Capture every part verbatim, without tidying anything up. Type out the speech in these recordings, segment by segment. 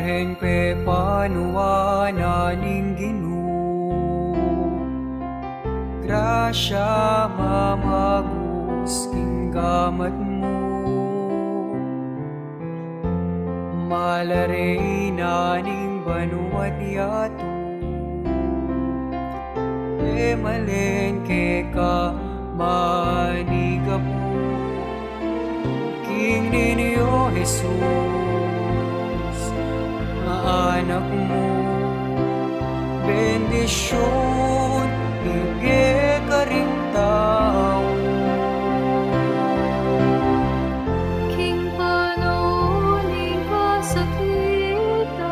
Ing pepanuan na ning Ginu, grasya mamagus king gamat mu. Malare na ning banua't yatu, e malen keka manigapu. King Niño Jesus, anak mu, bendisyun ibie karing tau. King panaun ning kasakitan,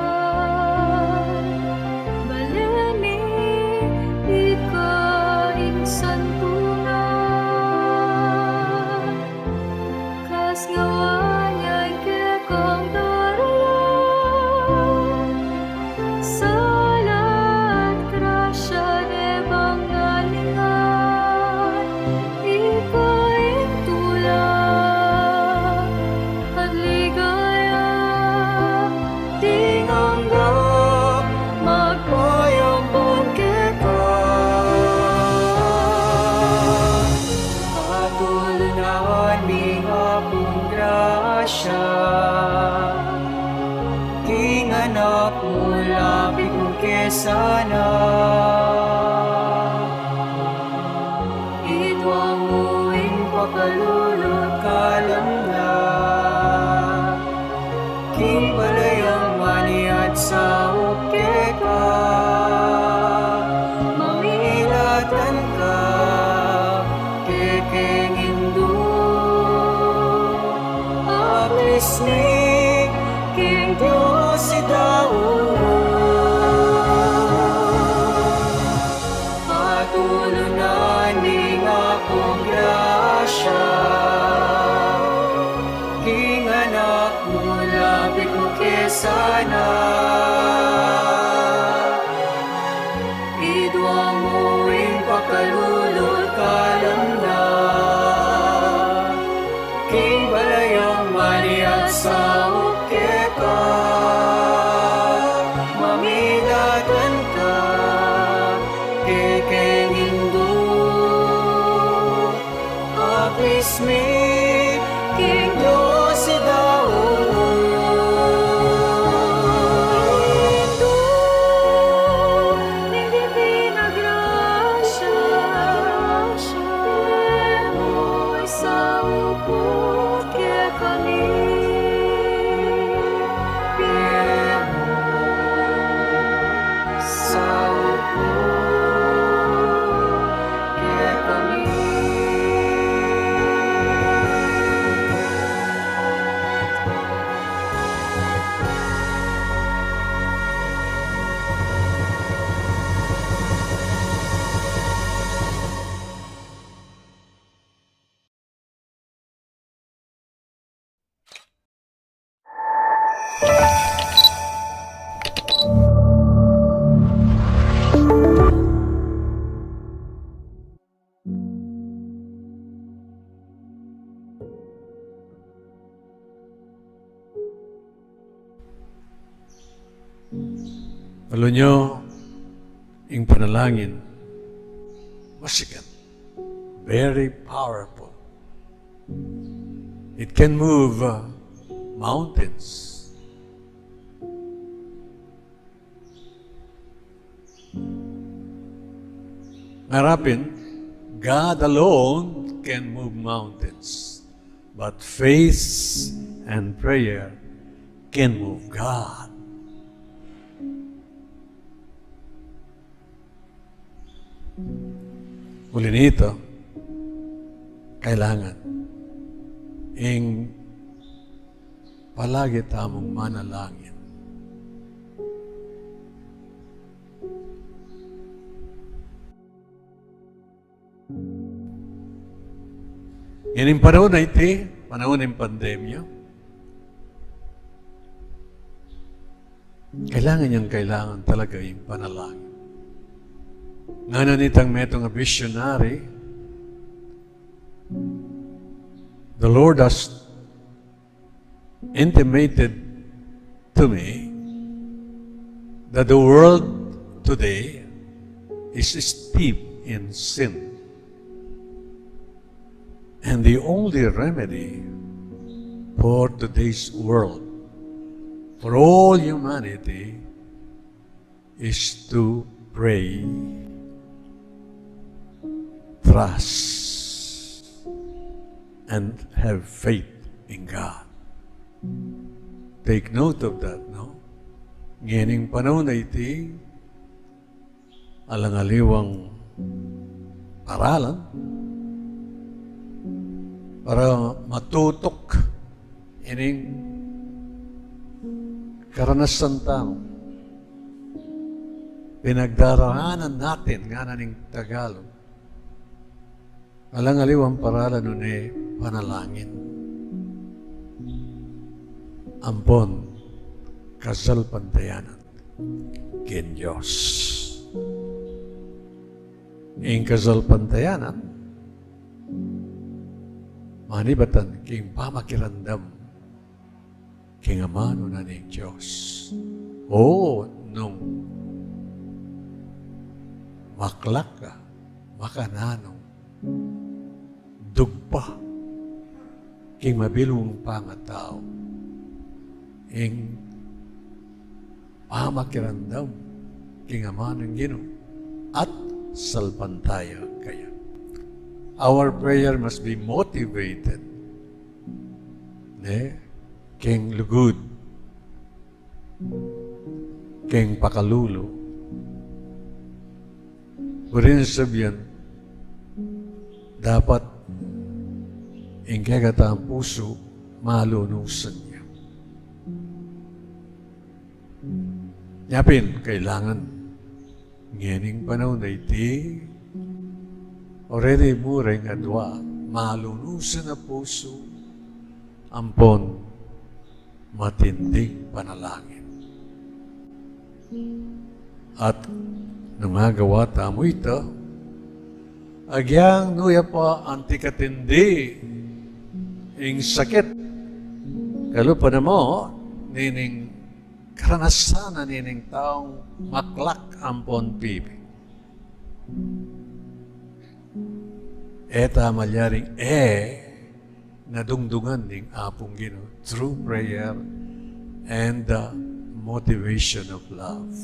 bale mi ika ing santunan. Kasngawaan ya ing kekang daralan, sala at grasya, e bang nalinga, ika ing tula at ligaya, ding angga magpayampun keka. Patulunan ning Apung grasya king anak mu, lapit mu ke sana. Idwa mu ing pakalulu't kalamnan king balayang maniat saup keka. Mamilatan ka kekeng Indu, aklis mi king Dios i daun. Patulunan ning Apung grasya king anak mu, lapit mu ke sana. Idwa mu ing pakalulu't kalamnan king balayang maniat saup keka. Mamilatan ka kekeng Indu, aklis mi king Dios i daun. Indu ning Divina Grasya, pie mu ing saup kekami. Pie mu ing saup kekami. Alam nyo, ing panalangin, masigan, very powerful. It can move, uh, mountains. Ngarapin, God alone can move mountains, but faith and prayer can move God. Uli nito, kailangan ing palagi tamung manalangin. Ngening panaun a iti, panaun ning pandemya, kailangan yang kailangan talaga ing panalangin. Ngana nitang metung a missionary, the Lord has intimated to me that the world today is steeped in sin. And the only remedy for today's world, for all humanity, is to pray, trust, and have faith in God. Take note of that, no? Ngening panaun a iti, alang aliwang paralan para matutuk ining karanasan tang pinagdaraanan natin, ngana ning Tagalog. Alang aliwang paralan nune panalangin ampon kasalpantayanan king Dios. Ing kasalpantayanan, manibatan king pamakiramdam king amanu na ning Dios. O, nung maklak ka, makananu, dugpa king mabilug mung pangatau ing pamakiramdam king amanu ning Ginu at salpantaya kaya. Our prayer must be motivated, ne, king lugud, king pakalulu. Buri nang sabian, dapat ing kekatang pusu malunusan ya. Nya pin, kailangan ngening panaun a iti, o reni mu reng adwa, malunusan a pusu ampon matinding panalangin. At nung agawa tamu ita, agyang nu ya pa anti katindi ing sakit, kalupa na mu nining karanasan na nining taung maklak ampon pibi. E ta malyaring e na dungdungan ning Apung Ginu through prayer and the motivation of love.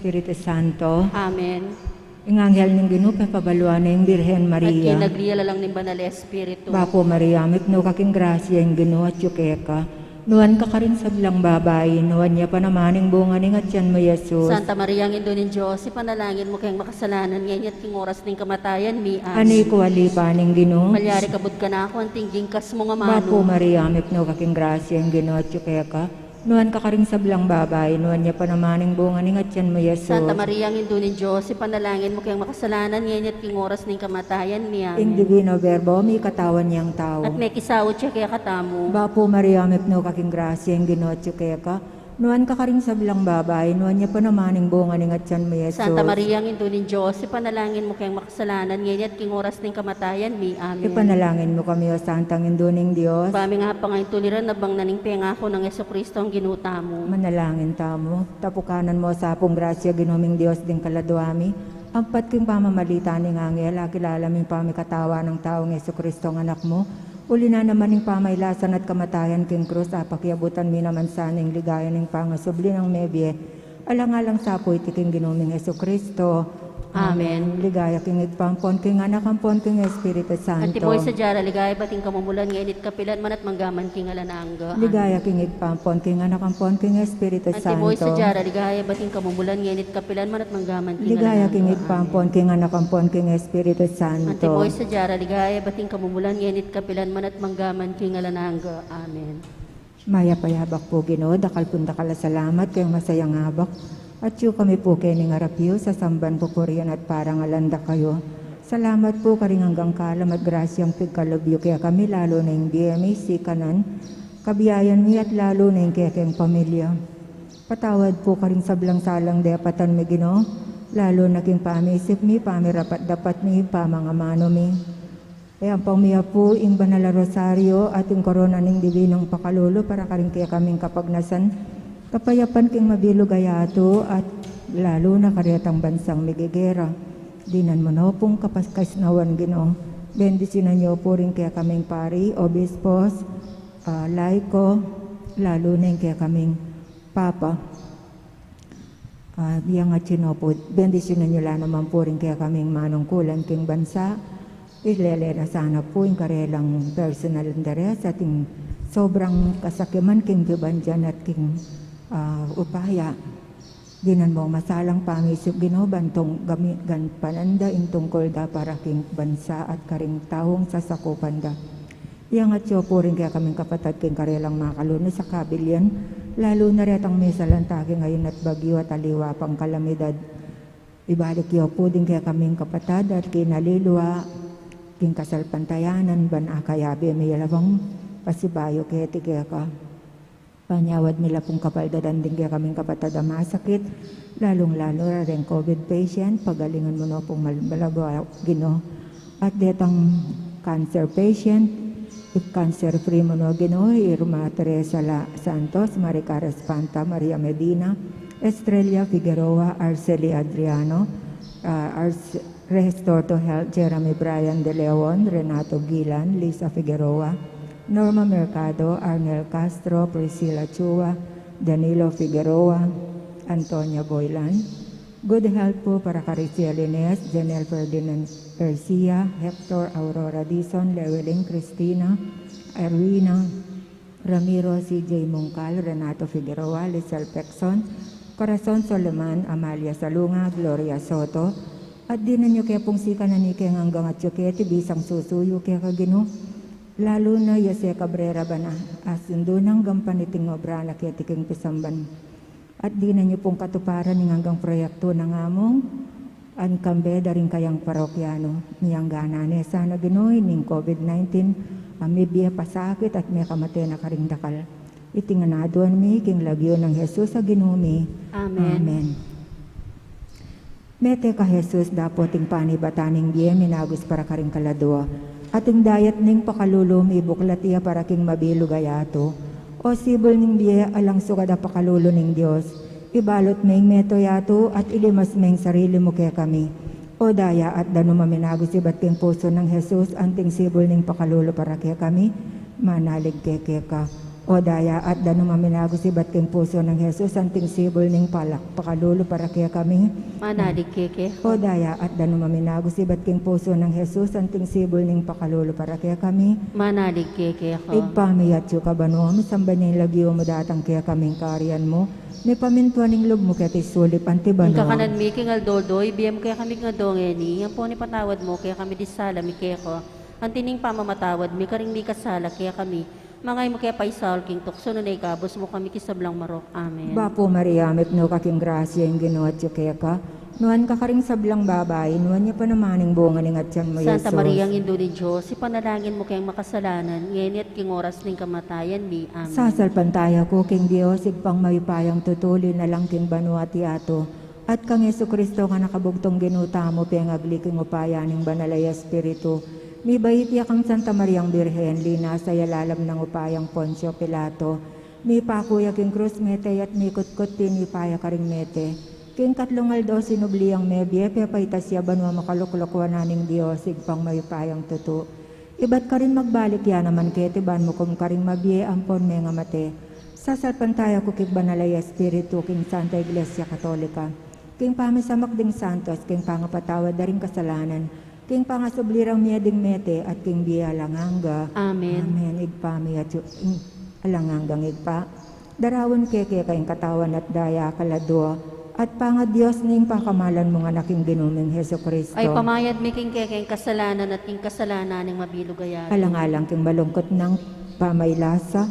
Espiritu Santo. Amen. Ing anghel ning Ginu pepabaluan ne ing Birhen Maria. At kinagli ya la lang ning Banal a Espiritu. Bapu Maria, mipnu ka king grasya, ing Ginu atyu keka. Nuan ka karing sablang babai, nuan ya pa naman ing bunga ning atyan mu, Jesus. Santa Maria, Indu ning Dios, ipanalangin mu keng makasalanan, ngeni at king oras ning kamatayan mi. Amen. Ani ku ali pa ning Ginu. Malyari ka bud kanaku anting king kas mung amanu. Bapu Maria, mipnu ka king grasya, ing Ginu atyu keka. Nuan ka karing sablang babai, nuan ya pa naman ing bunga ning atyan mu, Jesus. Santa Maria, Indu ning Dios, ipanalangin mu keng makasalanan, ngeni at king oras ning kamatayan mi. Amen. Ing Divino Verbo, mikatawan yang tau. At mekisaut ya kekatamu. Bapu Maria, mipnu ka king grasya, ing Ginu atyu keka. Nuan ka karing sablang babai, nuan ya pa naman ing bunga ning atyan mu, Jesus. Santa Maria, Indu ning Dios, ipanalangin mu keng makasalanan, ngeni at king oras ning kamatayan mi. Amen. Ipanalangin mu kami, O Santang Indu ning Dios. Ba ming apangaintuliran, abang na ning pengaku nang Jesucristo ang Ginu tamu. Manalangin tamu. Tapukanan mu sa pung grasya, Ginu ming Dios, ding kaladua mi. Ampat king pamamalita ning anghel, akilala ming pamikatawan nang taung Jesucristo ang Anak mu. Uli na naman ning pamailasan at kamatayan king krus, apakiabutan mi naman sana ing ligaya ning pangasubli nang mebie. Alang-alang sa pu iti king Ginu ming Jesucristo. Amen. Ligaya king Ibpa, ampon king Anak, ampon king Espiritu Santo. Antimo ing sadya ra ligaya, ibat ing kamumulan, ngeni at kapilan man at manggaman king alang angga. Amen. Ligaya king Ibpa, ampon king Anak, ampon king Espiritu Santo. Antimo ing sadya ra ligaya, ibat ing kamumulan, ngeni at kapilan man at manggaman king alang angga. Ligaya king Ibpa, ampon king Anak, ampon king Espiritu Santo. Antimo ing sadya ra ligaya, ibat ing kamumulan, ngeni at kapilan man at manggaman king alang angga. Amen. Mayap a abak pu, Ginu, dakal pung dakal a salamat keng masayang abak. Atyu kami pu kening arap yu, sasamban, pupurian at parangalan da kayu. Salamat pu karing anggang kalam at grasyang pigkalub yu kekami, lalu na ing bie mi, sikanan, kabiayan mi at lalu na ing kekeng pamilya. Patawad pu karing sablang salang depatan mi, Ginu, lalu na king pamisip mi, pamirapat-dapat mi, pamangamanu mi. E ampong mi apu ing banal a rosaryo at ing korona ning dibinung pakalulu para karing kekaming kapagnasan, kapayapan king mabilug a yatu at lalu na karetang bansang migegera. Dinan mu no pung kapakaisnawan, Ginu. Bendisyunan yu pu ring kekaming pari, obispos, ah, laiko, lalu na ing kekaming papa. Ah, yang atyu no pu, bendisyunan yu la naman pu ring kekaming manungkulan king bansa. Ilele na sana pu ing karelang personal interest at ing sobrang kasakiman king pibandian at king, ah, upaya. Dinan mung masalang pamisip, Ginu, ban tung-, gami-, gampanan da ing tungkul da para king bansa at karing taung sasakupan da. Iyangat yu pu ring kekaming kapatad king karelang makalunus a kabilian, lalu na retang misalanta king ayun at bagyu at aliwa pang kalamidad. Ibalik yu pu ding kekaming kapatad at kinaliliwa king kasalpantayanan, ban akayabe mi la pang pasibayu keti keka. Panyawad mi la pung kapaldadan ding kekaming kapatad a masakit, lalung-lalu na reng covid patient, pagalingan mu no pung mal-, malago, Ginu. At detang cancer patient, i-cancer free mu no, Ginu, i Ruma Teresa la Santos, Maricar Espanta, Maria Medina, Estrella Figueroa, Arceli Adriano, ah, Arce-, Restore to Health, Jeremy Brian De Leon, Renato Gilan, Lisa Figueroa, Norma Mercado, Arnel Castro, Priscilla Chua, Danilo Figueroa, Antonia Boylan. Good health pu para Cariciel Ines, Janelle Ferdinand Garcia, Hector Aurora Dizon, Llewellyn Cristina, Erwina, Ramiro, C J Mungcal, Renato Figueroa, Lisel Pecson, Corazon Soleman, Amalia Salunga, Gloria Soto, at dinan yu ke pung sikanan ing keng anggang atyu keti bisang susuyu keka, Ginu, lalu na Jose Cabrera, ban asundu nang gampanan iting obra na keti king pisamban. At dinan yu pung katuparan ing anggang proyektu nang among at kambe da ring kayang parokyanu. Miyangganan ne sana, Ginu, ining covid nineteen a mibie, pasakit at mekamate na karing dakal. Iti ngan aduan mi king lagyu nang Jesus a Ginu mi. Amen. Amen. Mete ka Jesus dapot ing panibatan ning bie, minagus para karing kaladua. At ing dayat ning pakalulu, mibuklat ya para king mabilug a yatu. O sibul ning bie, alang sugad a pakalulu ning Dios, ibalut me ing meto yatu at ilimas me ing sarili mu kekami. O daya at danum a minagus ibat king pusu nang Jesus, anting sibul ning pakalulu para kekami, manalig kami keka. O daya at danum a minagusip at king pusu nang Jesus, anting sibul ning pala-, pakalulu para kekami. Manalig keke. O daya at danum a minagusip at king pusu nang Jesus, anting sibul ning pakalulu para kekami. Manalig keke. Ibpa mi, atsu ka banua, misamban ya ing lagyu mu, datang kekami ing kayarian mu, mipamintuan ing lub mu keti sulip anti banua. Ing kakanan mi king aldo-aldo ibie mu kekami king aldo ngeni, ampon ipatawad mu kekami ding sala mi keka, anti ning pamamatawad mi karing mikasala kekami. Manga e mu ke paisaul king tuksu, nune ikabus mu kami king sablang marok. Amen. Bapu Maria, mipnu ka king grasya, ing Ginu atyu keka. Nuan ka karing sablang babai, nuan ya pa naman ing bunga ning atyan mu, Santa Jesus. Maria, Indu ning Dios, ipanalangin mu keng makasalanan, ngeni at king oras ning kamatayan mi. Amen. Sasalpantaya ku king Dios, Ibpang mayupayang tutu, linalang king banua at yatu, at kang Jesucristo, kang anak a bugtung Ginu tamu, pengagli king upaya ning Banal a Espiritu, mibait ya kang Santa Mariang Birhen, linasa ya lalam nang upayang Poncio Pilato, mipaku ya king krus, mete ya at mikutkut, tinipa ya karing mete. King katlung aldo sinubli yang mebie, pepaitas ya banua, makalukluk wanan ning Dios, Ibpang mayupayang tutu. Ibat karin magbalik ya naman keti ban mukum karing mabie ampon mengamate. Sasalpantaya ku king Banal a Espiritu, king Santa Iglesia Katolika, king pamisamak ding santos, king pangapatawad da ring kasalanan, king pangasubli rang mie ding mete, at king bie alang angga. Amen. Amen. Ibpa mi atyu, alang anggang Ibpa, daraun ke keka ing katawan at daya, kaladua at pangadios ning pakamalan mung Anak, ing Ginu ming Jesucristo. Ay pamayad mi king keka ing kasalanan at king kasalanan ning mabilug a yatu. Alang-alang king malungkut nang pamaylasa.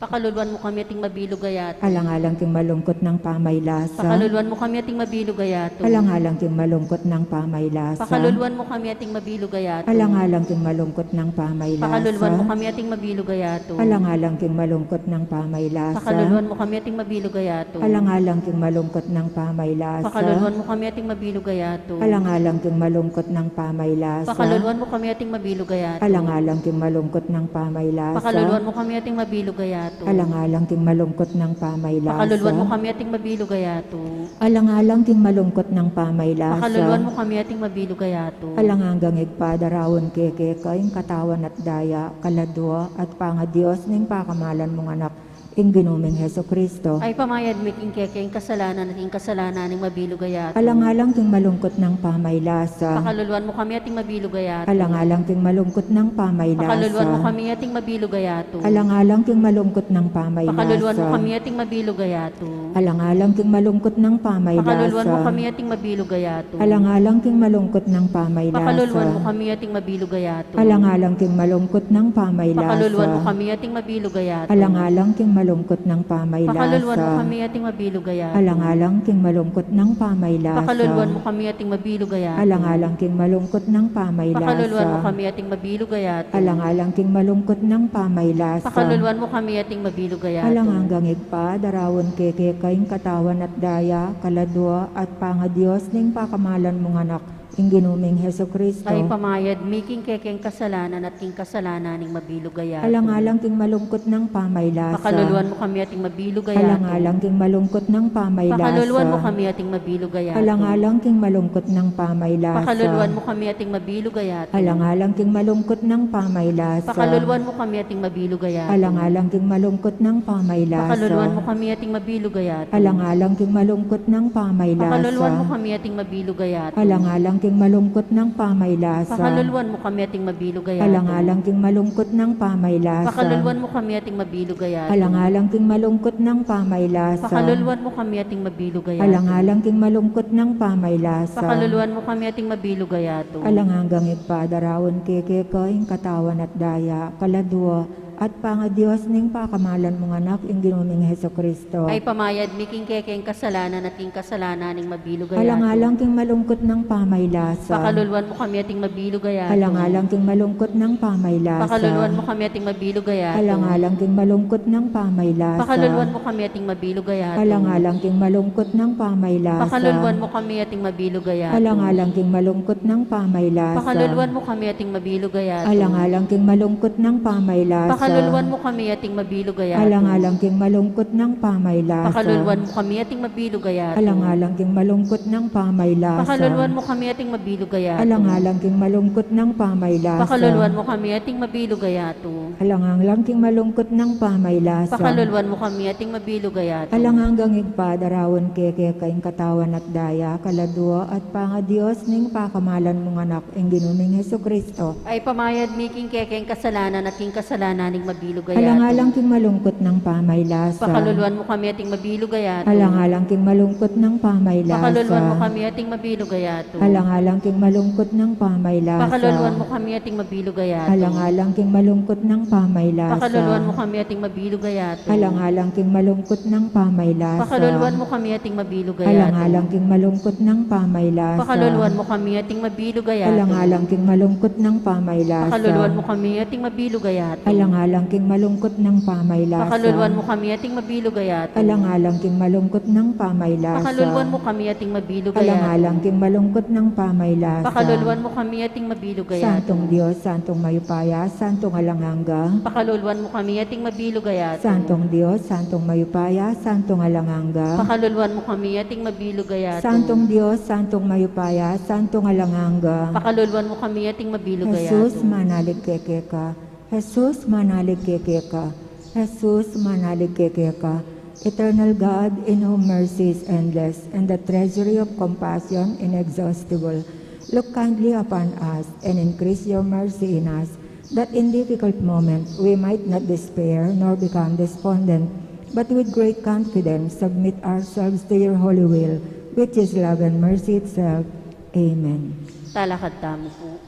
Pakaluluan mu kami ating mabilug a yatu. Alang-alang king malungkut nang pamaylasa. Pakaluluan mu kami ating mabilug a yatu. Alang-alang king malungkut nang pamaylasa. Pakaluluan mu kami ating mabilug a yatu. Alang-alang king malungkut nang pamaylasa. Pakaluluan mu kami ating mabilug a yatu. Alang-alang king malungkut nang pamaylasa. Pakaluluan mu kami ating mabilug a yatu. Alang-alang king malungkut nang pamaylasa. Pakaluluan mu kami ating mabilug a yatu. Alang-alang king malungkut nang pamaylasa. Pakaluluan mu kami ating mabilug a yatu. Alang-alang king malungkut nang pamaylasa. Pakaluluan mu kami ating mabilug a yatu. Alang-alang king malungkut nang pamaylasa. Pakaluluan mu kami ating mabilug a yatu. Alang-alang king malungkut nang pamaylasa. Pakaluluan mu kami ating mabilug a yatu. Alang anggang Ibpa, daraun ke keka ing katawan at daya, kaladua at pangadios ning pakamalan mung Anak, ing Ginu ming Jesucristo. Ay pamayad mi king keka ing kasalanan at ing kasalanan ning mabilug a yatu. Alang-alang king malungkut nang pamaylasa. Pakaluluan mu kami ating mabilug a yatu. Alang-alang king malungkut nang pamaylasa. Pakaluluan mu kami ating mabilug a yatu. Alang-alang king malungkut nang pamaylasa. Pakaluluan mu kami ating mabilug a yatu. Alang-alang king malungkut nang pamaylasa. Pakaluluan mu kami ating mabilug a yatu. Alang-alang king malungkut nang pamaylasa. Pakaluluan mu kami ating mabilug a yatu. Alang-alang king malungkut nang pamaylasa. Pakaluluan mu kami ating mabilug a yatu. Alang-alang king malungkut nang pamaylasa. Pakaluluan mu kami ating mabilug a yatu. Alang-alang king malungkut nang pamaylasa. Pakaluluan mu kami ating mabilug a yatu. Alang-alang king malungkut nang pamaylasa. Pakaluluan mu kami ating mabilug a yatu. Alang-alang king malungkut nang pamaylasa. Pakaluluan mu kami ating mabilug a yatu. Alang anggang Ibpa, daraun ke keka ing katawan at daya, kaladua at pangadios ning pakamalan mung Anak, ing Ginu ming Jesucristo. Ay pamayad mi king keka ing kasalanan at king kasalanan ning mabilug a yatu. Alang-alang king malungkut nang pamaylasa. Pakaluluan mu kami ating mabilug a yatu. Alang-alang king malungkut nang pamaylasa. Pakaluluan mu kami ating mabilug a yatu. Alang-alang king malungkut nang pamaylasa. Pakaluluan mu kami ating mabilug a yatu. Alang-alang king malungkut nang pamaylasa. Pakaluluan mu kami ating mabilug a yatu. Alang-alang king malungkut nang pamaylasa. Pakaluluan mu kami ating mabilug a yatu. Alang-alang king malungkut nang pamaylasa. Pakaluluan mu kami ating mabilug a yatu. Alang-alang king malungkut nang pamaylasa. Pakaluluan mu kami ating mabilug a yatu. Alang-alang king malungkut nang pamaylasa. Pakaluluan mu kami ating mabilug a yatu. Alang-alang king malungkut nang pamaylasa. Pakaluluan mu kami ating mabilug a yatu. Alang-alang king malungkut nang pamaylasa. Pakaluluan mu kami ating mabilug a yatu. Alang anggang Ibpa, daraun ke keka ing katawan at daya, kaladua at pangadios ning pakamalan mung Anak, ing Ginu ming Jesucristo. Ay pamayad mi king keka ing kasalanan at king kasalanan ning mabilug a yatu. Alang-alang king malungkut nang pamaylasa. Pakaluluan mu kami ating mabilug a yatu. Alang-alang king malungkut nang pamaylasa. Pakaluluan mu kami ating mabilug a yatu. Alang-alang king malungkut nang pamaylasa. Pakaluluan mu kami ating mabilug a yatu. Alang-alang king malungkut nang pamaylasa. Pakaluluan mu kami ating mabilug a yatu. Alang-alang king malungkut nang pamaylasa. Pakaluluan mu kami ating mabilug a yatu. Alang-alang king malungkut nang pamaylasa. Pakaluluan mu kami ating mabilug a yatu. Alang-alang king malungkut nang pamaylas. Pakaluluan mu kami ating mabilug a yatu. Alang-alang king malungkut nang pamaylas. Pakaluluan mu kami ating mabilug a yatu. Alang-alang king malungkut nang pamaylas. Pakaluluan mu kami ating mabilug a yatu. Alang-alang king malungkut nang pamaylas. Pakaluluan mu kami ating mabilug a yatu. Alang anggang Ibpa, daraun ke keka ing katawan at daya, kaladua at pangadios ning pakamalan mung Anak, ing Ginu ming Jesucristo. Ipamayad mi king kekeng kasalanan at king kasalanan ning mabilug a yatu. Alang-alang king malungkut nang pamaylas. Pakaluluan mu kami ating mabilug a yatu. Alang-alang king malungkut nang pamaylas. Pakaluluan mu kami ating mabilug a yatu. Alang-alang king malungkut nang pamaylas. Pakaluluan mu kami ating mabilug a yatu. Alang-alang king malungkut nang pamaylas. Pakaluluan mu kami ating mabilug a yatu. Alang-alang king malungkut nang pamaylas. Pakaluluan mu kami ating mabilug a yatu. Alang-alang king malungkut nang pamaylas. Pakaluluan mu kami ating mabilug a yatu. Alang-alang king malungkut nang pamaylas. Pakaluluan mu kami ating mabilug a yatu. Alang-alang king malungkut nang pamaylas. Pakaluluan mu kami ating mabilug a yatu. Alang-alang king malungkut nang pamaylas. Pakaluluan mu kami ating mabilug a yatu. Alang-alang king malungkut nang pamaylas. Pakaluluan mu kami ating mabilug a yatu. Santung Dios, Santung mayupaya, Santung alang angga. Pakaluluan mu kami ating mabilug a yatu. Santung Dios, Santung mayupaya, Santung alang angga. Pakaluluan mu kami ating mabilug a yatu. Santung Dios, Santung mayupaya, Santung alang angga. Pakaluluan mu kami ating mabilug a yatu. Jesus, manalig kami keka. Jesus, manalig kami keka. Jesus, manalig kami keka. Eternal God, in whom mercy is endless and the treasury of compassion inexhaustible, look kindly upon us and increase your mercy in us, that in difficult moment we might not despair nor become despondent, but with great confidence submit ourselves to your holy will, which is love and mercy itself. Amen. Talakad tamu pu.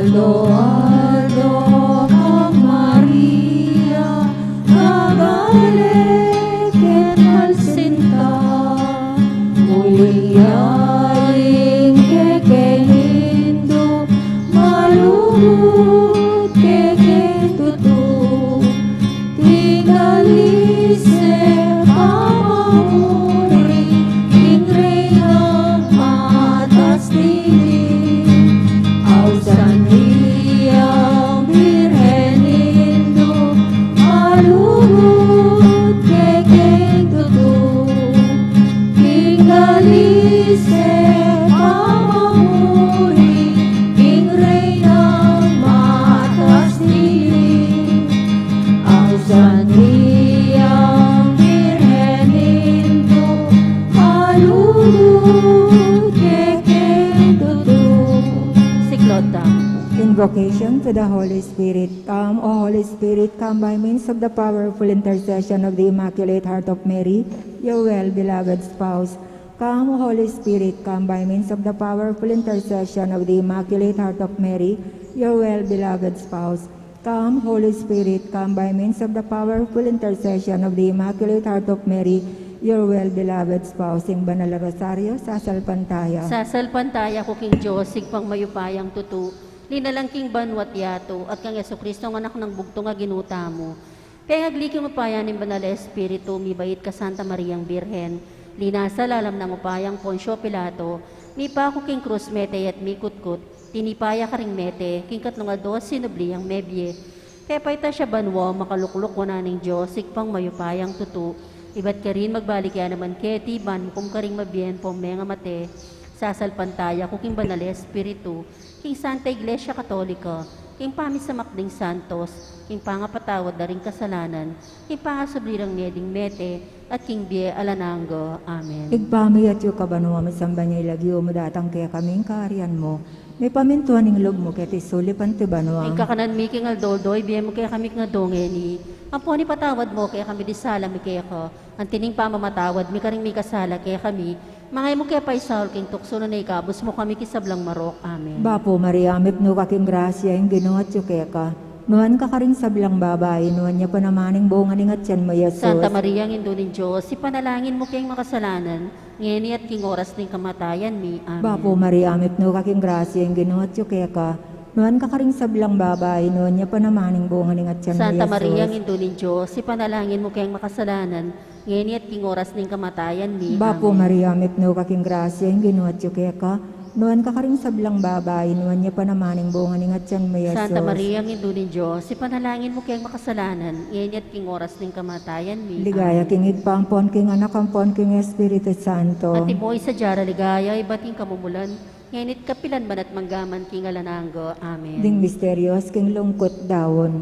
Aldo-aldo kang Maria, gagale keng malsinta, uling ya ing kekeng Indu, malugud kekeng tutu. King galise pamamuri, king Reynang matas dili. Ausan ya ing Birhen Indu, malugud kekeng tutu. King galise pamamuri, king Reynang matas dili. Ausan ya ing Birhen Indu, malugud kekeng tutu. Siklaud tamu. Invocation to the Holy Spirit. Come, O Holy Spirit, come by means of the powerful intercession of the Immaculate Heart of Mary, your well-beloved spouse. Come, Holy Spirit, come by means of the powerful intercession of the Immaculate Heart of Mary, your well-beloved spouse. Come, Holy Spirit, come by means of the powerful intercession of the Immaculate Heart of Mary, your well-beloved spouse. Ing Banal a Rosario, sasalpantaya. Sasalpantaya ku king Dios, Ibpang mayupayang tutu, linalang king banua't yatu, at kang Jesucristo, Anak nang bugtung a Ginu tamu. Pengagli king upaya ning Banal a Espiritu, mibait kang Santa Mariang Birhen, linasa lalam ning upayang Poncio Pilato, mipaku king krus, mete ya at mikutkut, tinipa ya karing mete, king katlung aldo sinubli yang mebie. Pepaitas ya banua, makalukluk wanan ning Dios, Ibpang mayupayang tutu. Ibat karin magbalik ya naman keti, ban mukum karing mabie ampong mengamate. Sasalpantaya ku king Banal a Espiritu, king Santa Iglesia Katolika, king pamisamak ding santos, king pangapatawad da ring kasalanan, king pangasubli rang mie ding mete, at king bie alang angga. Amen. Ibpa mi, atsu ka banua, misamban ya ing lagyu mu, datang kekami ing kayarian mu, mipamintuan ing lub mu keti sulip anti banua. Ing kakanan mi king aldo-aldo ibie mu kekami king aldo ngeni, ampon ipatawad mu kekami ding sala mi keka, anti ning pamamatawad mi karing mikasala kekami, manga e mu ke paisaul king tuksu, nune ikabus mu kami king sablang marok. Amen. Bapu Maria, mipnu ka king grasya, ing Ginu atyu keka. Nuan ka karing sablang babai, nuan ya pa naman ing bunga ning atyan mu, Jesus. Santa Maria, Indu ning Dios, ipanalangin mu keng makasalanan, ngeni at king oras ning kamatayan mi. Amen. Bapu Maria, mipnu ka king grasya, ing Ginu atyu keka. Nuan ka karing sablang babai, nuan ya pa naman ing bunga ning atyan mu, Santa Maria, Jesus. Indu ning Dios, ipanalangin mu keng makasalanan, ngeni at king oras ning kamatayan mi. Bapu Amen. Maria, mipnu ka king grasya, ing Ginu atyu keka, nuan ka karing sablang babai, nuan ya pa naman ing bunga ning atyan mu, Jesus. Santa Maria, Indu ning Dios, ipanalangin mu keng makasalanan, ngeni at king oras ning kamatayan mi. Ligaya Amen. King Ibpa, ampon king Anak, ampon king Espiritu Santo. Antimo ing sadya ra ligaya, ibat king kamumulan, ngeni at kapilan man at mangga man king alang angga. Amen. Ding misterios king lungkut daun.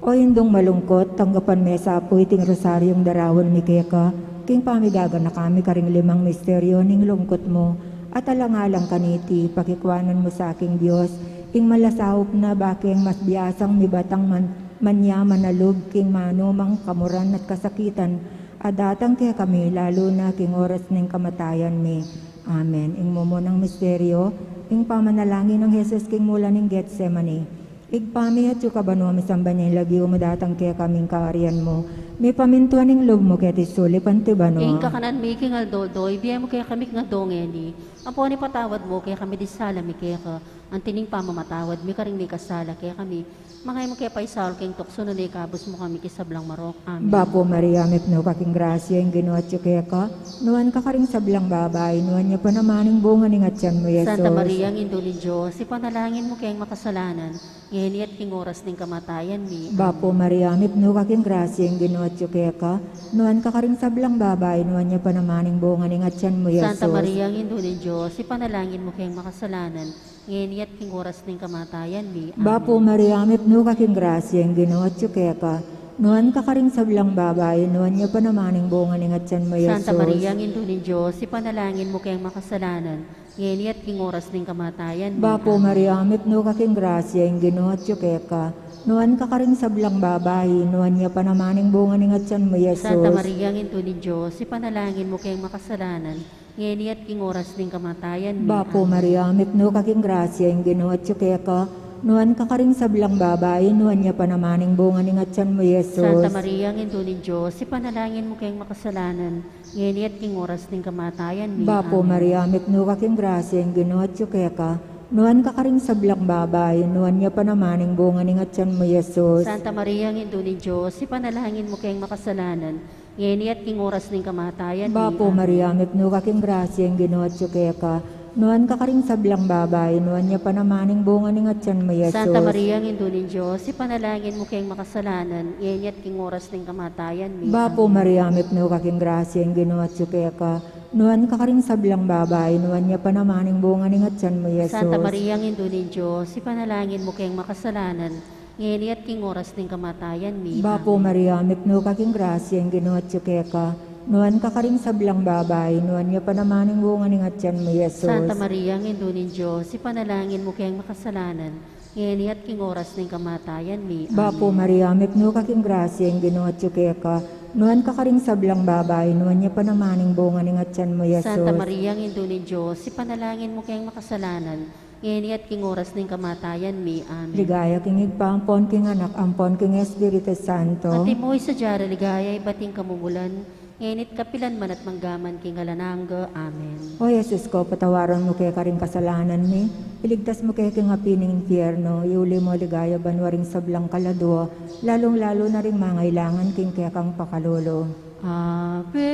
O Indung malungkut, tanggapan me sa pu iting rosaryung daraun mi keka, king pamigaganaka mi karing limang misteryo ning lungkut mu, at alang-alang kaniti, pakikuanan mu sa king Dios, ing malasaup na bakeng mas biasang mibatang man, manyamanalu king manumang kamuran at kasakitan, a datang kekami, lalu na king oras ning kamatayan mi. Amen. Ing mumunang misteryo, ing pamanalangin nang Jesus king mula ning Getsemani. Ibpa mi, atyu ka banua, misamban ya ing lagyu mu, datang kekami ing kayarian mu, mipamintuan ing lub mu keti sulip anti banua. Ing kakanan mi king aldo-aldo, ibie mu kekami king aldo ngeni, ampon ipatawad mu kekami ding sala mi keka, anti ning pamamatawad mi karing mikasala kekami, manga e mu ke paisaul king tuksu, nune ikabus mu kami king sablang marok. Amen. Bapu Maria, mipnu ka king grasya, ing Ginu atyu keka, nuan ka karing sablang babai, nuan ya pa naman ing bunga ning atyan mu, Jesus. Santa Maria, Indu ning Dios, ipanalangin mu keng makasalanan, ngeni at king oras ning kamatayan mi. Bapu Amen. Maria, mipnu ka king grasya, ing Ginu atyu keka, nuan ka karing sablang babai, nuan ya pa naman ing bunga ning atyan mu, Jesus. Santa Maria, Indu ning Dios, ipanalangin mu keng makasalanan, ngeni at king oras ning kamatayan mi. Amen. Bapu Maria, mipnu ka king grasya, ing Ginu atyu keka, nuan ka karing sablang babai, nuan ya pa naman ing bunga ning atyan mu, Jesus. Santa Maria, Indu ning Dios, ipanalangin mu keng makasalanan, ngeni at king oras ning kamatayan mi. Bapu Amen. Maria, mipnu ka king grasya, ing Ginu atyu keka, nuan ka karing sablang babai, nuan ya pa naman ing bunga ning atyan mu, Jesus. Santa Maria, Indu ning Dios, ipanalangin mu keng makasalanan, ngeni at king oras ning kamatayan mi. Bapu Amen. Maria, mipnu ka king grasya, ing Ginu atyu keka, nuan ka karing sablang babai, nuan ya pa naman ing bunga ning atyan mu, Jesus. Santa Maria, Indu ning Dios, ipanalangin mu keng makasalanan, ngeni at king oras ning kamatayan mi. Bapu Amen. Maria, mipnu ka king grasya, ing Ginu atyu keka, nuan ka karing sablang babai, nuan ya pa naman ing bunga ning atyan mu, Jesus. Santa Maria, Indu ning Dios, ipanalangin mu keng makasalanan, ngeni at king oras ning kamatayan mi. Bapu Amen. Maria, mipnu ka king grasya, ing Ginu atyu keka, nuan ka karing sablang babai, nuan ya pa naman ing bunga ning atyan mu, Jesus. Santa Maria, Indu ning Dios, ipanalangin mu keng makasalanan, ngeni at king oras ning kamatayan mi. Bapu Amen. Maria, mipnu ka king grasya, ing Ginu atyu keka, nuan ka karing sablang babai, nuan ya pa naman ing bunga ning atyan mu, Jesus. Santa Maria, Indu ning Dios, ipanalangin mu keng makasalanan, ngeni at king oras ning kamatayan mi. Bapu Amen. Maria, mipnu ka king grasya, ing Ginu atyu keka, nuan ka karing sablang babai, nuan ya pa naman ing bunga ning atyan mu, Jesus. Santa Maria, Indu ning Dios, ipanalangin mu keng makasalanan, ngeni at king oras ning kamatayan mi. Bapu Amen. Maria, mipnu ka king grasya, ing Ginu atyu keka, nuan ka karing sablang babai, nuan ya pa naman ing bunga ning atyan mu, Jesus. Santa Maria, Indu ning Dios, ipanalangin mu keng makasalanan, ngeni at king oras ning kamatayan mi. Amen. Ligaya king Ibpa, ampon king Anak, ampon king Espiritu Santo. Antimo ing sadya ra ligaya, ibat king kamumulan, ngeni at kapilan man at mangga man king alang angga. Amen. O Jesus ko, patawaran mu ke karing kasalanan mi, iligtas mu ke king api ning impyerno, iuli mu ligaya banua ring sablang kaladua, lalung-lalu na ring mangailangan king kekang pakalulu. Ave,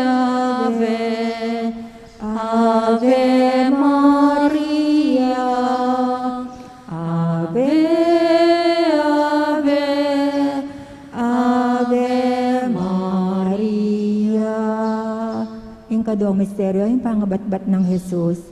Ave, Ave Maria, Ave, Ave, Ave Maria. Ing kaduang misteryo, ing pangabatbat nang Jesus.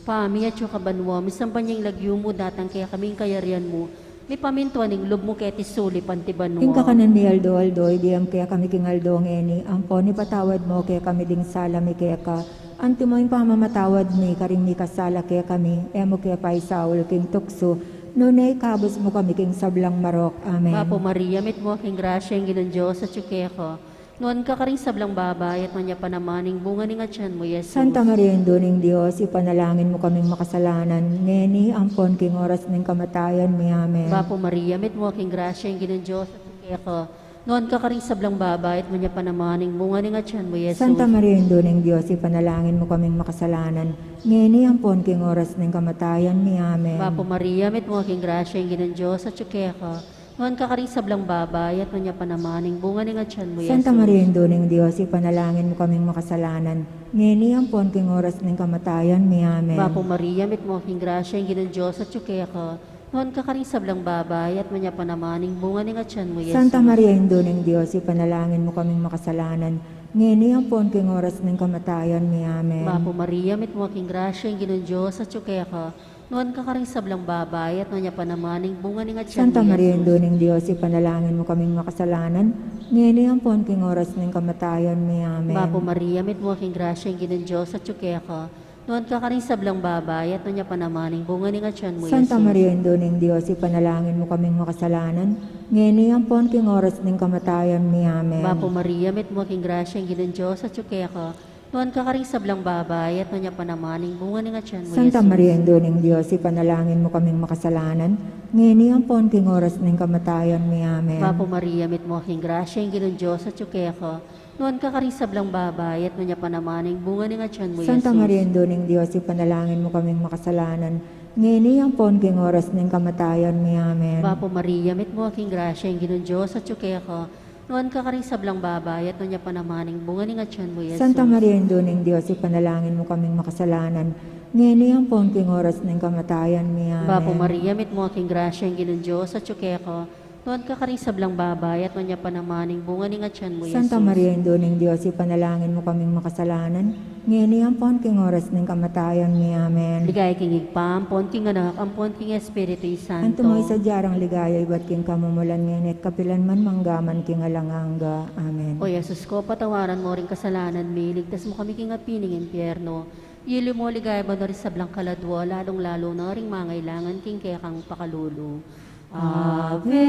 Ibpa mi, atsu ka banua, misamban ya ing lagyu mu, datang kekami ing kayarian mu, mipamintuan ing lub mu keti sulip anti banua. Ing kakanan mi aldo-aldo, ibie mu kekami king aldo ngeni, ampon ipatawad mu kekami ding sala mi keka, antimo ing pamamatawad mi karing mikasala kekami, e mu ke paisaul king tuksu, nune ikabus mu kami king sablang marok. Amen. Bapu Maria, mitmu ka king grasya, ing Ginung Dios atsu keka. Nuan ka karing sablang babai, at nuan ya pa naman ing bunga ning atyan mu, Jesus. Santa Maria, Indu ning Dios, ipanalangin mu kaming makasalanan, ngeni ampon king oras ning kamatayan mi. Amen. Bapu Maria, mitmu ka king grasya, ing Ginung Dios atsu keka. Nuan ka karing sablang babai, at nuan ya pa naman ing bunga ning atian mu, Jesus. Santa Maria, Indu ning Dios, ipanalangin mu kaming makasalanan, ngeni ampon king oras ning kamatayan mi. Amen. Bapu Maria, mitmu ka king grasya, ing Ginung Dios atyu keka. Nuan ka karing sablang babai, at nuan ya pa naman ing bunga ning atian mu, Jesus. Santa Maria, Indu ning Dios, ipanalangin mu kaming makasalanan, ngeni ampon king oras ning kamatayan mi. Amen. Bapu Maria, mitmu ka king grasya, ing Ginung Dios atyu keka. Nuan ka karing sablang babai, at nuan ya pa naman ing bunga ning atian mu, Jesus. Santa Maria, Indu ning Dios, ipanalangin mu kaming makasalanan, ngeni ampon king oras ning kamatayan mi. Amen. Bapu Maria, mitmu ka king grasya, ing Ginung Dios atyu keka. Nuan ka karing sablang babai, at nuan ya pa naman ing bunga ning atian mu, Jesus. Santa Maria, Indu ning Dios, ipanalangin mu kaming makasalanan, ngeni ampon king oras ning kamatayan mi. Amen. Bapu Maria, mitmu ka king grasya, ing Ginung Dios atyu keka. Nuan ka karing sablang babai, at nuan ya pa naman ing bunga ning atian mu, Jesus. Santa Maria, Indu ning Dios, ipanalangin mu kaming makasalanan, ngeni ampon king oras ning kamatayan mi. Amen. Bapu Maria, mitmu ka king grasya, ing Ginung Dios atyu keka. Nuan ka karing sablang babai, at nuan ya pa naman ing bunga ning atian mu, Jesus. Santa Maria, Indu ning Dios, ipanalangin mu kaming makasalanan, ngeni ampon king oras ning kamatayan mi. Amen. Bapu Maria, mitmu ka king grasya, ing Ginung Dios atyu keka. Nuan ka karing sablang babai, at nuan ya pa naman ing bunga ning atian mu, Jesus. Santa Maria, Indu ning Dios, ipanalangin mu kaming makasalanan, ngeni ampon king oras ning kamatayan mi. Amen. Bapu Maria, mitmu ka king grasya, ing Ginung Dios atyu keka. Nuan ka karing sablang babai, at nuan ya pa naman ing bunga ning atian mu, Jesus. Santa Maria, Indu ning Dios, ipanalangin mu kaming makasalanan, ngeni ampon king oras ning kamatayan mi. Amen. Bapu Maria, mitmu ka king grasya, ing Ginung Dios atyu keka. Nuan ka karing sablang babai, at nuan ya pa naman ing bunga ning atian mu, Jesus. Santa Maria, Indu ning Dios, ipanalangin mu kaming makasalanan, ngeni ampon king oras ning kamatayan mi. Amen. Ligaya king Ibpa, ampon king Anak, ampon king Espiritu Santo. Antimo ing sadya rang ligaya ibat king kamumulan, ngeni at kapilan man, mangga man king alang angga. Amen. O Jesus ko, patawaran mu ring kasalanan mi, iligtas mu kami king api ning impyerno. Iliw mu king ligaya banua ring sablang kaladua, lalung-lalu na ring mangailangan king kekang pakalulu. Ave,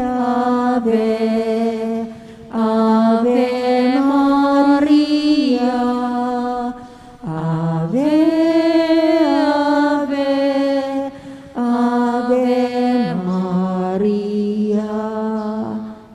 Ave, Ave Maria. Ave, Ave, Ave Maria.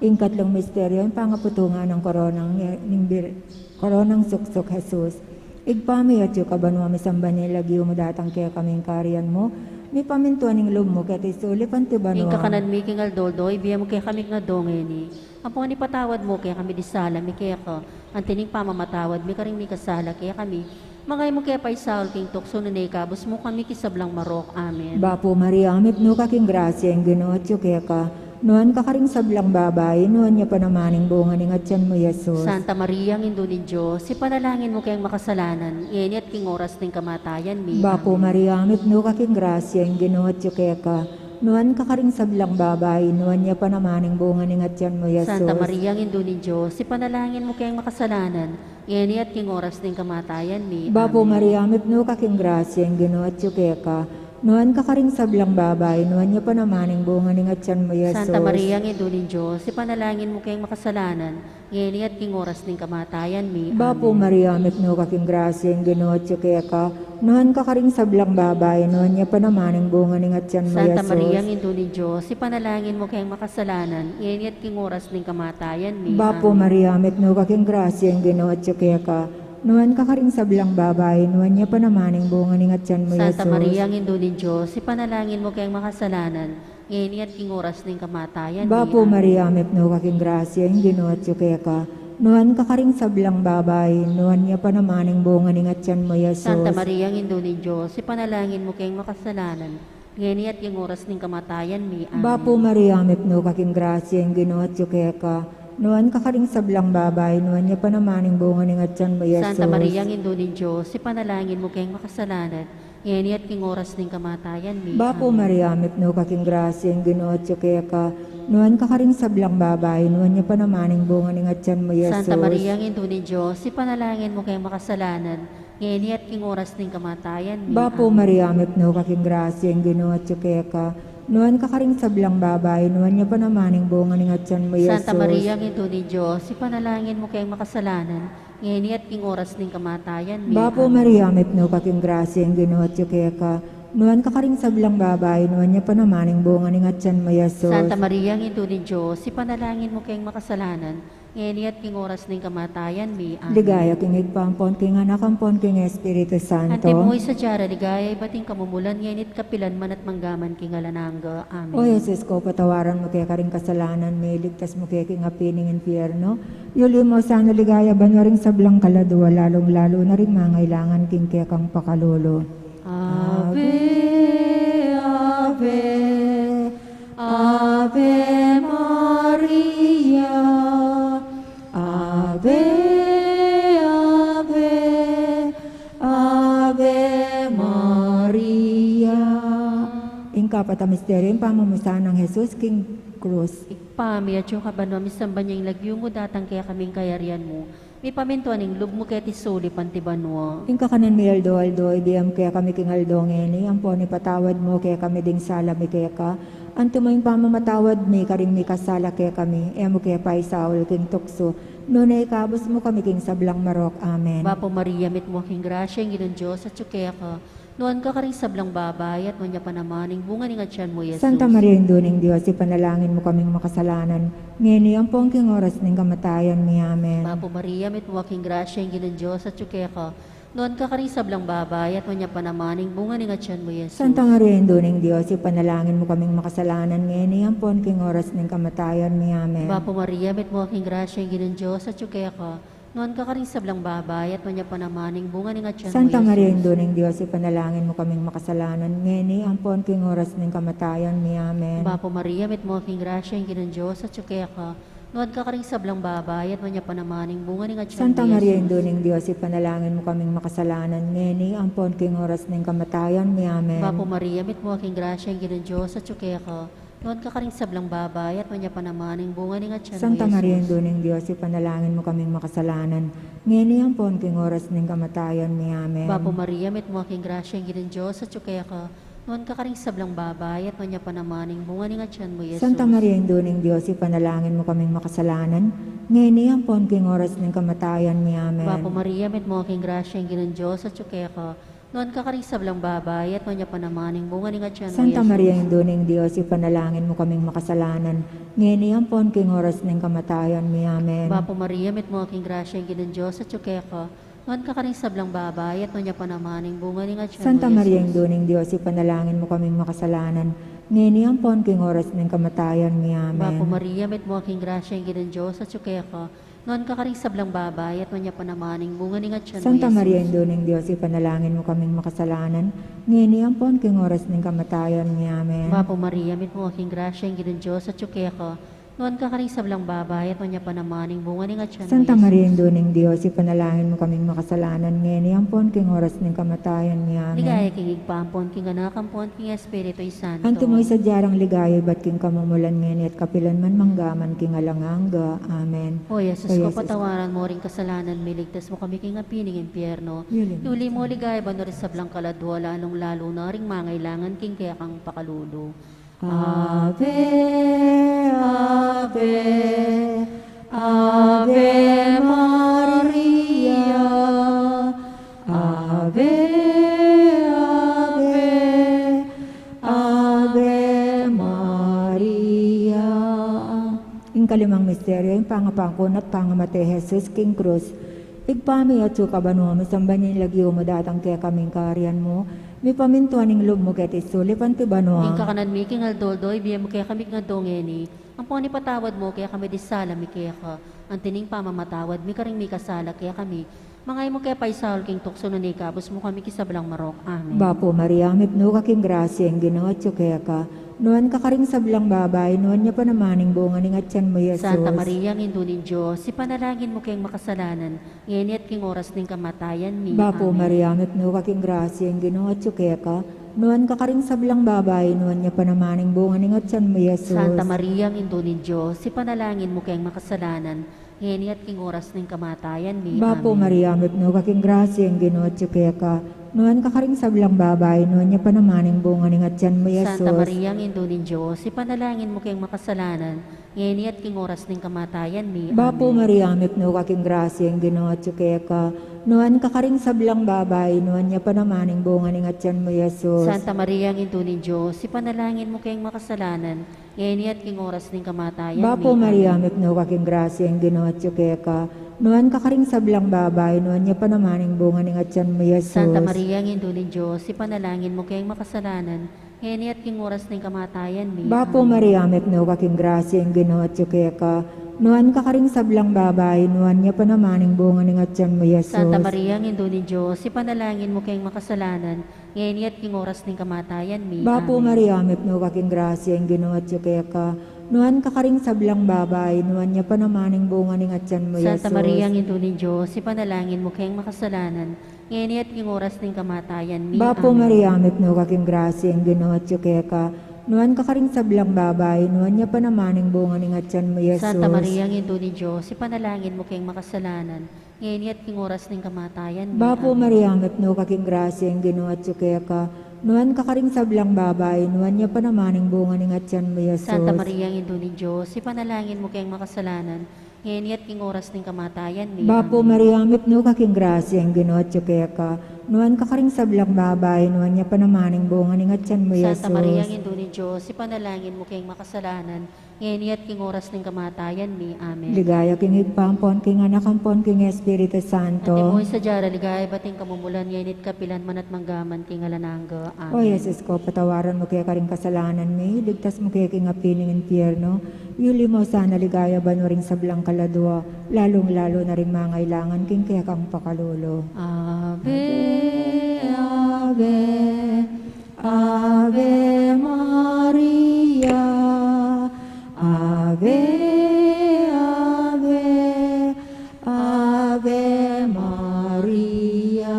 Ing katlung misteryo, ing pangaputungan ning koronang, ning bir-, koronang suksuk Jesus. Ibpa mi, atyu ka banua, misamban ya ing lagyu mu, datang kekami ing kayarian mu, mipamintuan ing lub mu keti sulip anti banua. Ing kakanan mi king aldo-aldo ibie mu kekami ngan ngeni. Ampon ipatawad mu kekami ding sala mi keka, anti ning pamamatawad mi karing mikasala kekami. Manga e mu ke paisaul king tuksu, nune ikabus mu kami king sablang marok. Amen. Bapu Maria, mipnu ka king grasya, ing Ginu atyu keka. Nuan ka karing sablang babai, nuan ya pa naman ing bunga ning atyan mu, Jesus. Santa Maria, Indu ning Dios, ipanalangin mu keng makasalanan, ngeni at king oras ning kamatayan mi. Bapu Maria, mipnu ka king grasya, ing Ginu atyu keka. Nuan ka karing sablang babai, nuan ya pa naman ing bunga ning atyan mu, Jesus. Santa Maria, Indu ning Dios, ipanalangin mu keng makasalanan, ngeni at king oras ning kamatayan mi. Bapu Maria, mipnu ka king grasya, ing Ginu atyu keka. Nuan ka karing sablang babai, nuan ya pa naman ing bunga ning atyan mu, Jesus. Santa Maria, Indu ning Dios, ipanalangin mu keng makasalanan, ngeni at king oras ning kamatayan mi. Bapu Maria, mipnu ka king grasya, ing Ginu atyu keka. Nuan ka karing sablang babai, nuan ya pa naman ing bunga ning atyan mu, Jesus. Santa Maria, Indu ning Dios, ipanalangin mu keng makasalanan, ngeni at king oras ning kamatayan mi. Bapu Maria, mipnu ka king grasya, ing Ginu atyu keka. Nuan ka karing sablang babai, nuan ya pa naman ing bunga ning atyan mu, Jesus. Santa Maria, Indu ning Dios, ipanalangin mu keng makasalanan, ngeni at king oras ning kamatayan mi. Bapu Maria, mipnu ka king grasya, ing Ginu atyu keka. Nuan ka karing sablang babai, nuan ya pa naman ing bunga ning atyan mu, Jesus. Santa Maria, Indu ning Dios, ipanalangin mu keng makasalanan, ngeni at king oras ning kamatayan mi. Amen. Bapu Maria, mipnu ka king grasya, ing Ginu atyu keka. Nuan ka karing sablang babai, nuan ya pa naman ing bunga ning atyan mu, Jesus. Santa Maria, Indu ning Dios, ipanalangin mu keng makasalanan, ngeni at king oras ning kamatayan mi. Bapu Maria, mipnu ka king grasya, ing Ginu atyu keka. Nuan ka karing sablang babai, nuan ya pa naman ing bunga ning atyan mu, Jesus. Santa Maria, Indu ning Dios, ipanalangin mu keng makasalanan, ngeni at king oras ning kamatayan mi. Bapu Maria, mipnu ka king grasya, ing Ginu atyu keka. Nuan ka karing sablang babai, nuan ya pa naman ing bunga ning atyan mu, Jesus. Santa Maria, Indu ning Dios, ipanalangin mu keng makasalanan, ngeni at king oras ning kamatayan mi. Bapu Maria, mipnu ka king grasya, ing Ginu atyu keka. Nuan ka karing sablang babai, nuan ya pa naman ing bunga ning atian mu, Jesus. Santa Maria, Indu ning Dios, ipanalangin mu keng makasalanan, ngeni at king oras ning kamatayan mi. Amen. Ligaya king Ibpa, ampon king Anak, ampon king Espiritu Santo. Antimo ing sadya ra ligaya ibat king kamumulan, ngeni at kapilan man at manggaman king alang angga. Amen. O Jesus ko, patawaran mu kekami ring kasalanan mi, iligtas mu kami king api ning impyerno, iuli mu sana king ligaya banua ring sablang kaladua, lalung-lalu na ring mangailangan king kekang pakalulu. Ave, Ave, Ave Maria. Ave, Ave, Ave Maria. Ing kapat a misteryo, ing pamumusan nang Jesus king krus. Ibpa mi, atsu ka banua, misamban ya ing lagyu mu, datang kekami ing kayarian mu, mipamintuan ing lub mu keti sulip anti banua. Ing kakanan mi aldo-aldo, ibie mu kekami king aldo ngeni, ampon ipatawad mu kekami ding sala mi keka, antimo ing pamamatawad mi karing mikasala kekami, e mu ke paisaul king tuksu, nune ikabus mu kami king sablang marok. Amen. Bapu Maria, mitmu ka king grasya, ing Ginung Dios atsu keka, nuan ka karing sablang babai, at nuan ya pa naman ing bunga ning atian mu, Jesus. Santa Maria, Indu ning Dios, ipanalangin mu kaming makasalanan, ngeni ampon king oras ning kamatayan mi. Amen. Bapu Maria, mitmu ka king grasya, ing Ginung Dios atsu keka, nuan ka karing sablang babai, at nuan ya pa naman ing bunga ning atian mu, Jesus. Santa Maria, Indu ning Dios, ipanalangin mu kaming makasalanan, ngeni ampon king oras ning kamatayan mi. Amen. Bapu Maria, mitmu ka king grasya, ing Ginung Dios atsu keka, nuan ka karing sablang babai, at nuan ya pa naman ing bunga ning atian mu, Santa Maria, Jesus. Indu ning Dios, ipanalangin mu kaming makasalanan, ngeni ampon king oras ning kamatayan mi. Amen. Bapu Maria, mitmu ka king grasya, ing Ginung Dios atsu keka, nuan ka karing sablang babai, at nuan ya pa naman ing bunga ning atian mu, Santa Maria, Jesus. Indu ning Dios, ipanalangin mu kaming makasalanan, ngeni ampon king oras ning kamatayan mi. Amen. Bapu Maria, mitmu ka king grasya, ing Ginung Dios atsu keka, nuan ka karing sablang babai, at nuan ya pa naman ing bunga ning atian mu, Santa Maria, Jesus. Indu ning Dios, ipanalangin mu kaming makasalanan, ngeni ampon king oras ning kamatayan mi. Amen. Bapu Maria, mitmu ka king grasya, ing Ginung Dios atsu keka, nuan ka karing sablang babai, at nuan ya pa naman ing bunga ning atian mu, Jesus. Santa Maria, Indu ning Dios, ipanalangin mu kaming makasalanan, ngeni ampon king oras ning kamatayan mi. Amen. Bapu Maria, mitmu ka king grasya, ing Ginung Dios atsu keka, nuan ka karing sablang babai, at nuan ya pa naman ing bunga ning atian mu, Santa Maria, Jesus. Indu ning Dios, ipanalangin mu kaming makasalanan, ngeni ampon king oras ning kamatayan mi. Amen. Bapu Maria, mitmu ka king grasya, ing Ginung Dios atsu keka, nuan ka karing sablang babai, at nuan ya pa naman ing bunga ning atian mu, Santa Maria, Jesus. Indu ning Dios, ipanalangin mu kaming makasalanan, ngeni ampon king oras ning kamatayan mi. Amen. Bapu Maria, mitmu ka king grasya, ing Ginung Dios atsu keka, nuan ka karing sablang babai, at nuan ya pa naman ing bunga ning atian mu, Santa Maria, Jesus. Indu ning Dios, ipanalangin mu kaming makasalanan, ngeni ampon king oras ning kamatayan mi. Amen. Bapu Maria, mitmu ka king grasya, ing Ginung Dios atsu keka, nuan ka karing sablang babai, at nuan ya pa naman ing bunga ning atian mu, Santa Maria, Jesus. Indu ning Dios, ipanalangin mu kaming makasalanan, ngeni ampon king oras ning kamatayan mi. Amen. Ligaya king Ibpa, ampon king Anak, ampon king Espiritu Santo. Antimo ing sadya rang ligaya ibat king kamumulan, ngeni at kapilan man, manggaman king alang angga. Amen. O Jesus ko, patawaran mu ring kasalanan mi, iligtas mu kami king api ning impyerno, iuli mu king ligaya banua ring sablang kaladua, lalung-lalu na ring mangailangan king kekang pakalulu. Ave, Ave, Ave Maria. Ave, Ave, Ave Maria. Ing kalimang misteryo, ing pangapangkun at pangamate Jesus king krus. Ibpa mi atsu ka banua, misamban ya ing lagyu mu, datang kekami ing kayarian mu, mipamintuan ing lub mu keti sulip anti banua. Ing kakanan mi king aldo-aldo, ibie mu kekami king aldo ngeni, ampon ipatawad mu kekami ding sala mi keka, anti ning pamamatawad mi karing mikasala kekami. Manga e mu ke paisaul king tuksu, nune ikabus mu kami king sablang marok. Amen. Bapu Maria, mipnu ka king grasya, ing Ginu atsu keka. Nuan ka karing sablang babai, nuan ya pa naman ing bunga ning atian mu, Jesus. Santa Maria, Indu ning Dios, ipanalangin mu keng makasalanan, ngeni at king oras ning kamatayan mi. Bapu Maria, mipnu ka king grasya, ing Ginu atsu keka. Nuan ka karing sablang babai, nuan ya pa naman ing bunga ning atian mu, Jesus. Santa Maria, Indu ning Dios, ipanalangin mu keng makasalanan, ngeni at king oras ning kamatayan mi. Bapu Maria, mipnu ka king grasya, ing Ginu atsu keka. Nuan ka karing sablang babai, nuan ya pa naman ing bunga ning atian mu, Jesus. Santa Maria, Indu ning Dios, ipanalangin mu keng makasalanan, ngeni at king oras ning kamatayan mi. Bapu Maria, mipnu ka king grasya, ing Ginu atyu keka. Nuan ka karing sablang babai, nuan ya pa naman ing bunga ning atian mu, Jesus. Santa Maria, Indu ning Dios, ipanalangin mu keng makasalanan, ngeni at king oras ning kamatayan mi. Bapu Maria, mipnu ka king grasya, ing Ginu atyu keka. Nuan ka karing sablang babai, nuan ya pa naman ing bunga ning atian mu, Jesus. Santa Maria, Indu ning Dios, ipanalangin mu keng makasalanan, ngeni at king oras ning kamatayan mi. Bapu Maria, mipnu ka king grasya, ing Ginu atyu keka. Nuan ka karing sablang babai, nuan ya pa naman ing bunga ning atian mu, Jesus. Santa Maria, Indu ning Dios, ipanalangin mu keng makasalanan, ngeni at king oras ning kamatayan mi. Bapu Maria, mipnu ka king grasya, ing Ginu atyu keka. Nuan ka karing sablang babai, nuan ya pa naman ing bunga ning atian mu, Jesus. Santa Maria, Indu ning Dios, ipanalangin mu keng makasalanan, ngeni at king oras ning kamatayan mi. Bapu Maria, mipnu ka king grasya, ing Ginu atyu keka. Nuan ka karing sablang babai, nuan ya pa naman ing bunga ning atian mu, Jesus. Santa Maria, Indu ning Dios, ipanalangin mu keng makasalanan, ngeni at king oras ning kamatayan mi. Bapu Maria, mipnu ka king grasya, ing Ginu atyu keka. Nuan ka karing sablang babai, nuan ya pa naman ing bunga ning atian mu, Jesus. Santa Maria, Indu ning Dios, ipanalangin mu keng makasalanan, ngeni at king oras ning kamatayan mi. Bapu Maria, mipnu ka king grasya, ing Ginu atyu keka. Nuan ka karing sablang babai, nuan ya pa naman ing bunga ning atian mu, Jesus. Santa Maria, Indu ning Dios, ipanalangin mu keng makasalanan, ngeni at king oras ning kamatayan mi. Amen. Ligaya king Ibpa, ampon king Anak, ampon king Espiritu Santo. Antimo ing sadya ra ligaya, ibat king kamumulan, ngeni at kapilan man at mangga man king alang angga. Amen. O Jesus ko, patawaran mu kekami ring kasalanan mi, iligtas mu kami king api ning impyerno, yuli mu sana king ligaya banua ring sablang kaladua, lalung-lalu na ring mangailangan king kekang pakalulu. Ave, Ave, Ave Maria, Ave, Ave, Ave Maria.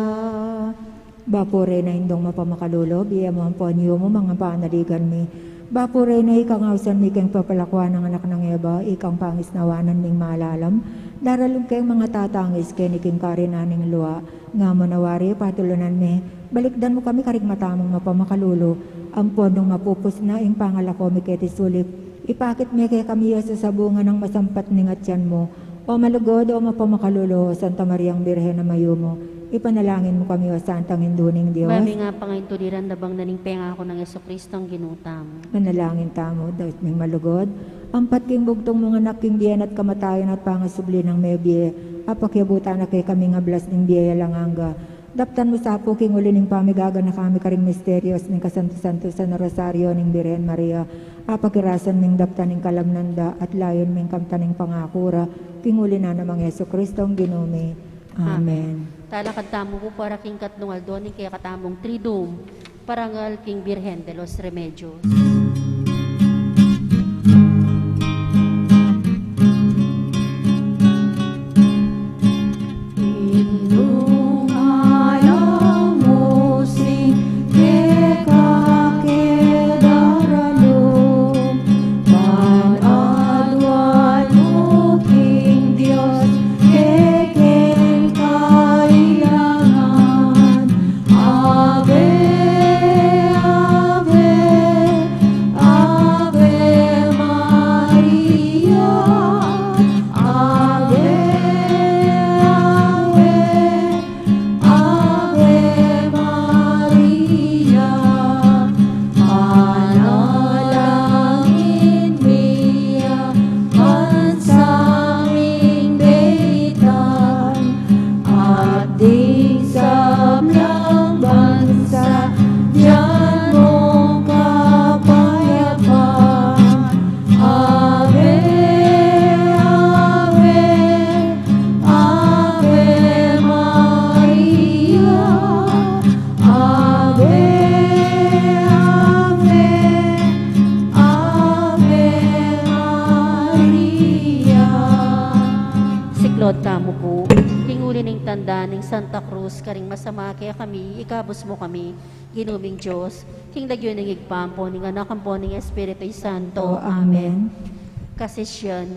Bapu Reyna, Indung mapamakalulu, bie mu ampon yumu, manga panaligan mi. Bapu Reyna, ikang ausan mi keng pepalakuan ning anak nang Eva, ikang pangisnawanan ming malalam, daralung keng manga tatangis keni king karinan ning lua. Nga mu na wari, patulunan mi, balikdan mu kami karing mata mung mapamakalulu, ampon nung mapupus na ing pangalako mi keti sulip, ipakit me kekami i Jesus a bunga nang masampat ning atian mu. O malugud, o mapamakalulu, Santa Mariang Birhen a mayumu, ipanalangin mu kami, o Santang Indu ning Dios. Ba mi ngang pangaintuliran labang na ning pengaku nang Jesucristong Ginu tamu. Manalangin tamu, Daus ming malugud, ampat king bugtung mung Anak, king bie na at kamatayan at pangasubli nang mebie, apakiabutan na kekami ing ablas ning bie alang angga. Daptan mu sa pu king uli ning pamigaganaka mi karing misterios ning kasantu-santusan a Rosario ning Birhen Maria, apakirasan ming daptan ing kalamnan da at layun ming kamtan ing pangaku ra, king uli na nang Jesucristong Ginu mi. Amen. Amen. Talakad tamu pu para king katlung aldo ning kekatamung Triduum, parangal king Birhen de los Remedios. Ave, Ave, Ave Maria, Ave, Ave, Ave Maria, panalangin mi, a bansa ming baitan, at ding sablang bansa, bigyan mung kapayapaan. Ave, Ave, Ave Maria, Ave, Ave, Ave Maria. Siklaud tamu pu. King uli ning tanda ning Santa Cruz, karing masama kekami, ikabus mu kami, Ginu ming Dios, king lagyu ning Ibpa, ampo ning Anak, ampo ning Espiritu Santo. Amen. Kasisian,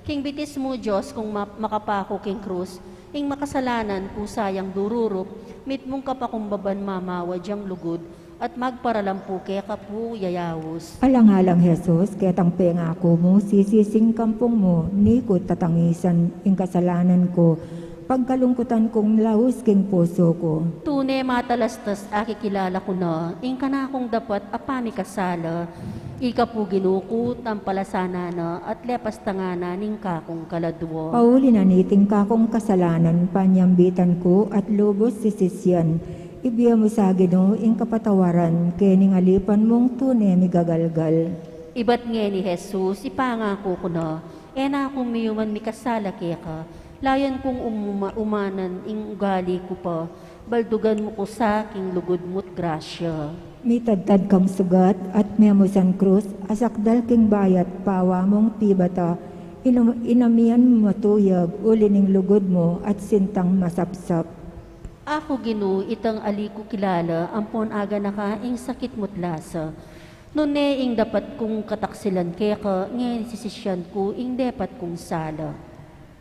king bitis mu, Dios kung ma-, makapaku king krus, Ing makasalanan pu sayang dururup, mitmung kapakumbaban mamawad yang lugud, at magparalam pu keka pu yayaus. Alang-alang Jesus, ketang pengaku mu, sisising kampung mu, ni ku tatangisan ing kasalanan ku, pagkalungkutan kung laus king pusu ku. Tune matalastas akikilala ku na, ing kanakung dapat a pamikasala, ika pu Ginu ku, tampalasanan na, at lepas tanganan ning kakung kaladwa. Pauli na niting kakung kasalanan, panyambitan ku at lubus sisisian. Ibie mu sa Ginu ing kapatawaran, kening alipan mung tune migagalgal. Ibat ngeni Jesus, ipangaku ku na, e na ku miyuman mikasala keka, layan kung umuma-, umanan ing ugali ku pa, baldugan mu ku sa king lugud mu't grasya. Mitadtad kang sugat at memusan krus, asakdal king bayat pawa mung pibata, inam-, inamian matuyag, uli ning lugud mu at sintang masapsap. Aku Ginu, itang ali ku kilala, ampon aganaka ing sakit mu't lasa. Nune ing dapat kung kataksilan keka, ngeni sisisian ku ing depat kung sala.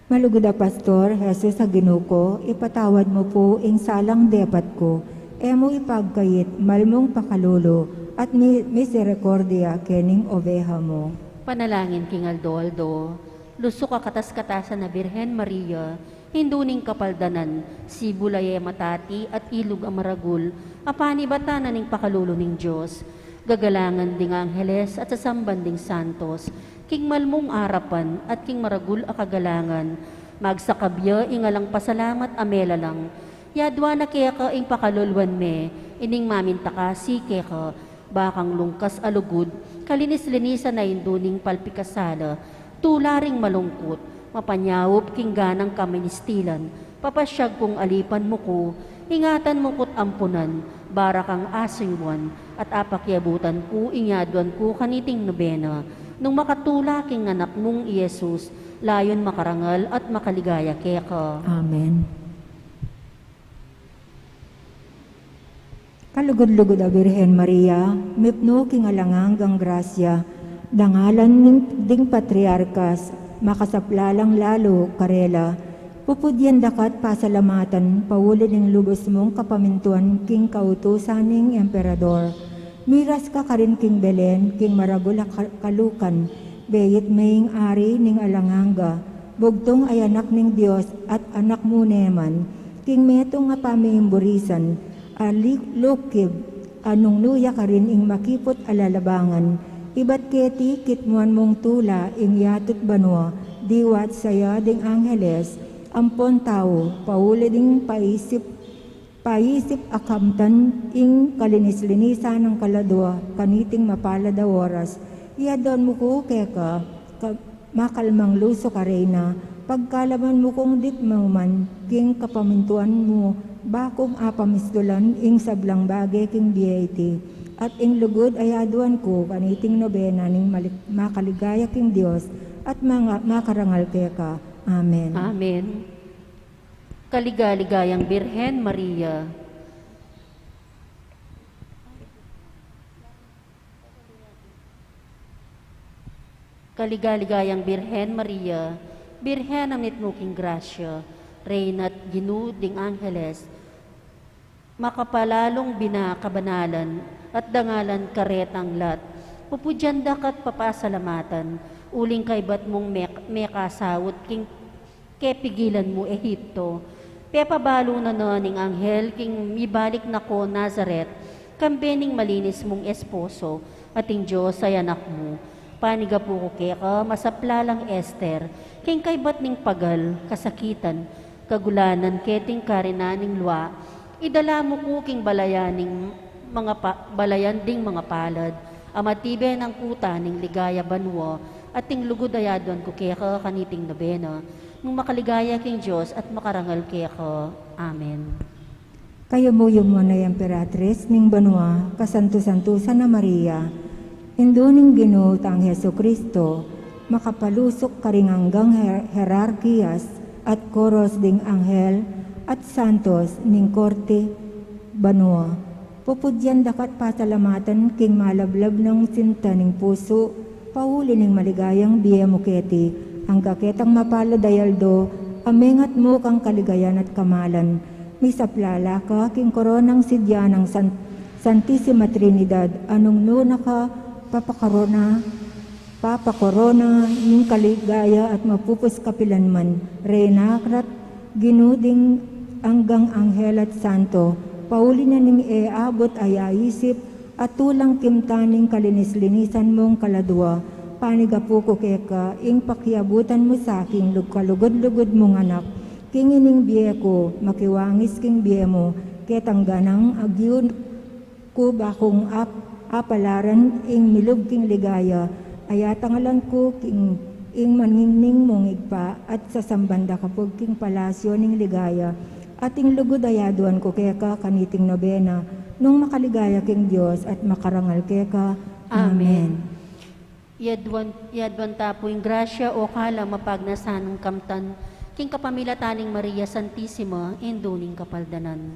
Malugud a Pastor, Jesus a Ginu ku, ipatawad mu pu ing salang depat ku. E mu ipagkait, malmung pakalulu, at mi-, miserikordia kening oveha mu. Panalangin king aldo-aldo. Lusuk a katas-katasan a Birhen Maria, Indu ning kapaldanan, sibul a e matati at ilug a maragul, a panibatan na ning pakalulu ning Dios. Gagalangan ding angheles at sasamban ding santos, king malmung arapan at king maragul a kagalangan, magsakab ya ing alang pasalamat a melalang, yadwan na keka ing pakaluluan me, ining maminta kasi keka, bakang lungkas a lugud, kalinis-linisan a indu ning palpikasala, tula ring malungkut, mapanyaup king ganang kaministilan, papasyag kung alipan mu ku, ingatan mu ku't ampunan, barakang asuyuan, at apakiabutan ku ing yadwan ku kaniting nobena, nung makatula king anak mung i Jesus, layun makarangal at makaligaya keka. Amen. Kalugud-lugud a Birhen Maria, mipnu king alang anggang grasya, dangalan ning, ding patriarkas, makasaplalang lalu karela, pupudyan daka't pasalamatan, pauli ning lubus mung kapamintuan king kautusan ning emperador. Miras ka karin king Belen, king maragul a ka-, kalukan, beit me ing ari ning alang angga, bugtung a anak ning Dios at anak mu ne man, king metung a pamimburisan, a li-, lukib, a nung nu ya karin ing makiput a lalabangan, ibat keti kitmuan mung tula ing yatu't banua, diwa't saya ding angheles, ampon tau, pauli ding paisip, paisip a kamtan ing kalinis-linisan nang kaladua, kaniting mapalad a oras, yadwan mu ku keka, ka-, makalmang lusuk a Reyna, pagkalaman mu kung ditmu man king kapamintuan mu, bakung apamistulan ing sablang bage king bie iti, at ing lugud a yadwan ku kaniting nobena ning malik-, makaligaya king Dios, at manga-, makarangal keka. Amen. Amen. Kaligaligayang Birhen Maria. Kaligaligayang Birhen Maria, Birhen a mitmu king grasya, Reyna't Ginu ding angheles, makapalalung bina kabanalan, at dangalan karetang lat, pupudyan daka't papasalamatan, uling kaybat mung mek-, mekasaut king kepigilan mu Egipto. Pepabalu na na ning anghel king mibalik na ko Nazaret, kambe ning malinis mung esposo, at ing Dios a anak mu. Panigapu ku keka, masaplalang Ester, king kaybat ning pagal, kasakitan, kagulanan, keting karinan ning lua, idala mu ku king balayan ning mga pa-, balayan ding mga palad, a matibe nang kuta ning ligaya banua, at ing lugud a yadwan ku keka kaniting nobena, nung makaligaya king Dios at makarangal keka. Amen. Kayumu-yumu na, Emperatris ning banua, kasantu-santusan a Maria, Indu ning Ginu tang Jesucristo, makapalusuk karing anggang her-, herarkias at koros ding anghel at santos ning korte banua. Pupudyan daka't pasalamatan king malablab nang sinta ning pusu, pauli ning maligayang bie mu keti, angga ketang mapalad a aldo, Amengat mu kang kaligayan at kamalan. Misaplala ka king koronang sidya nang San-, Santisima Trinidad, a nung nu na ka papakorona, papakorona ning kaligaya at mapupus kapilanman. Reyna ka't Ginu ding anggang anghel at santo, pauli na ning e abut a yaisip, at tulang kimtan ning kalinis-linisan mung kaladua. Panigapu ku keka ing pakiabutan mu sa king lug-, kalugud-lugud mung anak, king ining bie ku, makiwangis king bie mu, ketang ganang agyu ku ba kung ap-, apalaran ing milub king ligaya, a yatangalan ku king ing maningning mung Ibpa, at sasamban da kapug king palasyo ning ligaya, at ing lugud a yaduan ku keka kaniting nobena, nung makaligaya king Dios at makarangal keka. Amen. Amen. Yaduan, yaduan ta pu ing grasya o kalam a pagnasan nang kamtan, king kapamilatan ning Maria Santisima, Indu ning kapaldanan.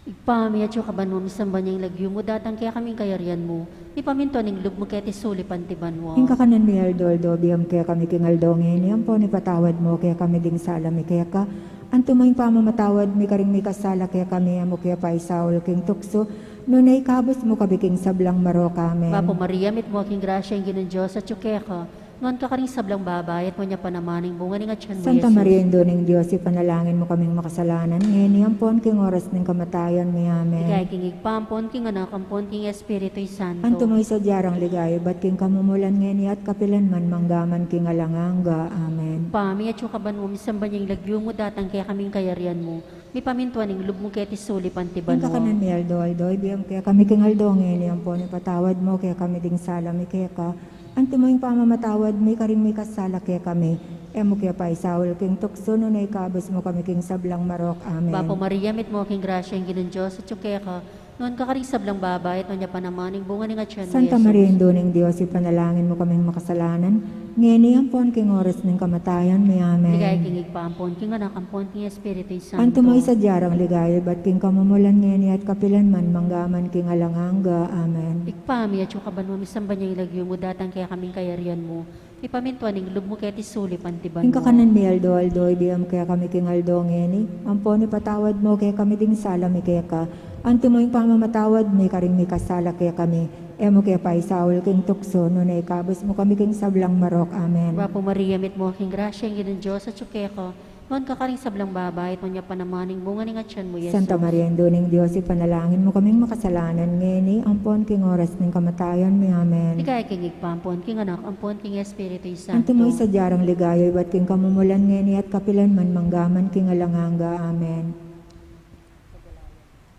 Ibpa mi, atsu ka banua, misamban ya ing lagyu mu, datang kekami ing kayarian mu, mipamintuan ing lub mu keti sulip anti banua. Ing kakanan mi aldo-aldo ibie mu kekami king aldo ngeni, ampon ipatawad mu kekami ding sala mi keka, anti mo ing pamamatawad mi karing mikasala kekami, e mu ke paisaul king tuksu, nune ikabus mu kami king sablang marok. Amen. Bapu Maria, mitmu ka king grasya, ing Ginung Dios atsu keka, nuan ka karing sablang babai, at nuan ya pa naman ing bunga ning atian mu, Santa Jesus. Maria, Indu ning Dios, ipanalangin mu kaming makasalanan, ngeni ampon king oras ning kamatayan mi. Amen. Ligaya king Ibpa, ampon king Anak, ampon king Espiritu Santo. Anti mo ing sadya rang ligaya ibat king kamumulan, ngeni at kapilan man, mangga man king alang angga. Amen. Ibpa mi, atsu ka banua, misamban ya ing lagyu mu, datang kekami ing kayarian mu, mipamintuan ing lub mu keti sulip anti banua. Ing kakanan mi aldo-aldo ibie mu kekami king aldo ngeni, ampon ipatawad mu kekami ding sala mi keka, anti mo ing pamamatawad mi karing mikasala kekami, e mu ke paisaul king tuksu, nune ikabus mu kami king sablang marok. Amen. Bapu Maria, mitmu ka king grasya, ing Ginung Dios atsu keka, nuan ka karing sablang babai, at nuan ya pa naman ing bunga ning atian mu, Santa Jesus. Maria, Indu ning Dios, ipanalangin mu kaming makasalanan, ngeni ampon king oras ning kamatayan mi. Amen. Ligaya king Ibpa, ampon king Anak, ampon king Espiritu Santo. Anti mo ing sadya rang ligaya ibat king kamumulan, ngeni at kapilan man, mangga man king alang angga. Amen. Ibpa mi, atsu ka banua, misamban ya ing lagyu mu, datang kekami ing kayarian mu, mipamintuan ing lub mu keti sulip anti banua. Ing kakanan mi aldo-aldo ibie mu kekami king aldo ngeni, ampon ipatawad mu kekami ding sala mi keka, anti mo ing pamamatawad mi karing mikasala kekami, e mu ke paisaul king tuksu, nune ikabus mu kami king sablang marok. Amen. Bapu Maria, mitmu ka king grasya, ing Ginung Dios atsu keka, nuan ka karing sablang babai, at nuan ya pa naman ing bunga ning atian mu, Jesus. Santa Maria, Indu ning Dios, ipanalangin mu kaming makasalanan, ngeni ampon king oras ning kamatayan mi. Amen. Ligaya king Ibpa, ampon king Anak, ampon king Espiritu Santo. Anti mo ing sadya rang ligaya ibat king kamumulan, ngeni at kapilan man, mangga man king alang angga. Amen.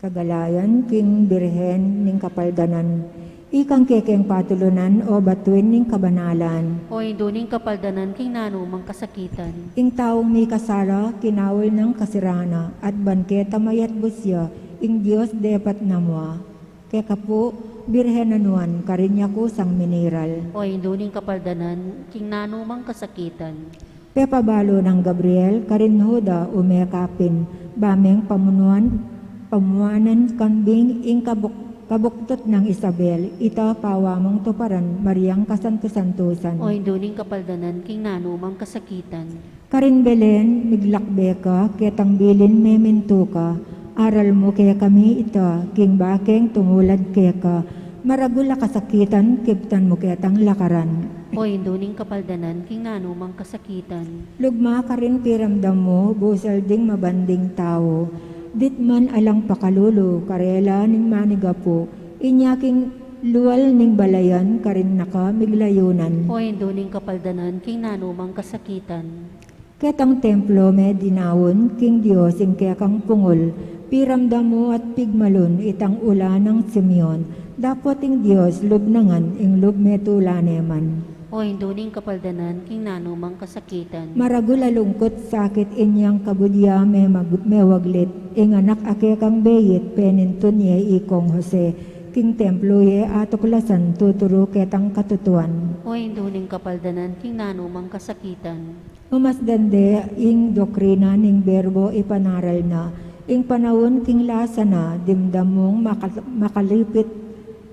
Kagalayan king Birhen ning Kapaldanan. Ikang kekeng patulunan, o batuin ning kabanalan. O Indu ning Kapaldanan, king nanu mang kasakitan. Ing taung mikasala, kinaul nang kasirana, at ban keta mayatbus ya, ing Dios depat na mua. Keka pu, Birhen a nuan, karin ya kusang miniral. O Indu ning Kapaldanan, king nanu mang kasakitan. Pepabalu nang Gabriel karin Juda, ume kapin, ba meng pamunuan, pamuanan kambing ing kabuk-, kabuktut nang Isabel, ita pawa mung tuparan, Mariang kasantu-santusan. O Indu ning Kapaldanan, king nanu mang kasakitan. Karin Belen, miglakbe ka, ketang bilin memintu ka, aral mu kekami ita, king bakeng tumulad keka, maragul a kasakitan, kibtan mu ketang lakaran. O Indu ning Kapaldanan, king nanu mang kasakitan. Lugma karin piramdam mu, busal ding mabanding tau. Ditman alang pakalulu, karela ning manigapu. Inya king lual ning balayan, karin na ka miglayunan. O Indu ning Kapaldanan, king nanu mang kasakitan. Ketang templo me dinaun, king Dios ing kekang pungul. Piramdam mu at pigmalun, itang ula nang Simeon. Dapot ing Dios, lub na ngan, ing lub me tula ne man. O Indu ning Kapaldanan, king nanu mang kasakitan. Maragul a lungkut sakit inyang kabud ya me mag-, mewaglit. Ing anak a kekang beit, penintun ye ikong Jose. King templo ye atuklasan, tuturu ketang katutuan. O Indu ning Kapaldanan, king nanu mang kasakitan. Umasdan de ing doktrina ning Berbo ipanaral na. Ing panaun king lasa na, dimdam mung maka-, makalipit,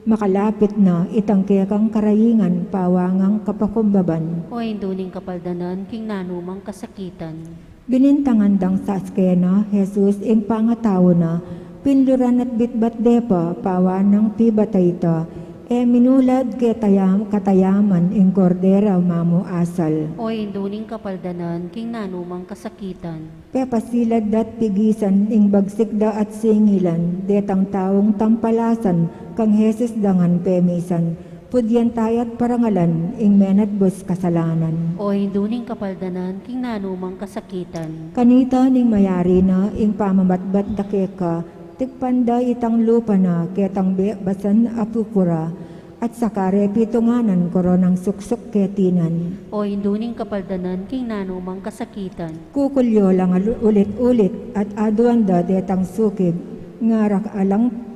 Makalapit na itang kekang karaingan, pawangang kapakumbaban. O Indu ning kapaldanan, king nanumang kasakitan. Binintangan dang saskena Jesus ing pangatau na, pinluran at bitbat de pa, pawanang pibatay ta, e minulad ketayam-, katayaman ing kordera mamu asal. O Indu ning kapaldanan, king nanumang kasakitan. Pepasilad da't pigisan ing bagsik da at singilan, detang taung tampalasan kang Jesus dangan pemisan, pudyan taya't parangalan ing menatbus kasalanan. O Indu ning kapaldanan, king nanumang kasakitan. Kanita ning mayari na ing pamabatbat da keka, tikpan da itang lupa na ketang be-, basan a pupura, at saka re pitunganan koronang suksuk ketinan. O Indu ning kapaldanan, king nanumang kasakitan. Kukulyo lang alu-, ulit-ulit at aduan da detang sukib, ngara alang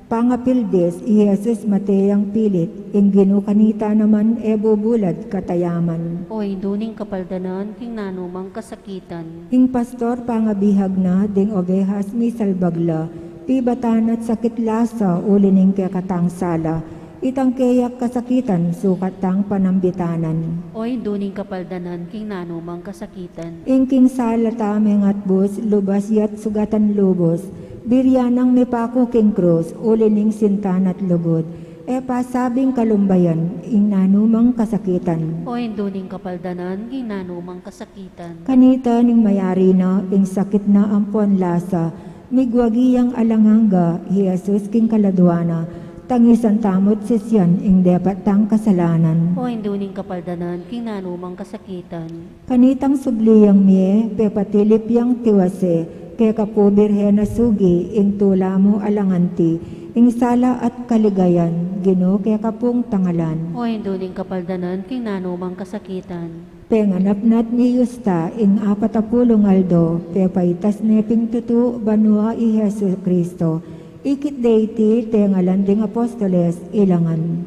pangapildis, i Jesus mate yang pilit, ing Ginu kanita naman e bubulad katayaman. O Indu ning kapaldanan, king nanumang kasakitan. Ing pastor pangabihag na ding obehas misalbag la, pibatan at sakit lasa uli ning kekatang sala, itang keyak kasakitan sukat tang panambitanan. O Indu ning kapaldanan, king nanumang kasakitan. Ing king sala ta mengatbus, lubas ya't sugatan lubus, biryan nang mipaku king krus, uli ning sinta na't lugud, e pasabing kalumbayan ing nanumang kasakitan. O Indu ning kapaldanan, king nanumang kasakitan. Kanita ning mayari na ing sakit na ampon lasa, migwagi yang alang angga, i Jesus king kaladua na, tangisan tamu't sisian ing depat tang kasalanan. O Indu ning kapaldanan, king nanumang kasakitan. Kanitang subli yang mie, pepatilip yang tiwase, keka pu Birhen a sugi, ing tula mu alang anti, ing sala at kaligayan, Ginu keka pung tangalan. O Indu ning kapaldanan, king nanumang kasakitan. Penganap na't miyusta ing apat a pulung aldo, pepaitas ne ping tutu banua i Jesu Kristo. Ikit de iti tengalan ding apostoles, ilangan.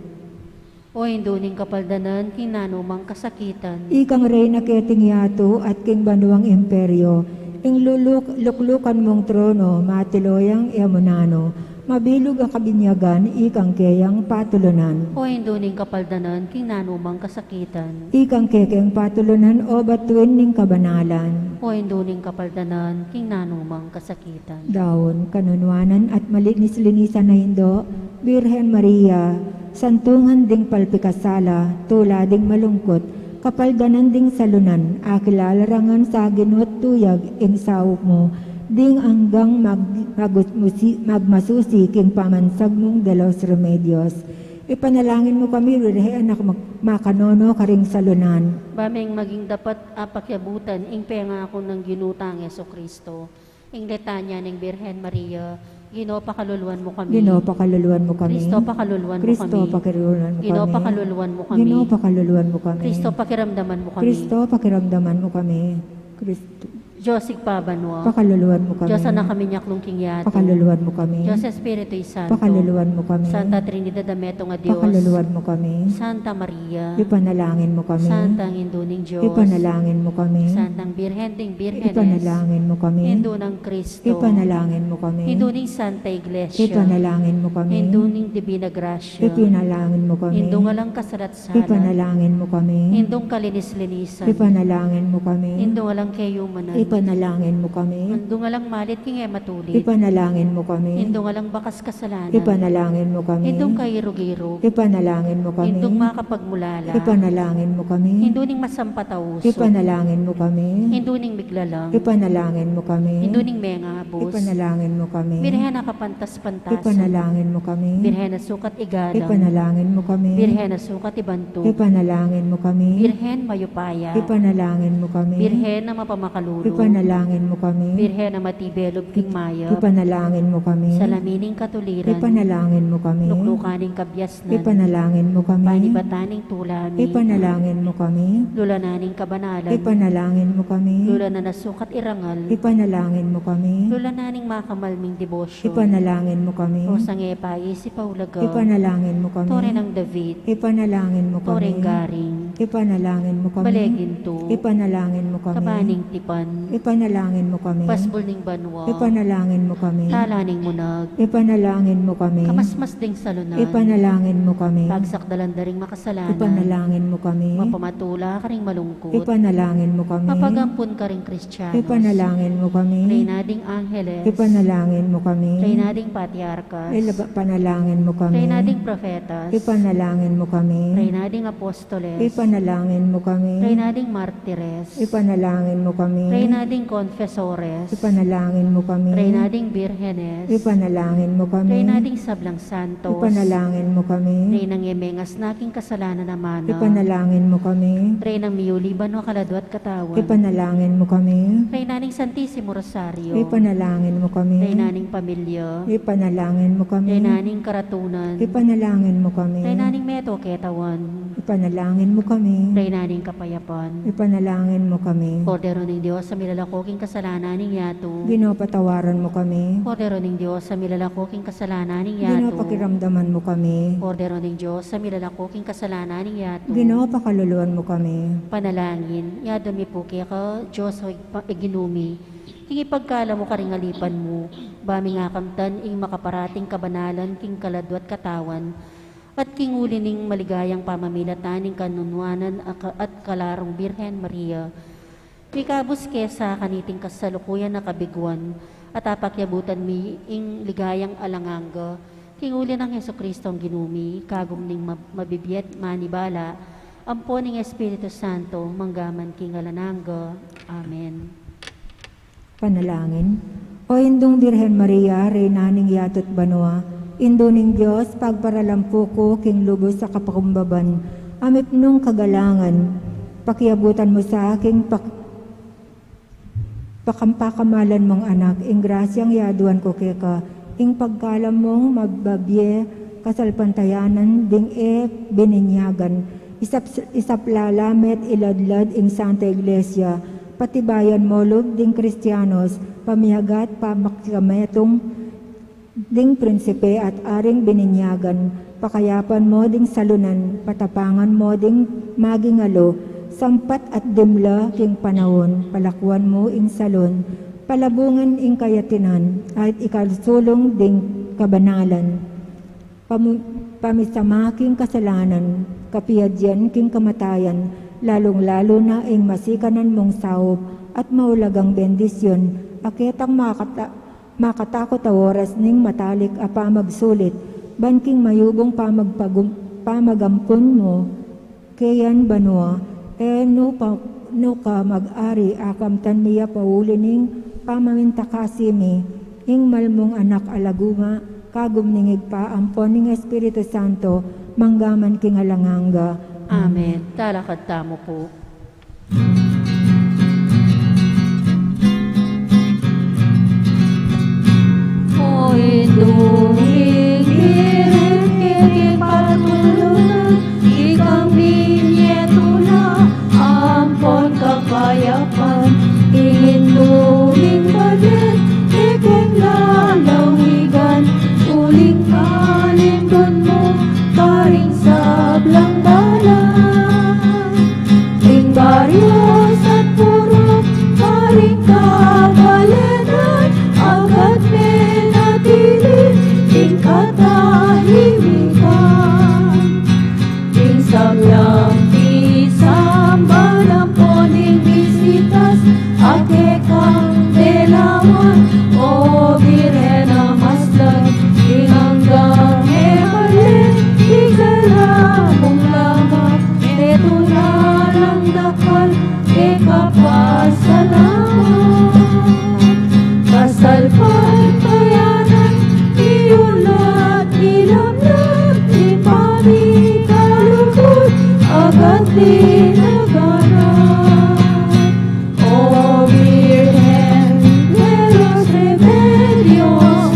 O Indu ning kapaldanan, king nanumang kasakitan. Ikang reyna keting yatu at king banuang imperio, ing luluk-, luklukan mung trono, matilo yang e mu nanu, mabilug a kabinyagan, ikang keyang patulunan. O Indu ning kapaldanan, king nanumang kasakitan. Ikang kekeng patulunan, o batuin ning kabanalan. O Indu ning kapaldanan, king nanumang kasakitan. Daun, kanunuanan at malinis-linisan a Indu, Birhen Maria, santungan ding palpikasala, tula ding malungkut, kapaldanan ding salunan, akilala rangan sa Ginu at tuyag ing saup mu, ding anggang mag-, magusmusi-, magmasusi king pamansag mung de los Remedios. Ipanalangin mu kami, Birhen a mag-, makanono karing salunan. Ba meng maging dapat a pakiabutan ing pengaku nang Ginu tang Jesu Kristo. Ing litanya ning Birhen Maria. Ginu, pakaluluan mu kami. Ginu, pakaluluan mu kami. Kristo, pakaluluan mu Kristo, kami. Pakaluluan mu Ginu, kami. Pakaluluan mu kami. Ginu, pakaluluan mu kami. Kristo, pakiramdaman mu kami. Kristo, pakiramdaman mu kami. Kristo. Dios Ibpa banua. Pakaluluan mu kami. Dios Anak a minyaklung king yatu. Pakaluluan mu kami. Dios Espiritu Santo. Pakaluluan mu kami. Santa Trinidad a metung a Dios. Pakaluluan mu kami. Santa Maria. Ipanalangin mu kami. Santang Indu ning Dios. Ipanalangin mu kami. Santang Birhen ding Birhenes. Ipanalangin mu kami. Indu nang Kristo. Ipanalangin mu kami. Indu ning Santa Iglesia. Ipanalangin mu kami. Indu ning Divina Gracia. Ipanalangin mu kami. Indung alang kasalat-salat. Ipanalangin mu kami. Indung kalinis-linisan. Ipanalangin mu kami. Indung alang kayumanan. Ipanalangin mu kami. Indung alang malit king e matulid. Ipanalangin mu kami. Indung alang bakas kasalanan. Ipanalangin mu kami. Indung kairug-irug. Ipanalangin mu kami. Indung makapagmulala. Ipanalangin mu kami. Indu ning masampat a usug. Ipanalangin mu kami. Indu ning miglalang. Ipanalangin mu kami. Indu ning mengabus. Ipanalangin mu kami. Birhen a kapantas-pantasan. Ipanalangin mu kami. Birhen a sukat igalang. Ipanalangin mu kami. Birhen a sukat ibantug. Ipanalangin mu kami. Birhen mayupaya. Ipanalangin mu kami. Birhen a mapamakalulu. Ipanalangin mu kami. Birhen a matibe lub king mayap. Ipanalangin mu kami. Salamin ning katuliran. Ipanalangin mu kami. Luklukan ning kabiasnan. Ipanalangin mu kami. Panibatan ning tula mi. Ipanalangin mu kami. Lulanan ning kabanalan. Ipanalangin mu kami. Lulanan a sukat irangal. Ipanalangin mu kami. Lulanan ning makamal ming debosyon. Ipanalangin mu kami. Rosang e paisip a ulaga. Ipanalangin mu kami. Tore nang David. Ipanalangin mu kami. Toreng garing. Ipanalangin mu kami. Bale Gintu. Ipanalangin mu kami. Kaban ning Tipan. Ipanalangin mu kami. Pasbul ning banua. Ipanalangin mu kami. Tala ning Munag. Ipanalangin mu kami. Kamasmas ding salunan. Ipanalangin mu kami. Pagsakdalan da ring makasalanan. Ipanalangin mu kami. Mapamatula karing malungkut. Ipanalangin mu kami. Mapagampun karing Kristianos. Ipanalangin mu kami. Reyna ding Angeles. Ipanalangin mu kami. Reyna ding Patriarkas. Ipanalangin mu kami. Reyna ding Profetas. Ipanalangin mu kami. Reyna ding Apostoles. Ipanalangin mu kami. Reyna ding Martires. Ipanalangin mu kami. Reyna ding Konfesores. Ipanalangin mu kami. Reyna ding Birhenes. Ipanalangin mu kami. Reyna ding sablang Santos. Ipanalangin mu kami. Reynang e mengasna king kasalanan a mana. Ipanalangin mu kami. Reynang miyuli banua, kaladua at katawan. Ipanalangin mu kami. Reyna ning Santisimo Rosario. Ipanalangin mu kami. Reyna ning pamilya. Ipanalangin mu kami. Reyna ning karatunan. Ipanalangin mu kami. Reyna ning metung a ketawan. Ipanalangin mu kami. Reyna ning kapayapan. Ipanalangin mu kami. Kordero ning Dios a milalako king kasalanan ning yatu. Ginu, patawaran mu kami. Kordero ning Dios a milalako king kasalanan ning yatu. Ginu, pakiramdaman mu kami. Kordero ning Dios a milalako king kasalanan ning yatu. Ginu, pakaluluan mu kami. Panalangin. Iadwan mi pu keka, Dios a Ginu mi, ing ipagkalam mu karing alipan mu, ba ming akamtan ing makaparating kabanalan king kaladua at katawan, at king uli ning maligayang pamamilatan ning kanunuanan a ka-, at kalarung Birhen Maria, mikabus ke sa kaniting kasalukuyan a kabiguan, at apakiabutan mi ing ligayang alang angga, king uli nang Jesucristong Ginu mi, kagum ning mab-, mabibie at manibala, ampo ning Espiritu Santo, mangga man king alang angga. Amen. Panalangin. O Indung Birhen Maria, Reyna ning yatu at banua, Indu ning Dios, pagparalampu ku king lubus a kapakumbaban a mipnung kagalangan, pakiabutan mu sa king pak-, pakam-, pakamalan mung Anak ing grasyang iadwan ku keka, ing pagkalam mung mababie kasalpantayanan ding e bininyagan, isap-, isapla la me't iladlad ing Santa Iglesia, patibayan mu lub ding Kristianos, pamiagat pamakikametung ding prinsipe at aring bininyagan, pakayapan mu ding salunan, patapangan mu ding maging alu, sampat at dimla king panaun, palakuan mu ing salun, palabungan ing kayatinan, at ikasulung ding kabanalan. Pamu-, pamisama king kasalanan, kapiadian king kamatayan, lalung-lalu na ing masikanan mung saup at maulagang bendisyun, a ketang makata-, makatakut a oras ning matalik a pamagsulit, ban king mayubung pamagpagum-, pamagampun mu, keyan banua, e nu pa, nu ka mag-ari, akamtan mi ya pauli ning pamamintakasi mi, ing mal mung Anak a laguma, kagum ning Ibpa, ampo ning Espiritu Santo, mangga man king alang angga. Amen. Talakad tamu pu. O Indung Birhen, kekeng patulunan, ikami nyetu na ampon kapayapan, ing Indu ning Balen, kekeng lalawigan, uling kalindun mu karing sablang banua. Ing baryu at purok, karing kabalenan, agad menatili ing katahimikan. Ing sablang pisamban ampon ding bisitas, a kekang delawan, O Birhen a maslag, ing anggang e balen, ing galang mung lamak, e tula lang dakal, e kapasalamat. Kasalpantayanan, iulat, ilamlam, ipamikalugud, agad dinaganat. O Birhen de los Remedios,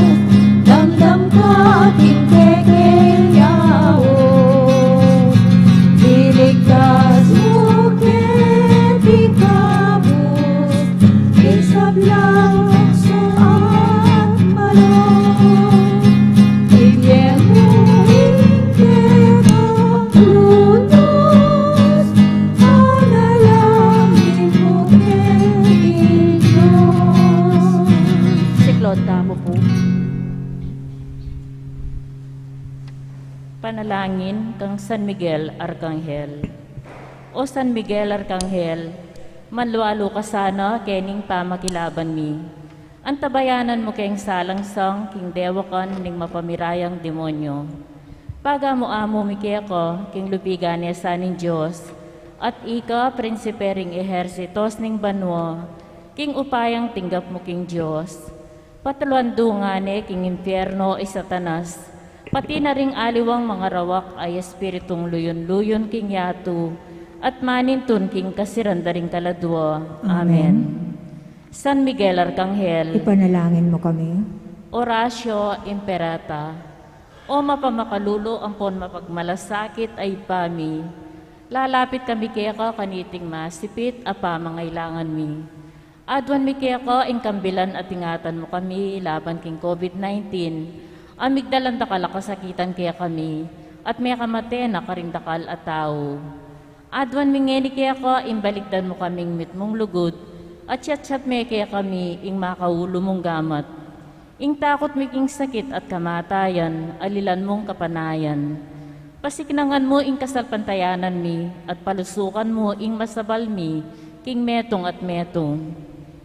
damdam ka king kekeng yaus, iligtas mu keti kabus ing sablang tuksu at malung. Ibie mu ing kekang Panalangin kang San Miguel Arkanghel. O San Miguel Arkanghel, manlualu ka sana kening pamakilaban mi. Antabayanan mu keng salangsang king dewakan ning mapamirayang demonyo. Pagamu-amu mi keka king lupigan ne sa ning Dios, at ika prinsipe ring ehersitos ning banua, king upayang tinggap mu king Dios. Pataluan dunga ne king impierno i Satanas, pati na ring aliwang mangarawak a espiritung luyun-luyun king yatu, at manintun king kasiran da ring kaladua. Amen. Amen. San Miguel Arkanghel. Ipanalangin mu kami. Oratio Imperata. O mapamakalulu ampon mapagmalasakit a Ibpa mi, lalapit kami keka kaniting masipit a pamangailangan mi. Aduan mi keka ing kambilan at ingatan mu kami laban king COVID nineteen, a migdalan dakal a kasakitan kekami, at mekamate na karing dakal a tau. Aduan mi ngeni keka ing balikdan mu kaming mitmung lugud, at yatyat me kekami ing makaulu mung gamat. Ing takut mi king sakit at kamatayan, alilan mung kapanayan. Pasiknangan mu ing kasalpantayanan mi, at palusukan mu ing masabal mi king metung at metung.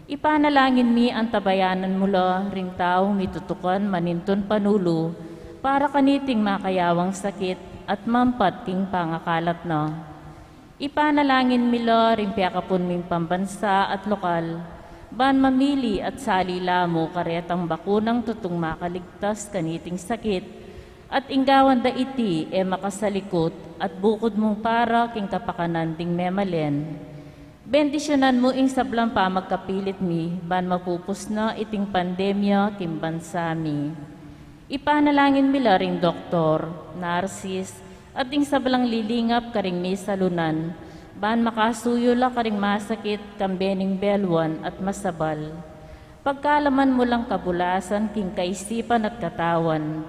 Ipanalangin mi antabayanan mu la ring taung mitutukan manintun panulu para kaniting makayawang sakit at mampat king pangakalat na. Ipanalangin mi la ring pekapun ming pambansa at lokal, ban mamili at sali la mu karetang bakunang tutung makaligtas kaniting sakit, at ing gawan da iti e makasalikut at bukud mung para king kapakanan ding memalen. Bendisyunan mu ing sablang pamagkapilit mi, ban mapupus na iting pandemya king bansa mi. Ipanalangin mi la ring doktor, narsis, at ding sablang lilingap karing misalunan, ban makasuyu la karing masakit, kambe ning beluan at masabal. Pagkalaman mu lang kabulasan king kaisipan at katawan.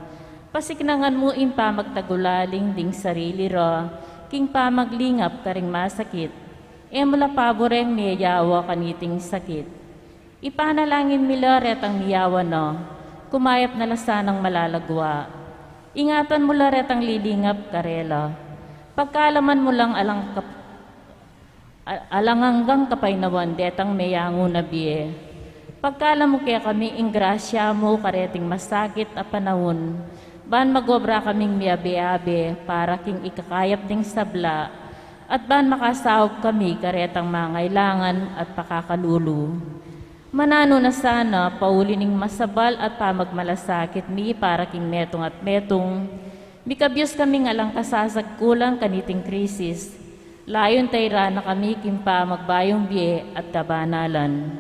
Pasiknangan mu ing pamagtagulaling ding sarili ra, king pamaglingap karing masakit. E mu la paburen miyayawa kaniting sakit. Ipanalangin mi la retang miyawa na, kumayap na la sanang malalagwa. Ingatan mu la retang lilingap karela. Pagkalaman mu lang alang kap-, a-, alang anggang kapaynawan detang meyangu na bie. Pagkalam mu kekami ing grasya mu kareting masakit a panaun, ban magobra kaming miyabe-abe para king ikakayap ding sabla, at ban makasaup kami karetang mangailangan at pakakalulu. Mananu na sana, pauli ning masabal at pamagmalasakit mi para king metung at metung, mikabyus kaming alang kasasagkulan kaniting krisis, layun tairan na kami king pamagbayung bie at kabanalan.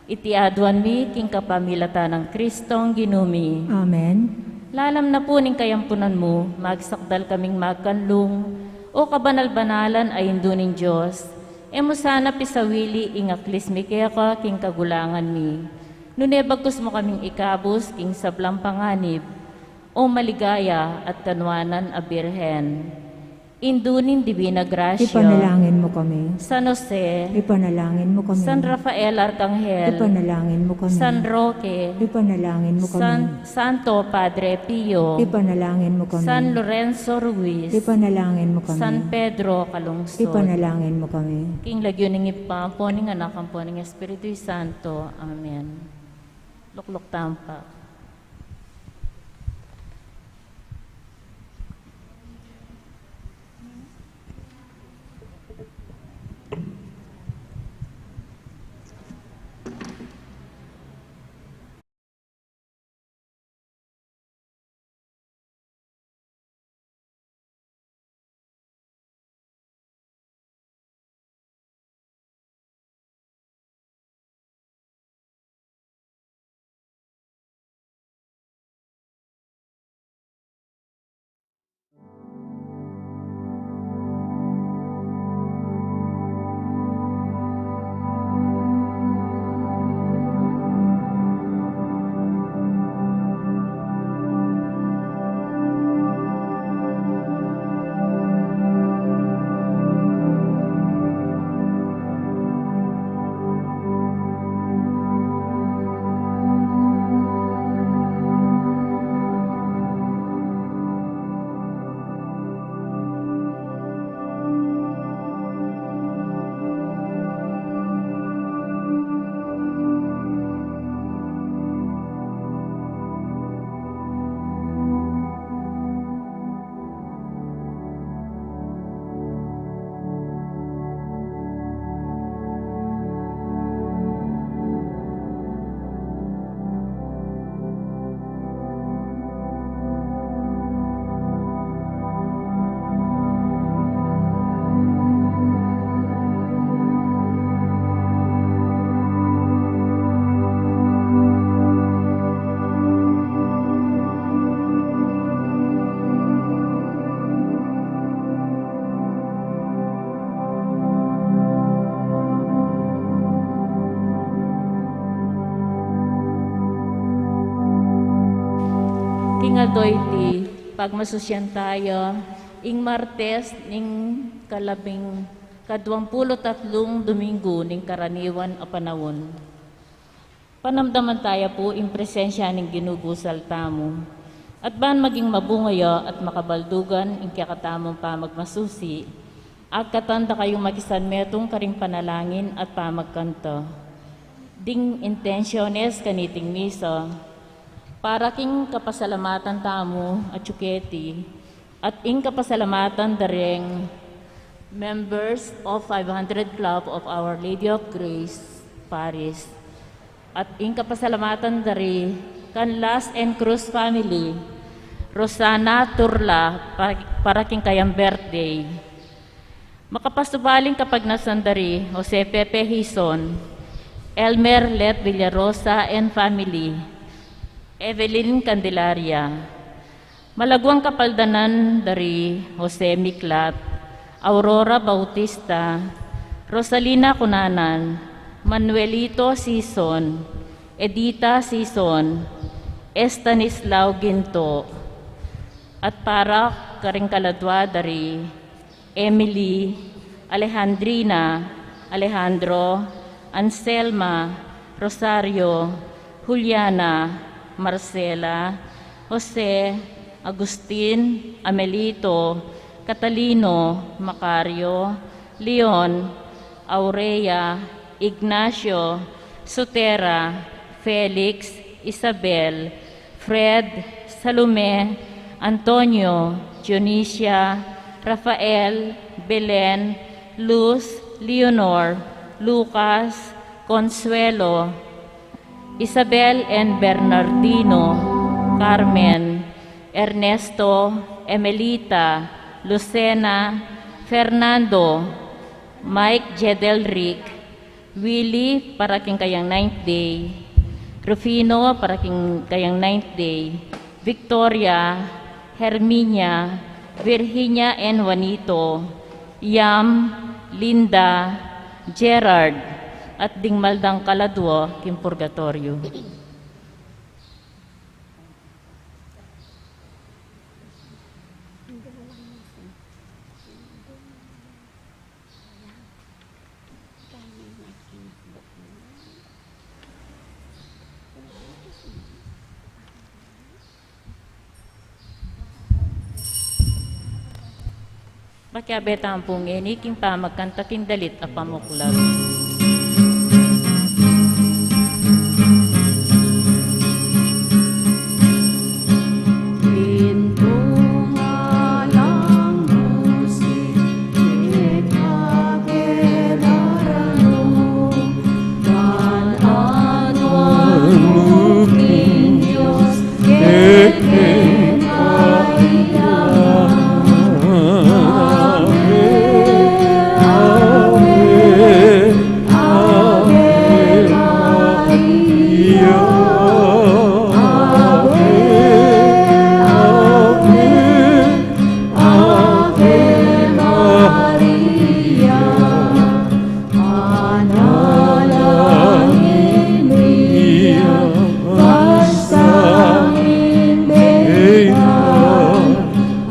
Iti aduan mi king kapamilatan nang Kristong Ginu mi. Amen. Lalam na pu ning kayampunan mu, magsakdal kaming magkanlung, O kabanal-banalan a Indu ning Dios, e mu sana pisawili ing aklis mi keka king kagulangan mi, nune bagkus mu kaming ikabus king sablang panganib, O maligaya at kanuanan a Birhen, Indu ning Dibina Grasya. Ipanalangin mu kami. San Jose. Ipanalangin mu kami. San Rafael Arkanghel. Ipanalangin mu kami. San Roque. Ipanalangin mu kami. San, Santo Padre Pio. Ipanalangin mu kami. San Lorenzo Ruiz. Ipanalangin mu kami. San Pedro Calungsod. Ipanalangin mu kami. King lagyu ning Ibpa, ampo ning Anak, ampo ning Espiritu Santo. Amen. Lukluk tamu pa. Ing aldo iti, pagmasusyan taya ing Martes ning kalabing kaduang pulu't atlung Domingo ning karaniwan a panaun. Panamdaman taya pu ing presensya ning Ginu busal tamu. At ban maging mabunga ya at makabaldugan ing kekatamung pamagmasusi, agkatan da kayung makisanmetung karing panalangin at pamagkanta. Ding intensiones kaniting misa, para king kapasalamatan tamu at suketi, at ing kapasalamatan da ring members of five hundred Club of Our Lady of Grace Parish, at ing kapasalamatan da ri Canlas and Cruz family, Rosana Turla, para, para king kayang birthday. Makapasubaling kapagnasan da ri Jose Pepe Hizon, Elmer Let Villarosa and family, Evelyn Candelaria. Malaguang kapaldanan da ri Jose Miklat, Aurora Bautista, Rosalina Cunanan, Manuelito Sison, Edita Sison, Estanislao Ginto, at para karing kaladua da ri Emily, Alejandrina, Alejandro, Anselma, Rosario, Juliana, Marcela, Jose, Agustin, Amelito, Catalino, Macario, Leon, Aurea, Ignacio, Sutera, Felix, Isabel, Fred, Salome, Antonio, Dionisia, Rafael, Belen, Luz, Leonor, Lucas, Consuelo, Isabel and Bernardino, Carmen, Ernesto, Emelita, Lucena, Fernando, Mike Jedelric, Willie para king kayang ninth day, Rufino para king kayang ninth day, Victoria, Herminia, Virginia and Juanito, Yam, Linda, Gerard, at ding mal dang kaladua king purgatoryo. Makiabe tamu pu ngeni king pamagkanta king dalit a pamuklat. Manalangin ria, basta ming beta,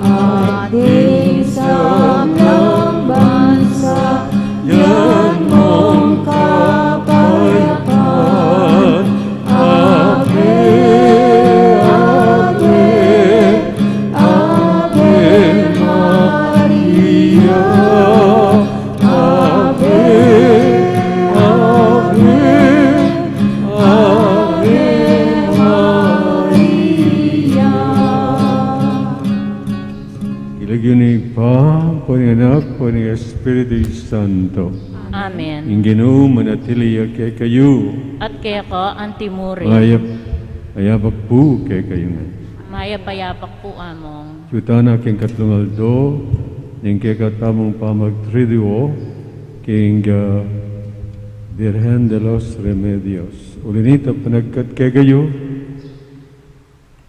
ating sablang bansa, yan mong kapayapaan. Ave, Ave, Ave Maria. Ave, Ave, Ave Maria. King lagyu ning Ibpa, ampo ning Anak, ampo ning Espiritu Santo. Amen. Ing Ginu manatili ya kekayu. At keka antimurin. Mayap, mayap a pu kekayu ngan. Mayap a yabak pu, Among. Atyu tana king katlung aldo ning kekatamung pamagtriduo king, ah, Birhen de los Remedios. Uli na nita, panagkat kekayu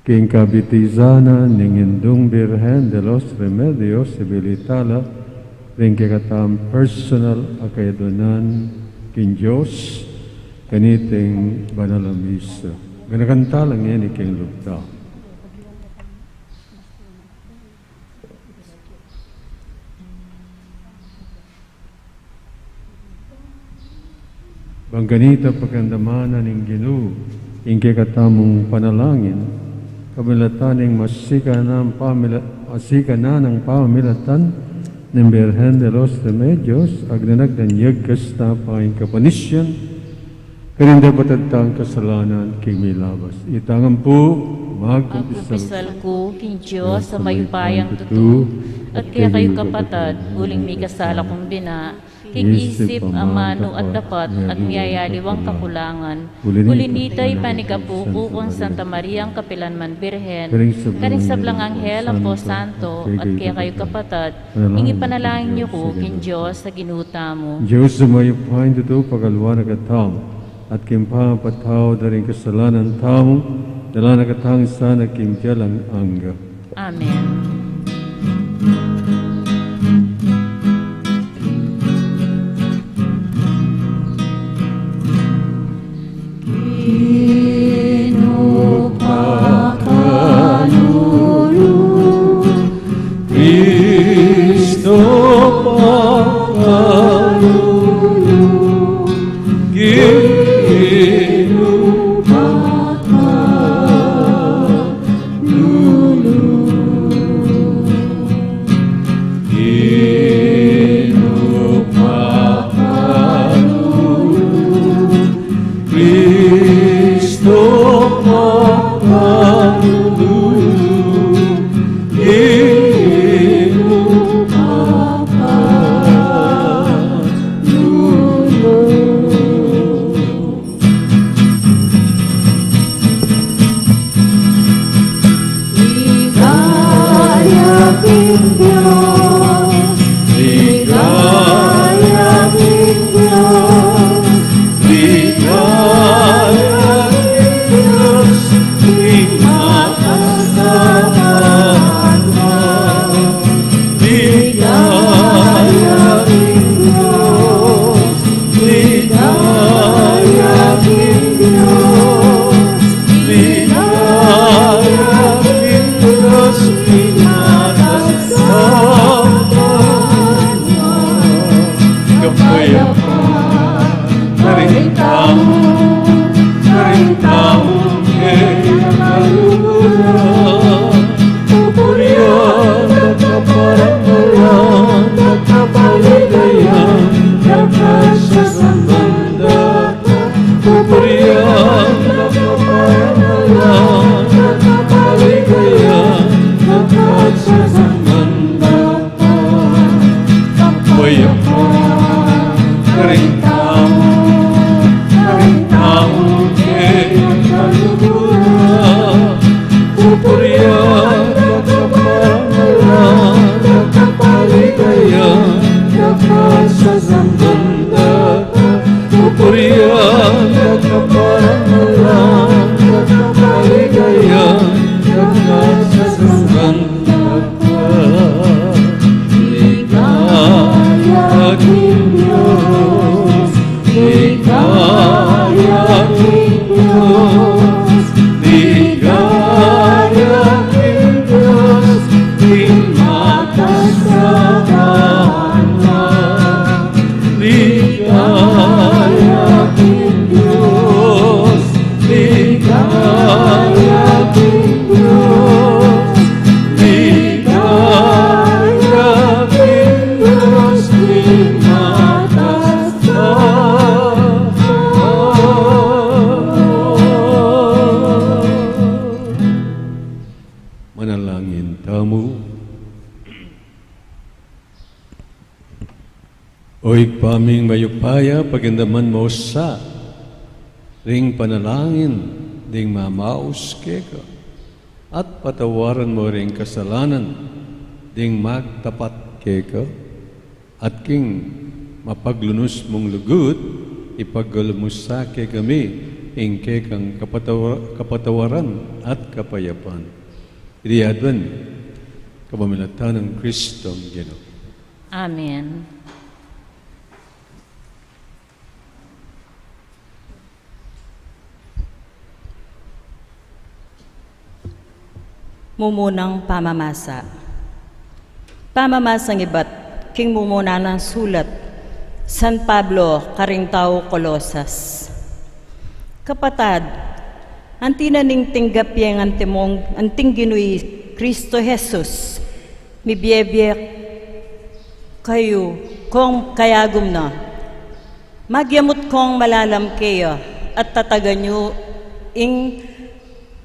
king kabitisanan ning Indung Birhen de los Remedios, ibili tala ring kekatamung personal a kayaduanan king Dios kaniting banal a misa. Ganakan tala ngeni king lub ta. Angga nita pakiramdaman na ning Ginu ing kekatamung panalangin, kapamilatan ning masikan nang pamila-, masikan nang pamilatan ning Birhen de los Remedios, agna nang danyag kasta pa ing kapanisyan, karin da patad tang kasalanan king milabas. Itang ampu, magkumpisal ku king Dios a mayupayang tutu, at kekayu kapatad, uling mikasala kung bina, king isip, amanu, at dapat, at miyayaliwang kakulangan. Uli nita, ipanigapu ku kang Santa Mariang kapilanman Birhen, karing sablang anghel ampong santo, at kekayu kapatad, ing ipanalangin yu ku king Dios a Ginu tamu. Dios a mayupayang tutu, pakaluan na katamu, at king pamapatawad da ring kasalanan tamu, dala na katamu sana king bie alang angga. Amen. Ginu pakalulu, Kristo pakalulu, Ginu pakalulu. Ginu pakalulu, Kristo pakalulu, Ginu pakalulu. Ligaya king Dios, ligaya king Dios, ligaya king Dios, king mataas a banua. Ligaya king Dios, ligaya king Dios, ligaya king Dios, king mataas a banua. Kapayapan karing tamu, karing tamu kekaluguran. Pupurian da ka, parangalan da ka, paligayan da ka, sasamban da ka. Pupurian da ka, parangalan da ka, paligayan da ka, sasamban da ka. Kapayapan karing tamu, karing tamu kekaluguran. Pupurian da ka, parangalan da ka, paligayan da ka, sasamban da ka. Pupurian da ka, parangalan da ka, paligayan da ka, sasamban da ka. Ligaya king Dios, ligaya king Dios, ligaya king Dios, king mataas a banua. Ligaya king Dios, ligaya king Dios, ligaya king Dios, king mataas a banua. Manalangin tamu. O Ibpa ming mayupaya, pakiramdaman mu sa ring panalangin ding mamaus keka, at patawaran mu ring kasalanan ding magtapat keka, at king mapaglunus mung lugud, ipagkalub mu sa kekami ing kekang kapatawa-, kapatawaran at kapayapan. Iti adwan mi kapamilatan nang Kristong Ginu. Amen. Mumunang pamamasa. Pamamasang ibat king mumuna nang sulat San Pablo karing taga Colosas. Kapatad, anti na ning tinggap ye ing antimong, anting Ginu i Kristo Jesus, mibie-bie kayu kung kayagum na. Magyamut kung malalam keya, at tatagan yu ing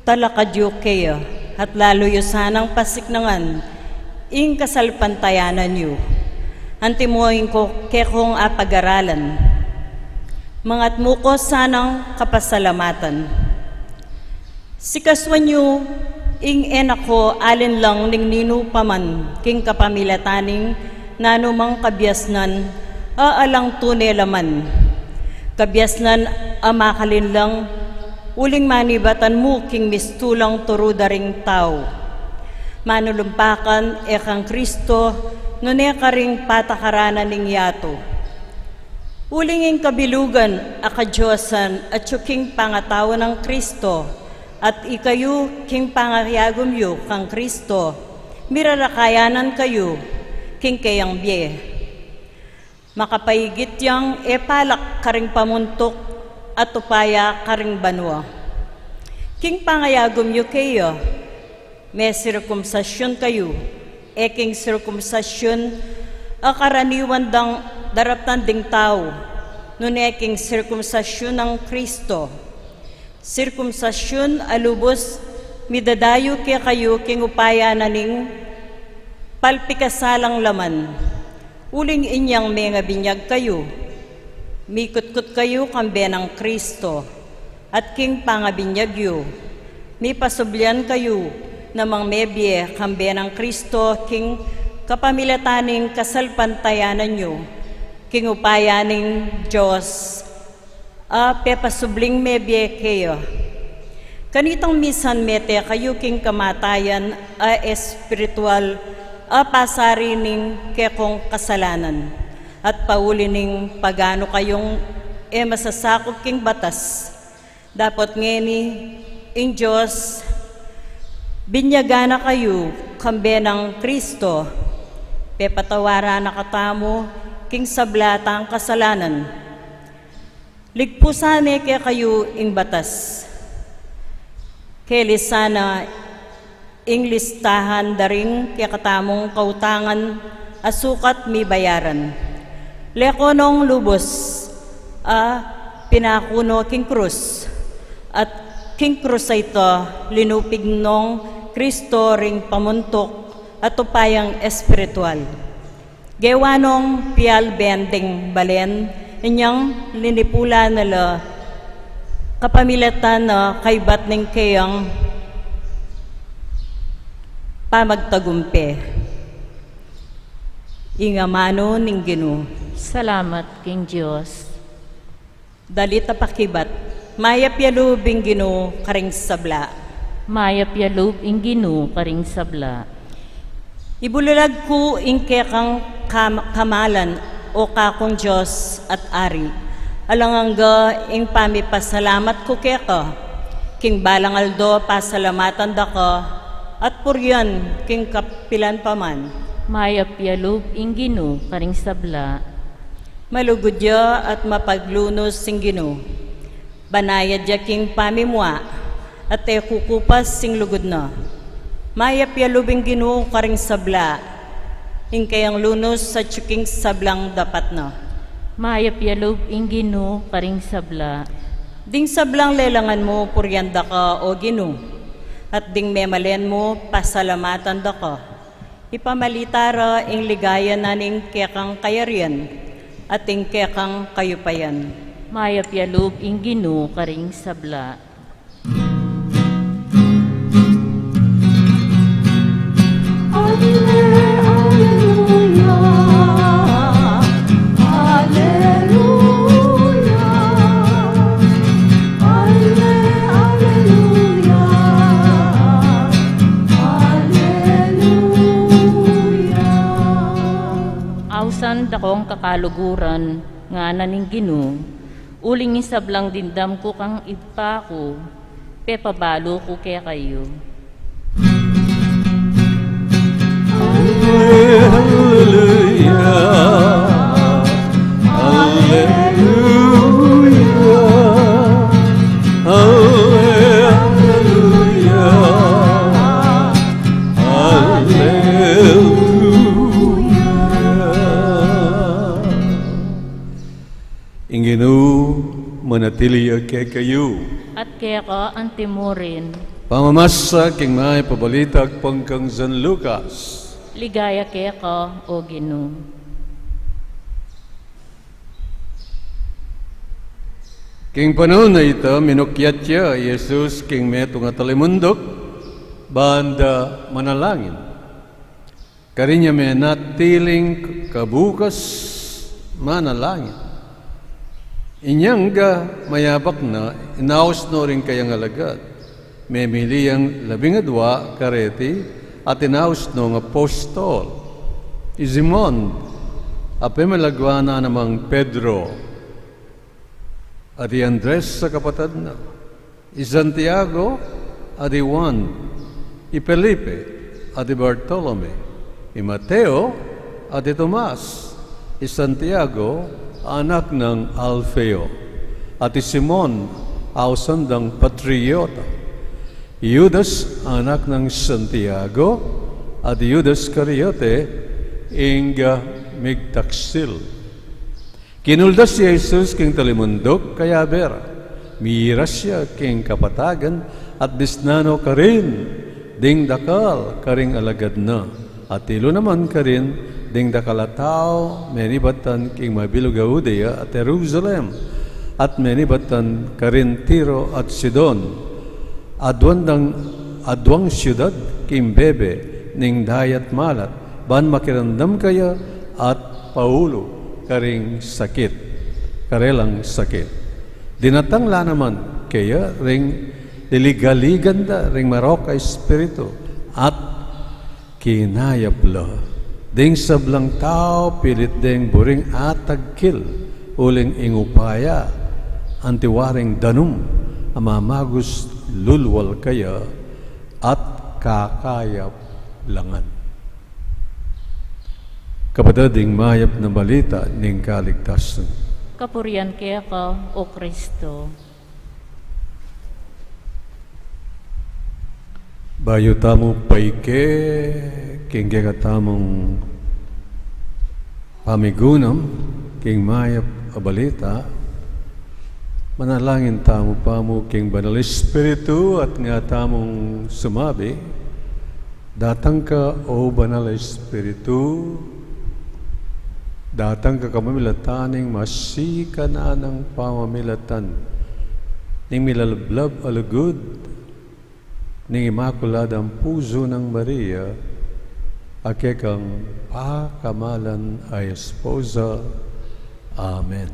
talakad yu keya, at lalu yu sanang pasiknangan ing kasalpantayanan yu. Antimo ing ko-, kekong apagaralan, mangatmu ko sanang kapasalamatan. Sikasuan yu ing e na ko alinlang ning ninu pa man king kapamilatan ning nanumang kabiasnan a alang tune laman. Kabiasnan a makalinlang, uling manibatan mu king mistulang turu da ring tau. Manulumpakan e kang Kristo, nune karing patakaran na ning yatu. Uling ing kabilugan a kadiosan atyu king pangatau nang Kristo, at ikayu king pangayagum yu kang Kristo, mirarakayanan kayu king keyang bie. Makapaigit yang e palak karing pamuntuk at upaya karing banua. King pangayagum yu keya, mesirkumsasyun kayu, e king sirkumsasyun a karaniwan dang daraptan ding tau, nune king sirkumsasyun nang Kristo. Sirkumsasyun a lubus midadayu kekayu king upaya na ning palpikasalang laman. Uling inyang mengabinyag kayu, mikutkut kayu kambe nang Kristo, at king pangabinyag yu, mipasublian kayu namang mebie kambe nang Kristo king kapamilatan ning kasalpantayanan yu, king upaya ning Dios a pepasubling mebie keya. Kanitang misan mete kayu king kamatayan a espiritual a pasari ning kekong kasalanan, at pauli ning paganu kayung e masasakup king batas. Dapot ngeni, ing Dios binyagan na kayu kambe nang Kristo, pepatawaran na katamu king sabla tang kasalanan. Ligpusan ne kekayu ing batas. Kelisan na ing listahan da ring kekatamung kautangan a sukat mibayaran. Leko nong lubus a pinaku no king krus, at king krus a ita linupig nong Kristo ring pamuntuk at upayang espiritual. Gewa nong pialbe ding balen, inyang linipulan na la kapamilatan na kaybat ning keyang pamagtagumpe. Ing amanu ning Ginu. Salamat king Dios. Dalit a pakibat. Mayap ya lub ing Ginu karing sabla. Mayap ya lub ing Ginu karing sabla. Ibulalag ku ing kekang kam-, kamalan, o kakung Dios at Ari. Alang angga ing pamipasalamat ku keka, king balang aldo pasalamatan da ka, at purian king kapilan pa man. Mayap ya lub ing Ginu karing sabla. Malugud ya at mapaglunus ing Ginu. Banayad ya king pamimua, at e kukupas ing lugud na. Mayap ya lub ing Ginu karing sabla, ing keyang lunus atyu king sablang dapat na. Mayap ya lub ing Ginu karing sabla. Ding sablang lelangan mu purian da ka, o Ginu, at ding memalen mu pasalamatan da ka. Ipamalita ra ing ligaya na ning kekang kayarian at ing kekang kayupayan. Mayap ya lub ing Ginu karing sabla. Alleluia, alleluia. Alle-, alleluia, alleluia. Ausan da kong kakaluguran, ngana ning Ginu, uling ing sablang dimdam ku kang Ibpa ku, pepabalu ku kekayu. Alleluia, Manatili ya kekayu. At keka antimurin. Pamamasa king Mayap a Balita agpang kang San Lucas. Ligaya keka, O Ginu. King panaun a ita, minukyat ya i Jesus king metung a talimunduk, ban da manalangin. Karin ya menatiling kabukas manalangin. Inyang ga mayabak na, inaus no ring kayang alagad. Memili yang labing adua kareti at inaus nong apostol. I Simon, a pemalaguan na namang Pedro, at i Andres a kapatad na, i Santiago, at i Juan, i Felipe, at i Bartolome, i Mateo, at i Tomas, i Santiago, anak nang Alfeo, at i Simon, ausan dang Patriota, i Judas, anak nang Santiago, at i Judas Iscariote, ing, ah, migtaksil. Kinuldas ya i Jesus king talimunduk, kayabe ra. Miras ya king kapatagan at disnan no karin ding dakal karing alagad na. At ilu naman karin ding dakal a tau, menibatan king mabilug a Judea at Jerusalem, at menibatan karin Tiro at Sidon. Aduan dang, aduang siudad king bebe ning dayat malat, ban makiramdam kaya at paulu karing sakit, karelang sakit. Dinatang la naman keya ring liligaligan da ring marok a espiritu, at kinayap la ding sablang tau pilit deng buring atagkil, uling ing upaya anti waring danum a mamagus lulwal kaya at kakayap la ngan. Kapatad, ing mayap a balita ning kaligtasan. Kapurian keka, O Kristo. Bayu tamu paike king kekatamung pamigunam king mayap a balita, manalangin tamu pamu king Banal Espiritu at nga tamung sumabi, datang ka, O Banal Espiritu, datang ka kapamilatan ning masikan a pamamilatan ning milalablab a lugud ning Imakuladang Pusu nang Maria, a kekang pakamalan a esposa. Amen.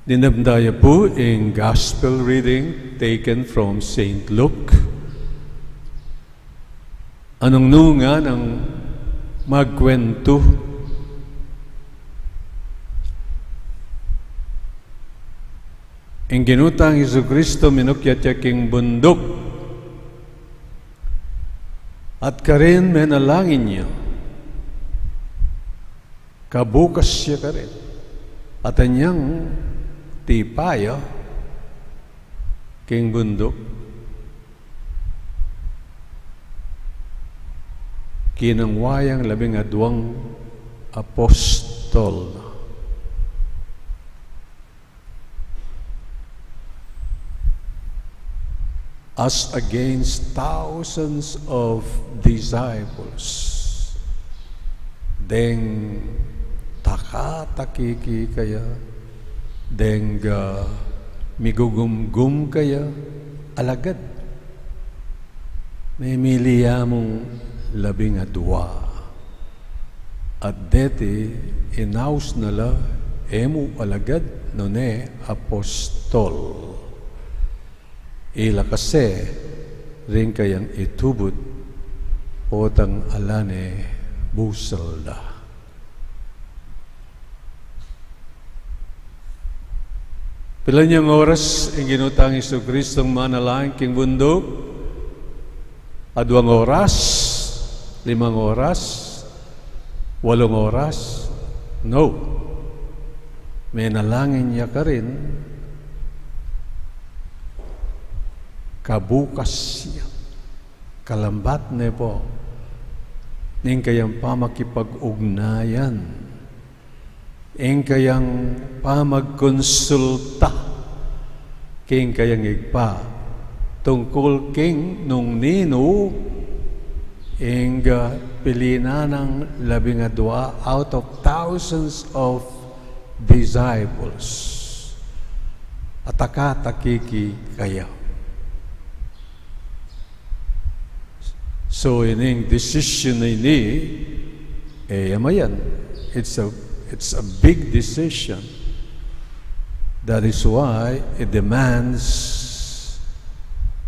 Dinamdaya pu ing gospel reading taken from Saint Luke. Anung nunga nang magkwentu ing Ginu tang Jesucristo, minukyat ya king bunduk, at karin menalangin ya. Kabukas ya karin, at anyang tipa ya king bunduk, kinangwa yang labing aduang apostol. As against thousands of disciples, deng takataki kaya, deng, ah, migugumgum kaya, alagad memili ya mung labing adua. At deti inaus na la, e mu alagad, nune apostol. Ila kasi ring kayang itubud, potang ala ne busal da. Pila nyang oras ing Ginu tang Jesucristong manalangin king bunduk? Aduang oras, limang oras, walung oras? No. Menalangin ya karin kabukas ya. Kalambat ne pu, ing kayang pamakipag-ugnayan, ing kayang pamagkonsulta king kayang Ibpa tungkul king nung ninu ing, ah, pili na nang labing adua out of thousands of disciples. At akataki kaya. So, ining decision ini, eh, amayan. It's a, it's a big decision. That is why it demands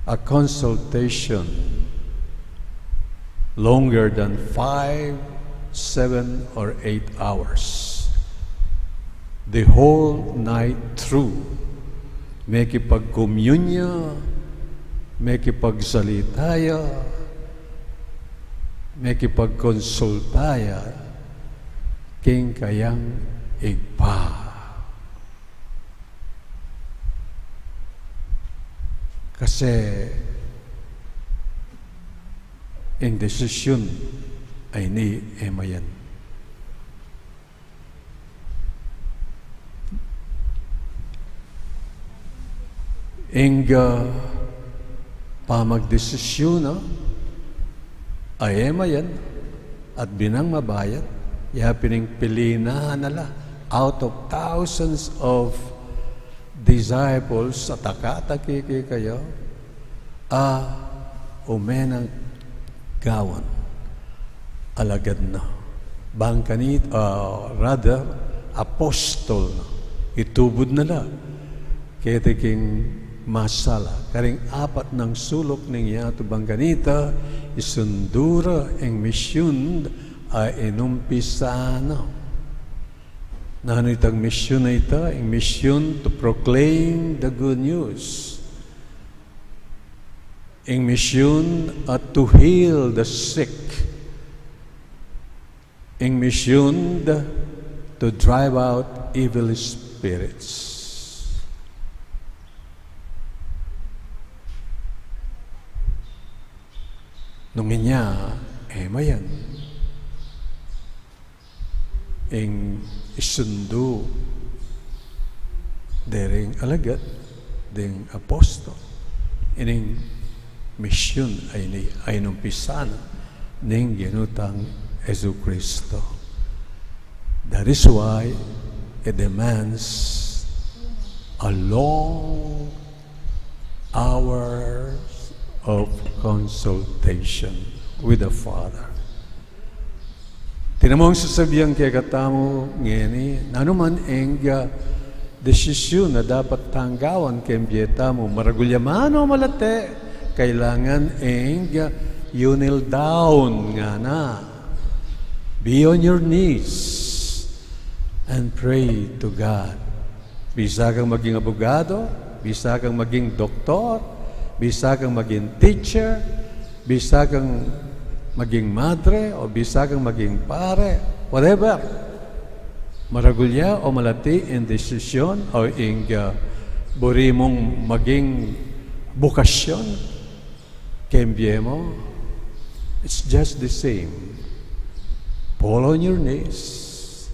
a consultation longer than five, seven, or eight hours. The whole night through, mekipagkomunyon ya, mekipagsalita ya, mekipagkonsulta ya king kayang Ibpa. Kasi ing desisyon a ini e mayan. Ing, ah, pamagdesisyun na, a e mayan, at binang mabayat, ya pin ing pili na la, out of thousands of disciples, at akataki kekayu, a ume nang gawan, alagad na. Bang kanita, ah, rather, apostol na. Itubud na la keti king masa la. Karing apat nang suluk ning yatu, bang kanita, isundu ra ing misyun a inumpisa na. Nanu itang misyun a ita? Ing misyun to proclaim the good news. Ing misyun a to heal the sick. Ing misyun a to drive out evil spirits. Nung inya, e mayan ing isundu dering alagad, ding apostol, ining misyun a ini, a inumpisa na ning Ginu tang Jesucristo. That is why it demands a long hours of consultation with the Father. Tinamong sasabian kekatamu ngeni, nanu man ing, ah, desisyun a dapat tang gawan king bie tamu, maragul ya man o malati, kailangan ing, ah, you kneel down ngana. Be on your knees and pray to God. Bisa kang maging abogado, bisa kang maging doktor, bisa kang maging teacher, bisa kang maging madre, o bisa kang maging pare, whatever. Maragul ya o malati ing desisyon o ing, ah, buri mung maging bukasyon, keng bie mu, it's just the same. Fall on your knees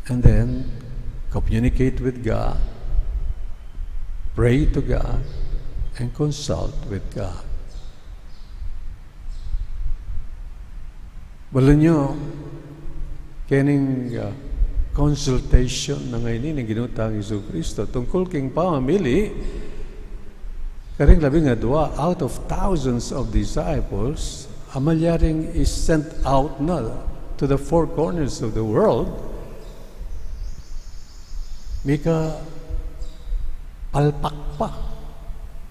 and then communicate with God, pray to God, and consult with God. Balu yu, kening, ah, consultation na ngeni ning Ginu tang Jesucristo tungkul king pamamili karing labing adua out of thousands of disciples, a malyaring i-sent out na to the four corners of the world, mika palpak pa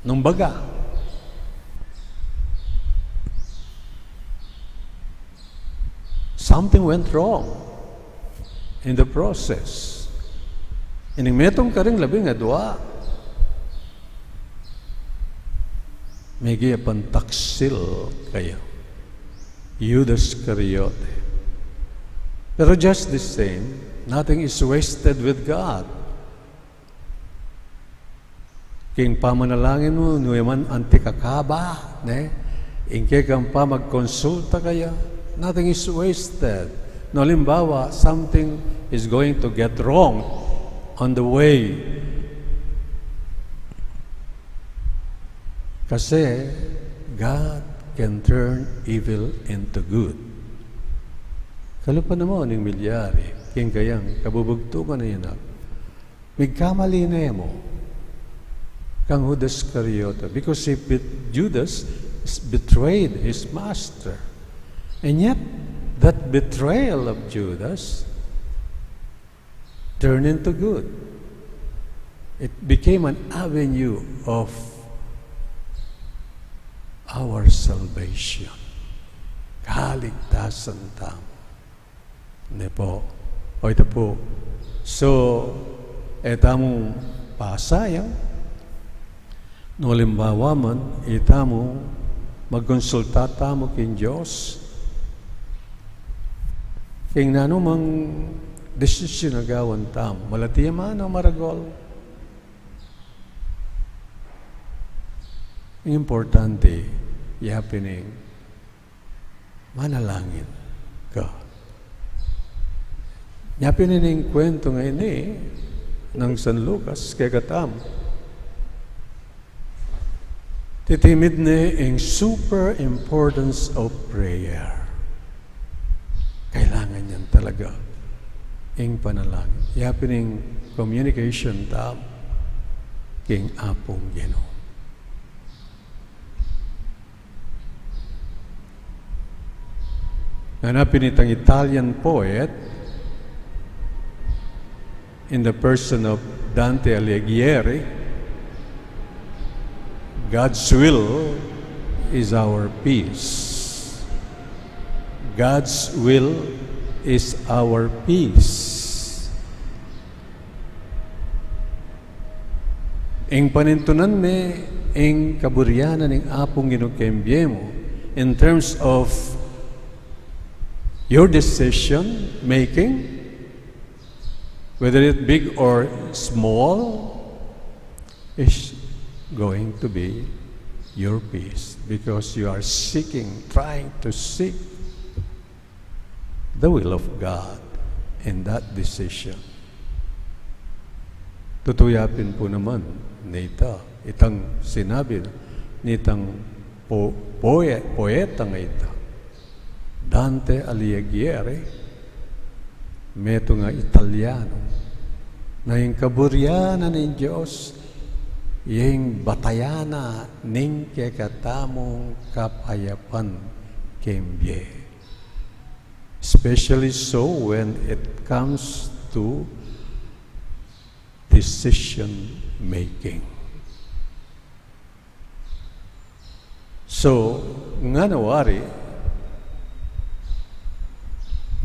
nung baga. Something went wrong in the process. Ining metung karing labing adua, megi apantaksil kaya, Judas Iscariote. Pero just the same, nothing is wasted with God. King pamanalangin mu, nu ya man anti kakaba, ne? Ing kekang pamagkonsulta kaya, Nothing is wasted. No, halimbawa, something is going to get wrong on the way. Kasi God can turn evil into good. Kalupa naman ing milyari king kayang kabubugtungan a anak. Migkamali ne mu kang Judas Iscariote, because he bet-, Judas s-, betrayed his master. And yet, that betrayal of Judas turned into good. It became an avenue of our salvation. Kaligtasan tamu. Ne pu. O, ita pu. So, e tamu pasayang, no halimbawa man, itamu, magkonsulta tamu king Dios king nanumang desisyun a gawan tamu, malati ya man o maragul. Importante, yapin ing manalangin ka. Yapin ing kwentu ngeni nang San Lucas kekatamu, titimid ne ing super importance of prayer. Kailangan yan talaga ing panalangin. Yapin ing communication tamu king Apung Ginu. Nganapin itang Italian poet, in the person of Dante Alighieri, "God's will is our peace. God's will is our peace." Ing panintunan me ing kaburian ning Apung Ginu king bie mu, in terms of your decision making, whether it big or small, is going to be your peace, because you are seeking, trying to seek the will of God in that decision. Tutu ya pin pu naman nita, itang sinabi nitang po-, poe-, poeta a ita, Dante Alighieri, metung a Italiano, na ing kaburian ning Dios, ing batayan na ning kekatamung kapayapan king bie. Especially so when it comes to decision making. So, ngana wari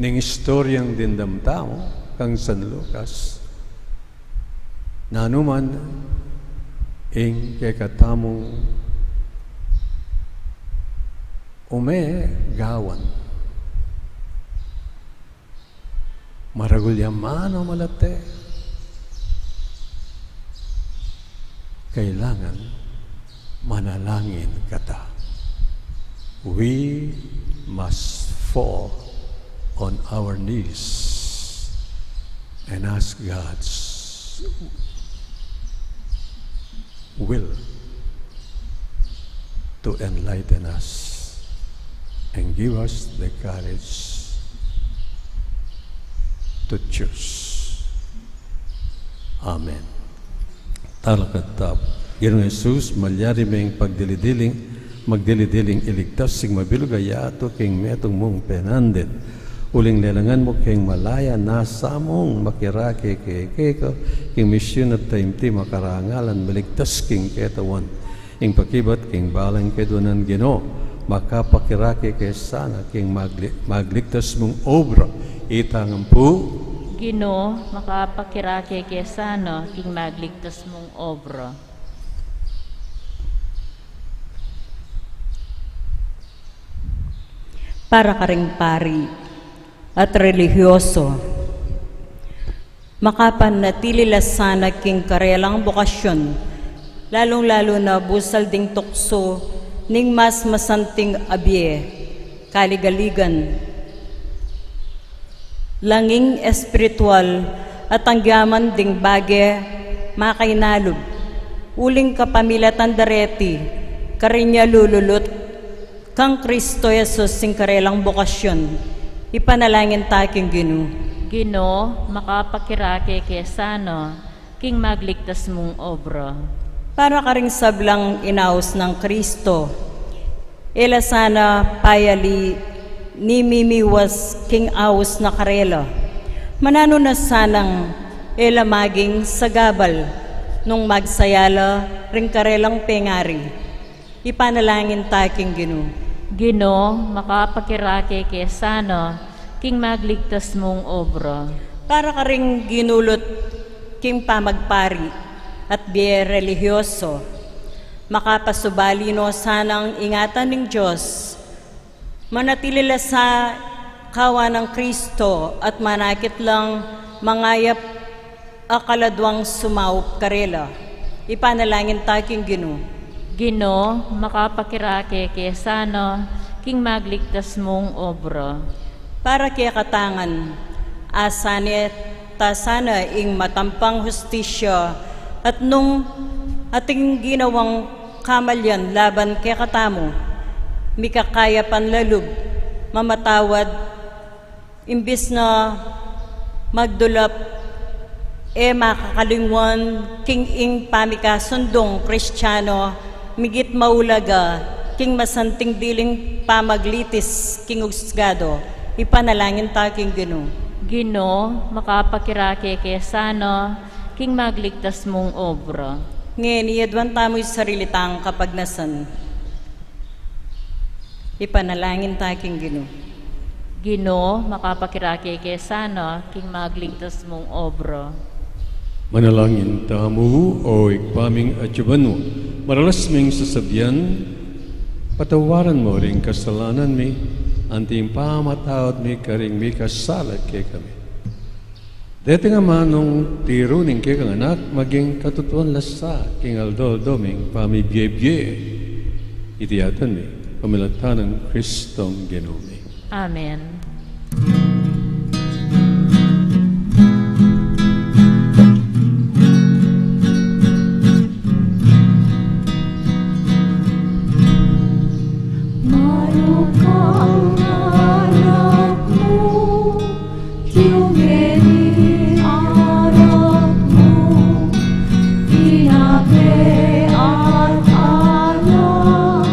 ning istoryang dimdam tamu kang San Lucas, nanu man ing kekatamung ume gawan, maragul ya man o malate, kailangan manalangin kata. We must fall on our knees and ask God's will to enlighten us and give us the courage to choose. Amen. Talakad tamu. Ginung Jesus, malyari meng pagdili-diling, magdili-diling iligtas ing mabilug a yatu king metung mung penandit. Uling lelangan mu king malaya nasa mung makirake keka king misyun at taimtim a karangalan, miligtas king ketawan. Ing pakibat king balang keduanan, Ginu, makapakirake ke sana king magli-, magligtas mung obra. Itang ampu. Ginu, makapakirake ke sana king magligtas mung obra. Para karing pari at relihiyoso, makapanatili la sana king karelang bokasyon, lalung-lalu na busal ding tuksu ning mas masanting a bie, kaligaligan, langing espiritual, at anggiaman ding bage makainalub, uling kapamilatan dareti, karin ya lululut kang Kristo Jesus ing karelang bokasyon. Ipanalangin ta king Ginu. Ginu, makapakirake ke sana king magligtas mung obra. Para karing sablang inaus nang Kristo, e la sana payali ni mimiwas king aus na karela. Mananu na sanang e la maging sagabal nung magsaya la ring karelang pengari. Ipanalangin ta king Ginu. Ginu, makapakirake ke sana king magligtas mung obra. Para karing ginulut king pamagpari at bie relihiyoso, makapasubali no sanang ingatan ning Dios, manatili la sa kawan nang Kristo at manakit lang mangayap a kaladwang sumaup karela. Ipanalangin ta king Ginu. Ginu, makapakirake ke sana king magligtas mung obra. Para kekatang, asane ta sana ing matampang hustisya at nung ating ginawang kamalian laban kekatamu, mikakayapan la lub mamatawad imbis na magdulap, e makakalingwan king ing pamikasundung Kristiano, migit maulaga king masanting diling pamaglitis king husgado. Ipanalangin ta king Ginu. Ginu, makapakirake ke sana king magligtas mung obra. Ngeni, aduan tamu ing sarili tang kapagnasan. Ipanalangin ta king Ginu. Ginu, makapakirake ke sana king magligtas mung obra. Manalangin tamu, o Ibpa ming atsu ka banua, maralas ming sasabian, patawaran mu ring kasalanan mi, anti ing pamamatawad mi karing mikasala kekami. Dete ngan amanung tiru ning kekang Anak, maging katutuan la sa king aldo-aldo ming pamibiye-biye. Iti aduan mi, pamilatan nang Kristong Ginu mi. Amen. Marukang anak mu, kiumeni anak mu, ina ke at anak,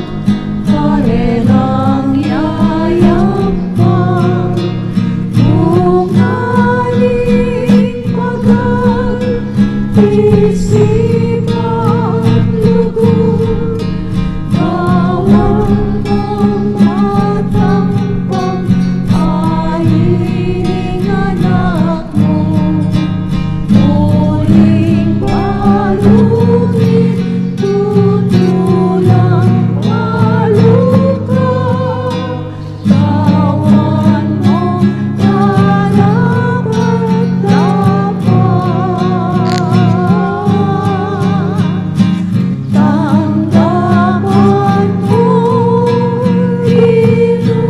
karelang yayapang, bunga ning pagal, isipan lugud, bawang matampang, a ining anak mu, muling balungin, tutulang maluka, tawan mung karapat-dapat. Tanggapan mu, Ginu.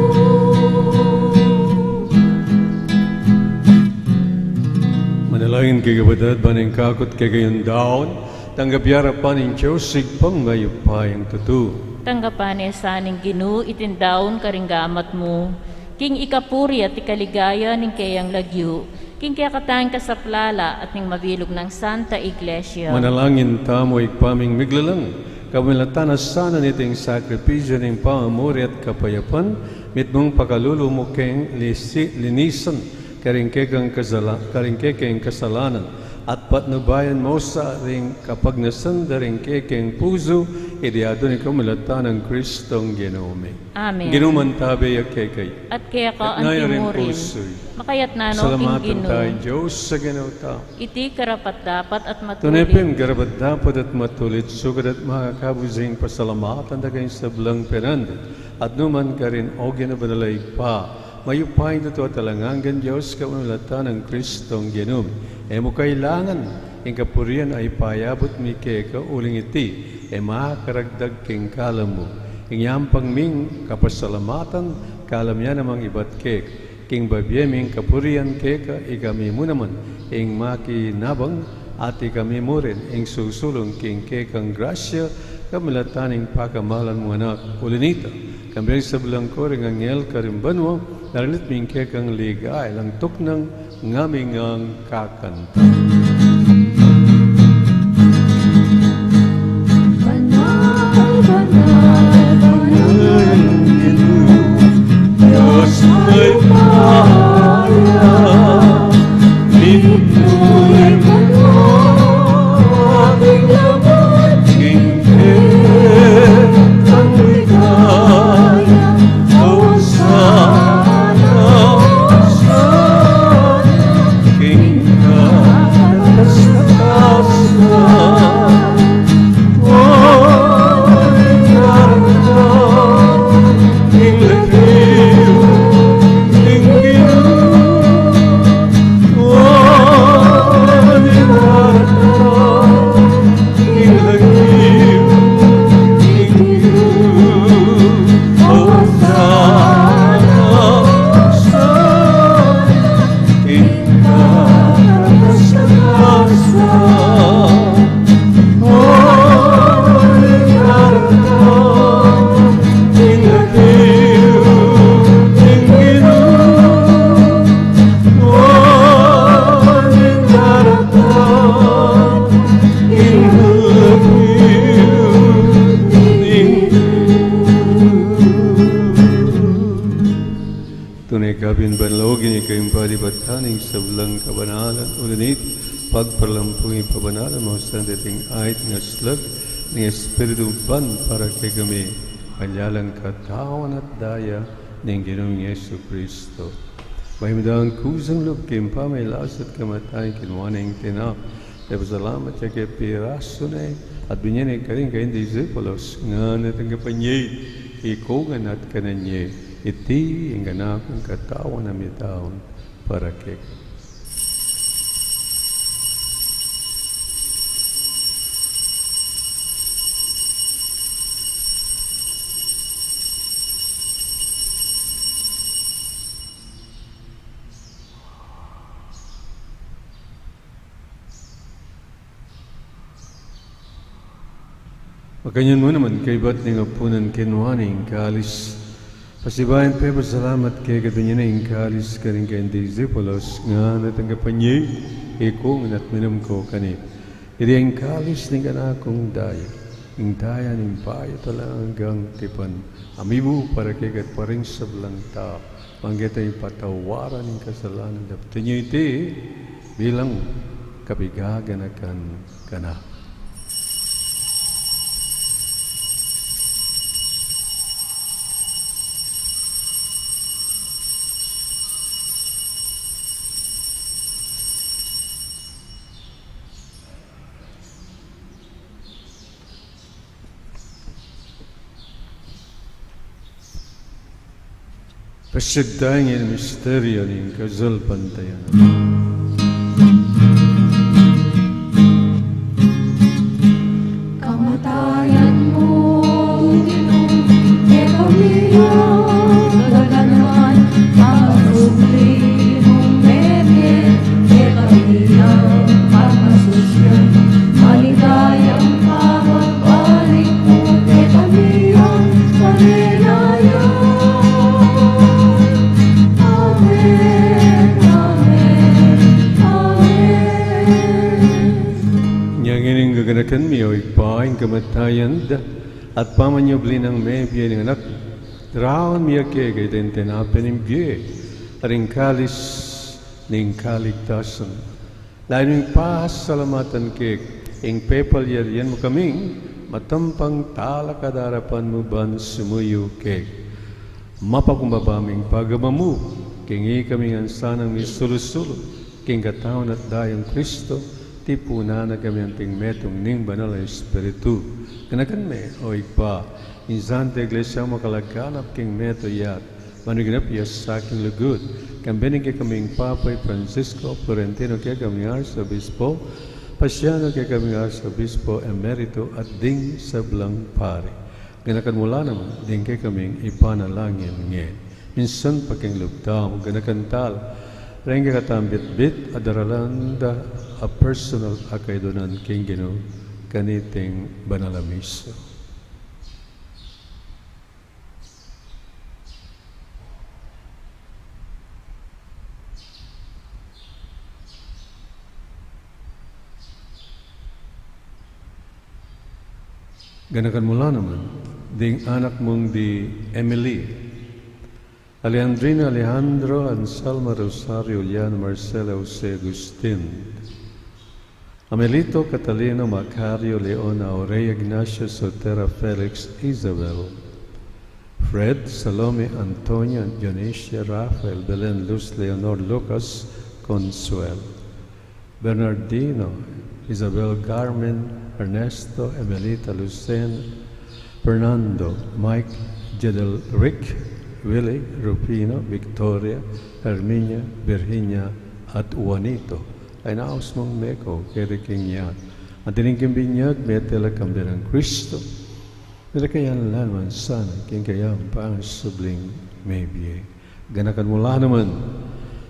Manalangin kayu, kapatad, ban ing kakut kekayung daun, tanggap ya arapan ning Dios Ibpang mayupayang tutu. Tanggapan na sa ning Ginu iting daun karing gamat mu, king ikapuri at ikaligaya ning keyang lagyu, king kekatang kasaplalan at ning mabilug nang Santa Iglesia. Manalangin tamu, Ibpa ming miglalang, kapamilatan na sana niting sakripisyu ning pamamuri at kapayapan, mitmung pakalulu mu keng lisi-, linisan, karing kekang kasala-, karing kekeng kasalanan, at patnubayan mu sa ring kapagnasan da ring kekeng pusu, iti aduan mi kapamilatan nang Kristong Ginu mi. Amen. Ing Ginu mantabi ya kekayu. At keka anti mu rin. At ngana ring pusu yu. Makayatna no king Ginu. Pasalamatan taya ing Dios a Ginu ta. Iti karapat-dapat at matulid. Tune pin karapat-dapat at matulid, sukat at makakabus ing pasalamatan da kang sablang penandit at nu man karin, o Ginu banal a Ibpa, mayupayang tutu at alang anggang Dios, kapamilatan nang Kristong Ginu mi. E mu kailangan ing kapurian a ipayabut mi keka, uling iti e makaragdag king kalam mu. Ing yampang ming kapasalamatan, Kalam ya namang ibat keka, king bibie ming kapurian keka, ikami mu naman ing makinabang, at ikami mu rin ing susulung king kekang grasya, kamilatan ning pakamalan mung Anak. Uli nita, kambe ring sablang kori nang anghel karin banua, daralit mi ing kekang ligaya alang tuknang, ngami ngang kakanta. Banal, banal, banal, Dios may paya, mitmul banal, ing laman king kekang ligaya. Hosana, Hosana, king kataas-taasan. O, ing kataas-taasan, ing lagyu ning Ginu. O, ing kataas-taasan, ing lagyu ning Ginu. Hosana, Hosana, ing kataas-taasan. O, ing kataas-taasan, ing lagyu ning Ginu. O, ing kataas-taasan, ing lagyu ning Ginu. Tune kabin banal, o Ginu, ika ing pari, ibatan ing sablang kabanalan, uli nita, pagparalampu ing pabanalan mu, santing ait ning aslag ning Espiritu, ban para kekami maging katawan at daya ning Ginung Jesucristo. Bayu mu dang kusang lub king pamagkasakit at kamatayan, kinua ne ing tinape, pepasalamat ya keka, pirasu ne, at binie ne karing kayang disipulos, ngana, Tanggap ye iti, ikong ngan at kanan ye, iti ing kanakung katawan a mitawan para kekayu. Makanyan mu naman, kaybat ning apunan, kinua ne ing kalis, pasibayu yang pepasalamat keka, binie ne ing kalis karing kayang disipulos, ngana, Tanggap ye, ikong ngan at minum kayu keni, iti ing kalis ning kanakung daya, ing daya ning bayu at alang anggang tipan, a mibu para kekayu at para king sablang tau, bang keta ipatawaran ing kasalanan da. Daptan ye iti bilang kapaganakan kanaku. Pasyag tamu ing misteryu ning kasalpantayanan. Kamatayan mu, Ginu, kekami yang gaganakan, ing pasubli mung mebie kekami yang pamasusyan, maligayang pagbalik mu kekami yang kaligayan. Amen, amen, amen. Inya ngeni gaganakan mi, o Ibpa, ing kamatayan da at pamanyubli nang mebie ning Anak mu. Daraun mi keka iting tinape ning bie at ing kalis ning kaligtasan. Lalu ming pasalamatan keka ing pepalyarian mu kaming matampang talakad king arapan mu ban sumuyu keka. Mapakumbaba ming pagabus mu king ikami ngan sanang misulu-sulu king katawan at daya nang Kristo, tipunan na kami anting metung ning Banal a Espiritu. Ganakan me, o Ibpa, ing Santa Iglesia mu makalaganap king metung ya, ban miganap ya sa king lugud, kambe ning kekaming Papa i Francisco, Florentino kekaming Arsobispo, Paciano kekaming Arsobispo Emerito, at ding sablang pari. Ganakan mu la naman ding kekaming ipanalangin ngeni. Minsan pa king lub tamu, ganakan tala reng kekatang bitbit a daralan da a personal a kaydunan king Ginu kaniting banal a misa. Ganakan mu la naman ding anak mung di Emily, Alejandrina, Alejandro, Anselma, Rosario, Julian, Marcela, Jose, Agustin, Amelito, Catalino, Macario, Leona, Aurea, Ignacio, Sotera, Felix, Isabel, Fred, Salome, Antonia, Dionisia, Rafael, Belen, Luz, Leonor, Lucas, Consuel, Bernardino, Isabel, Carmen, Ernesto, Emelita, Lucen, Fernando, Mike, Jedel, Rick, Willie, Rufino, Victoria, Herminia, Virginia, at Juanito. Ay naus mung meko keri king yan. At ining king binyag, mete la kambe nang Kristo. Milakayan la naman sana king kayang pangasubling mebie. Ganakan mu la naman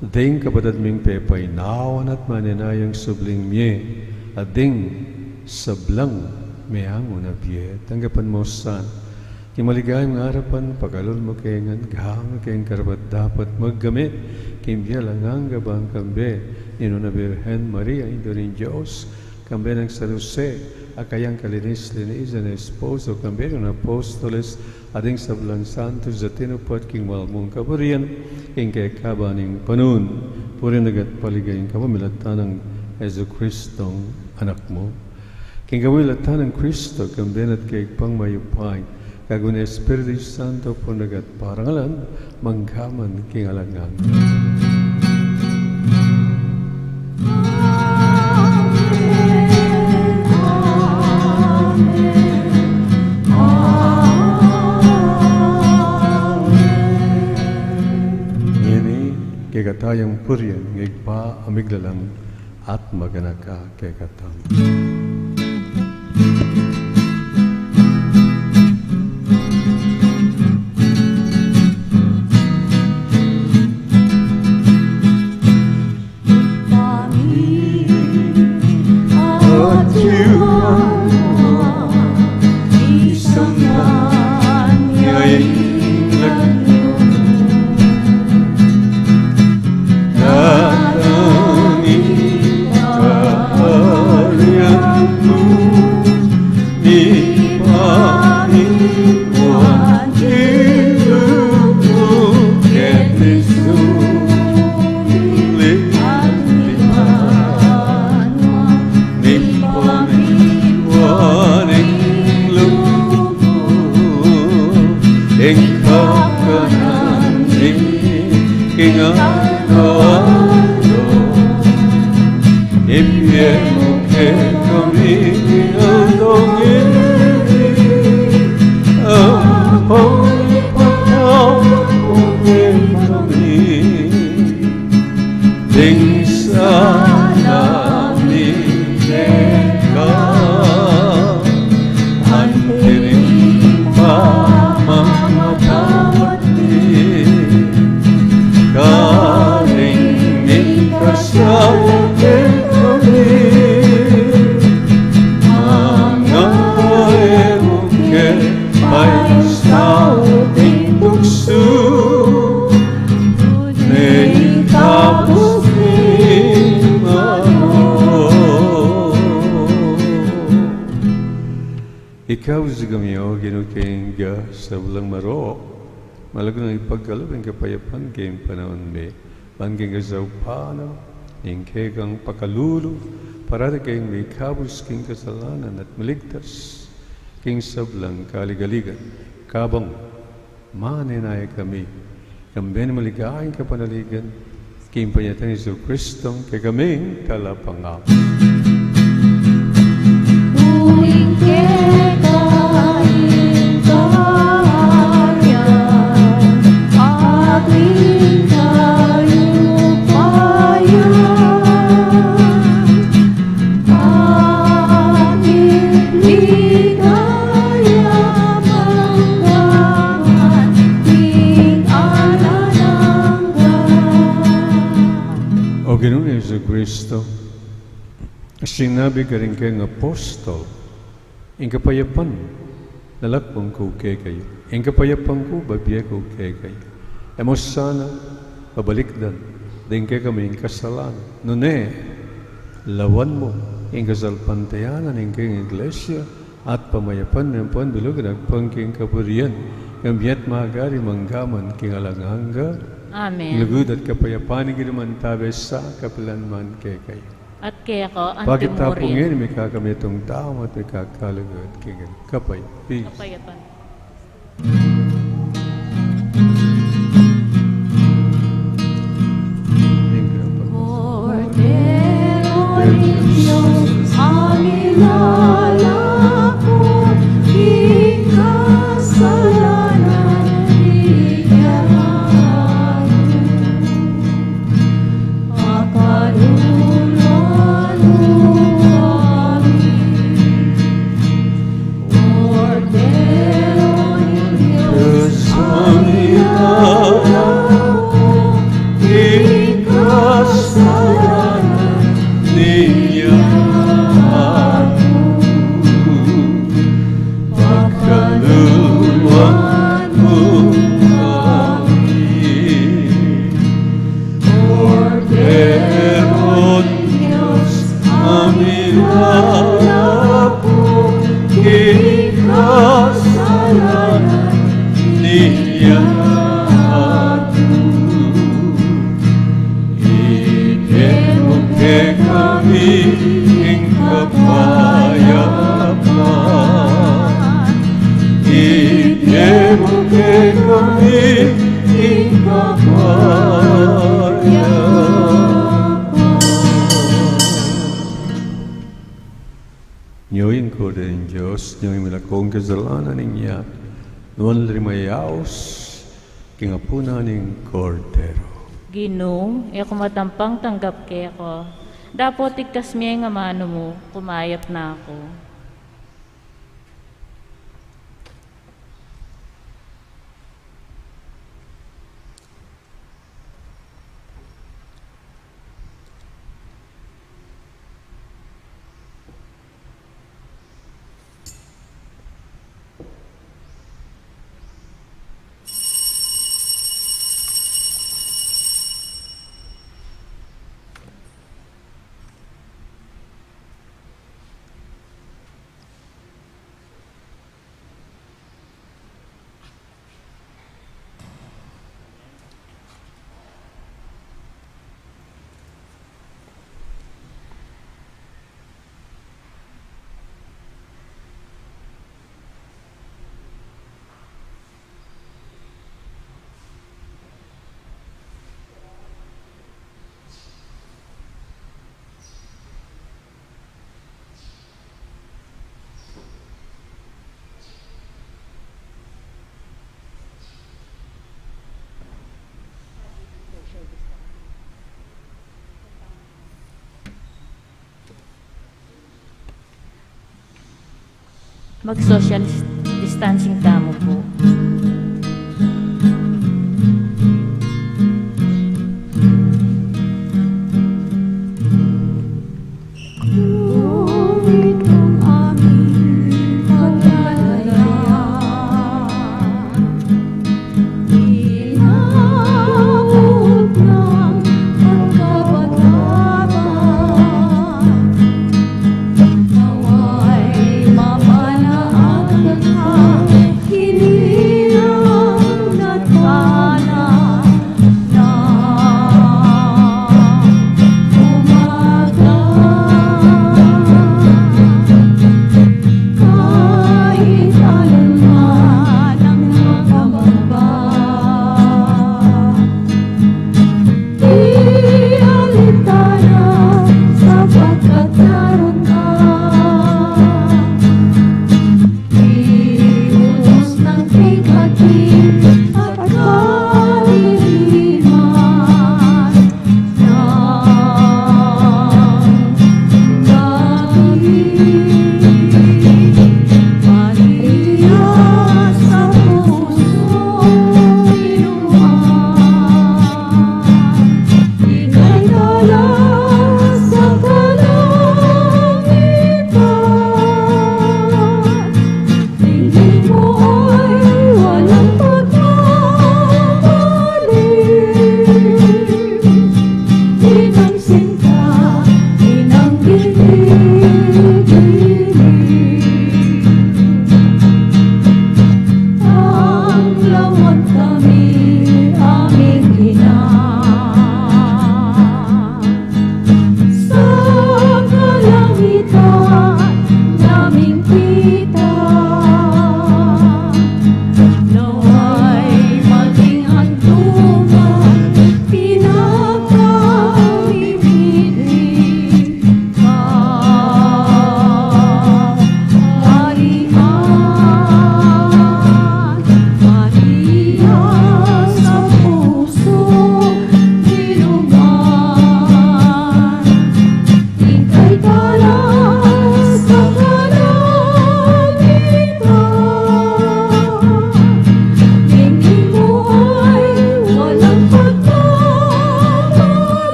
ding kapatad ming pepainawa at manenayang subling mie, at ding sablang meangu na bie. Tanggapan mu sana king maligayang arapan, pakalul mu ke ngan, gamu keng karapat-dapat magkamit king bie alang angga bang kambe ning Nuan a Birhen Maria, Indu ning Dios, kambe nang San Jose a kayang kalinis-linisan a esposo, kambe nang apostoles at ding sablang santos a tinupad king mal mung kaburian king kekaban ning panun. Purian ing Ibpa at paligayan ing kapamilatan nang Jesucristong Anak mu. King kapamilatan nang Kristo, kambe na at kekabe mayupaya, kayabe ning Espiritu Santo, purian ing Ibpa at parangalan mangga man king alang angga. Ngeni, kekatamu yang purian ing Ibpa a miglalang at maganaka kekatamu. Ding salamin keka, anti ring pamamatawad mi, karing mikasala kekami, manga e mu ke paisaul king tuksu, nune ikabus mi man. Ikabus kami, O Ginu, king sablang marok, malago nang ipagkalub ing kapayapan king panaun mi. Ban king kasaupan ning kekang pakalulu, parati kaming mikabus king kasalanan at maligtas king sablang kaligaligan. Kabang manenaya kami, kambe ning maligayang kapanaligan, king panyatang Jesucristong kekaming Talapangabus. Uling keka ing kayarian at ing kayupayan at ing ligaya mangga man king alang Sinabi karing kayang apostol, "Ing kapayapan lalakwan ku kekayu, ing kapayapan ku bibie ku kekayu." E mu sana pabalikdan ding kekaming kasalanan, nune lawan mu ing kasalpantayanan ning kayang Iglesia, at pamayapan mu ing pambilug at agpang king kaburian, ngan mie at magari mangga man king alang angga. Amen. Lugud at kapayapan ning Ginu mantabe sa kapilan man kekayu. At keka antimurin. Pakit ta pu ngeni, mikakamitung tamu at mikakalugud king kapayapan. Kapayapan. Cordero de Dios, a mi lalako, ing kasalanan ning yatu. Pakaluluan mu kami. Cordero de Dios, a mi lalako, ing kasalanan ning yatu. Pakaluluan mu kami. Cordero de Dios, a mi lalako, ing kasalanan ning yatu. Ibie mu kekami ing kapayapan. Ibie mu kekami ing kapayapan. Nyo ing Kordero ning Dios, nyo ing milako king kasalanan ning yatu. Nuan la ring mayaus king apunan ning Kordero. Ginu, e ku matampang tanggap keka, dapot iktas mu ing amanu mu, kumayap na ku. Mag-social distancing tamu pu.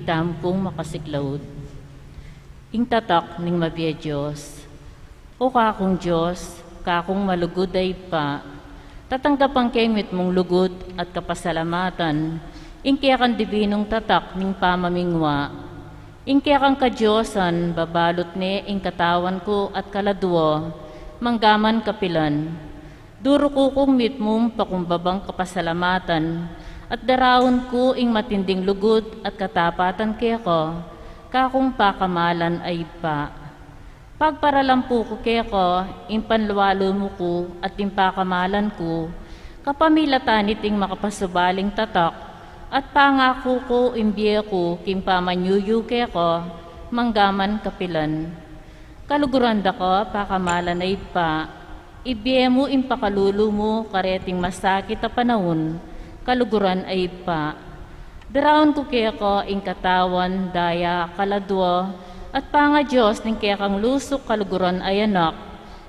Tampung makasiklaud. Ing tatak ning mabie Dios. O kakung Dios, kakung malugud a Ibpa, tatanggapan ke ing mitmung lugud at kapasalamatan, ing kekang dibinung tatak ning pamamingwa, ing kekang kadiosan, babalut ne ing katawan ku at kaladua, manggaman kapilan. Duruku kung mitmung pakumbabang kapasalamatan, at daraun ku ing matinding lugud at katapatan keka, kakung pakamalan a Ibpa. Pagparalampu ku keka ing panlualu mu ku at ing pakamalan ku, kapamilatan niting makapasubaling tatak, at pangaku ku ing bie ku king pamanyuyu keka, manggaman kapilan. Kaluguran da ka, pakamalan a Ibpa, ibie mu ing pakalulu mu kareting masakit a panaun, kaluguran a Ibpa. Daraun ku keka ing katawan, daya, kaladua, at pangaDios ning kekang lusuk kaluguran a Anak,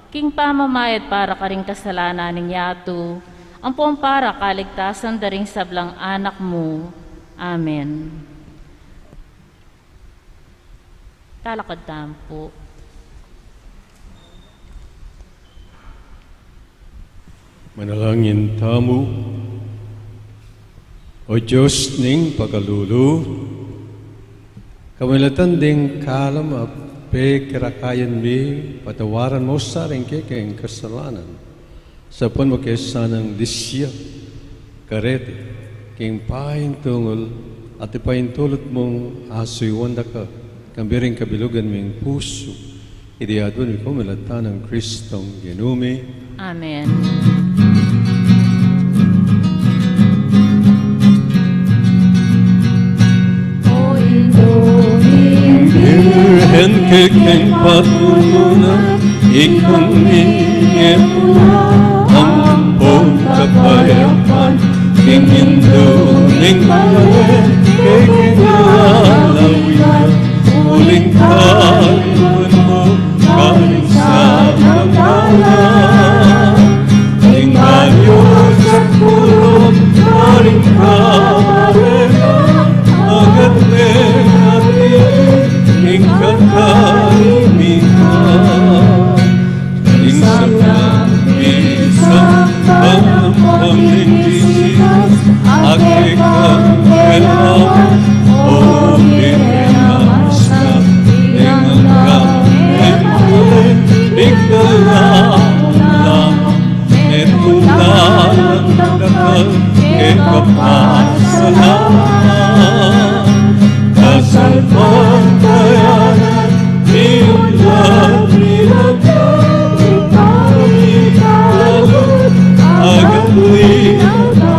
king pamamayad para karing kasalanan ning yatu, ampong para kaligtasan da ring sablang anak mu. Amen. Talakad tamu pu. Manalangin tamu. O Dios ning pakalulu, kamilatan ding kalam a pekirakayan mi, patawaran mu sa ring kekeng kasalanan. Saupan mu ke sanang lisya kareti king paintungul at ipaintulut mung asuyuan da ka, kambe ring kabilugan ming pusu. Iti adwan mi pu milatan nang Kristong Ginu mi. Amen. Birhen kekeng paturunan, ikang minge pula ampong kapayapan, king indu ning kare kekeng lalawigan, uling kaluguran mu karing sablang tau. Ing banyu sa pulong karing kabarenan, agat ne ati ing katahimikan. Ing sablang pisang panampang ning Jesus, a kekang kailangan, o Birhen a masang, ing anggang e mapuli, ing kalaman lamang, e tundalan dakal kekang pasalamat. Kasalpantayanan, iulat mi la keka, ipamikalugud, agat linata.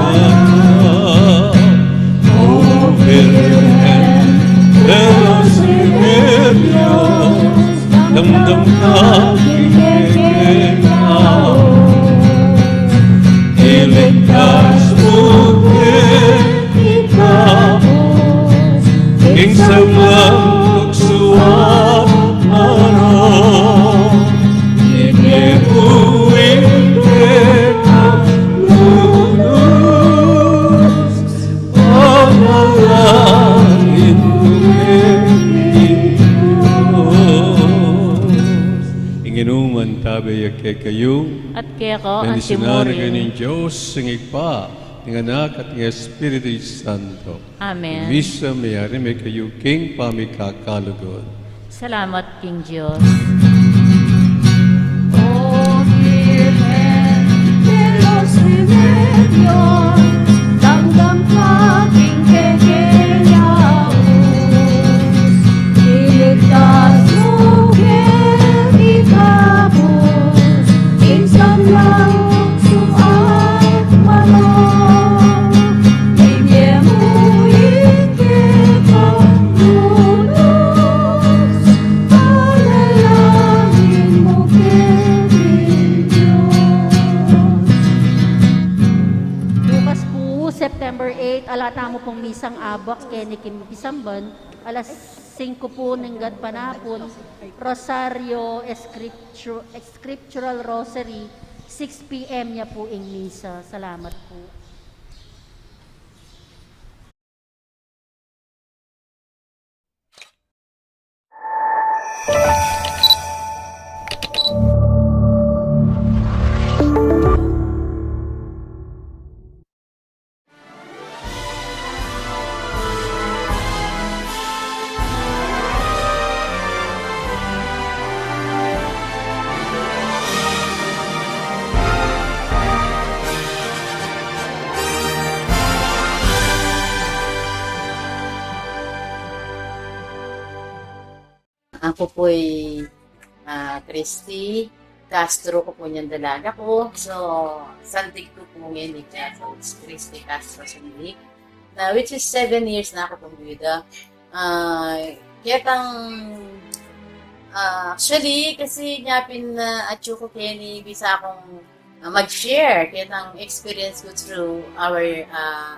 O Birhen de los Remedios, damdam ka king kekeng aus, iligtas mu ke ing kabus, king sablang tuksu at marok, ibie mu ing kekang lugud. Panalangin mu kekami, Dios. Ing Ginu mantabe ya kekayu. At keka antimurin. Bendisyunan na kayu ning Dios, ing Ibpa, ing Anak, at ing Espiritu Santo. Amen. Ing misa meyari me kayu king pamikakalugud. Salamat king Dios. O Birhen de los Remedios, damdam ka king kekeng aus, iligtas mu ke ing kabus, ing sablang tuksu at marok, ibie mu ing kekang lugud. Panalangin mu kekami, Dios. Bukas pu, September eight, ala tamu pung misang abak keni king pisamban, alas singko pu ning gatpanapun, Rosario Scriptu-, Scriptural Rosary, six P M ya pu ing misa. Salamat pu. Ku pu'y, ah, Christy Castro ku pu nyan dalaga ku. So, sandig ku pu ngeni, kaya ku Christy Castro sandig. Na, which is seven years na ku pung biyuda. Ah, ketang, ah, actually, kasi nya pin, ah, atyu ku keni bisa kung, ah, mag-share ketang experience ku through our, ah,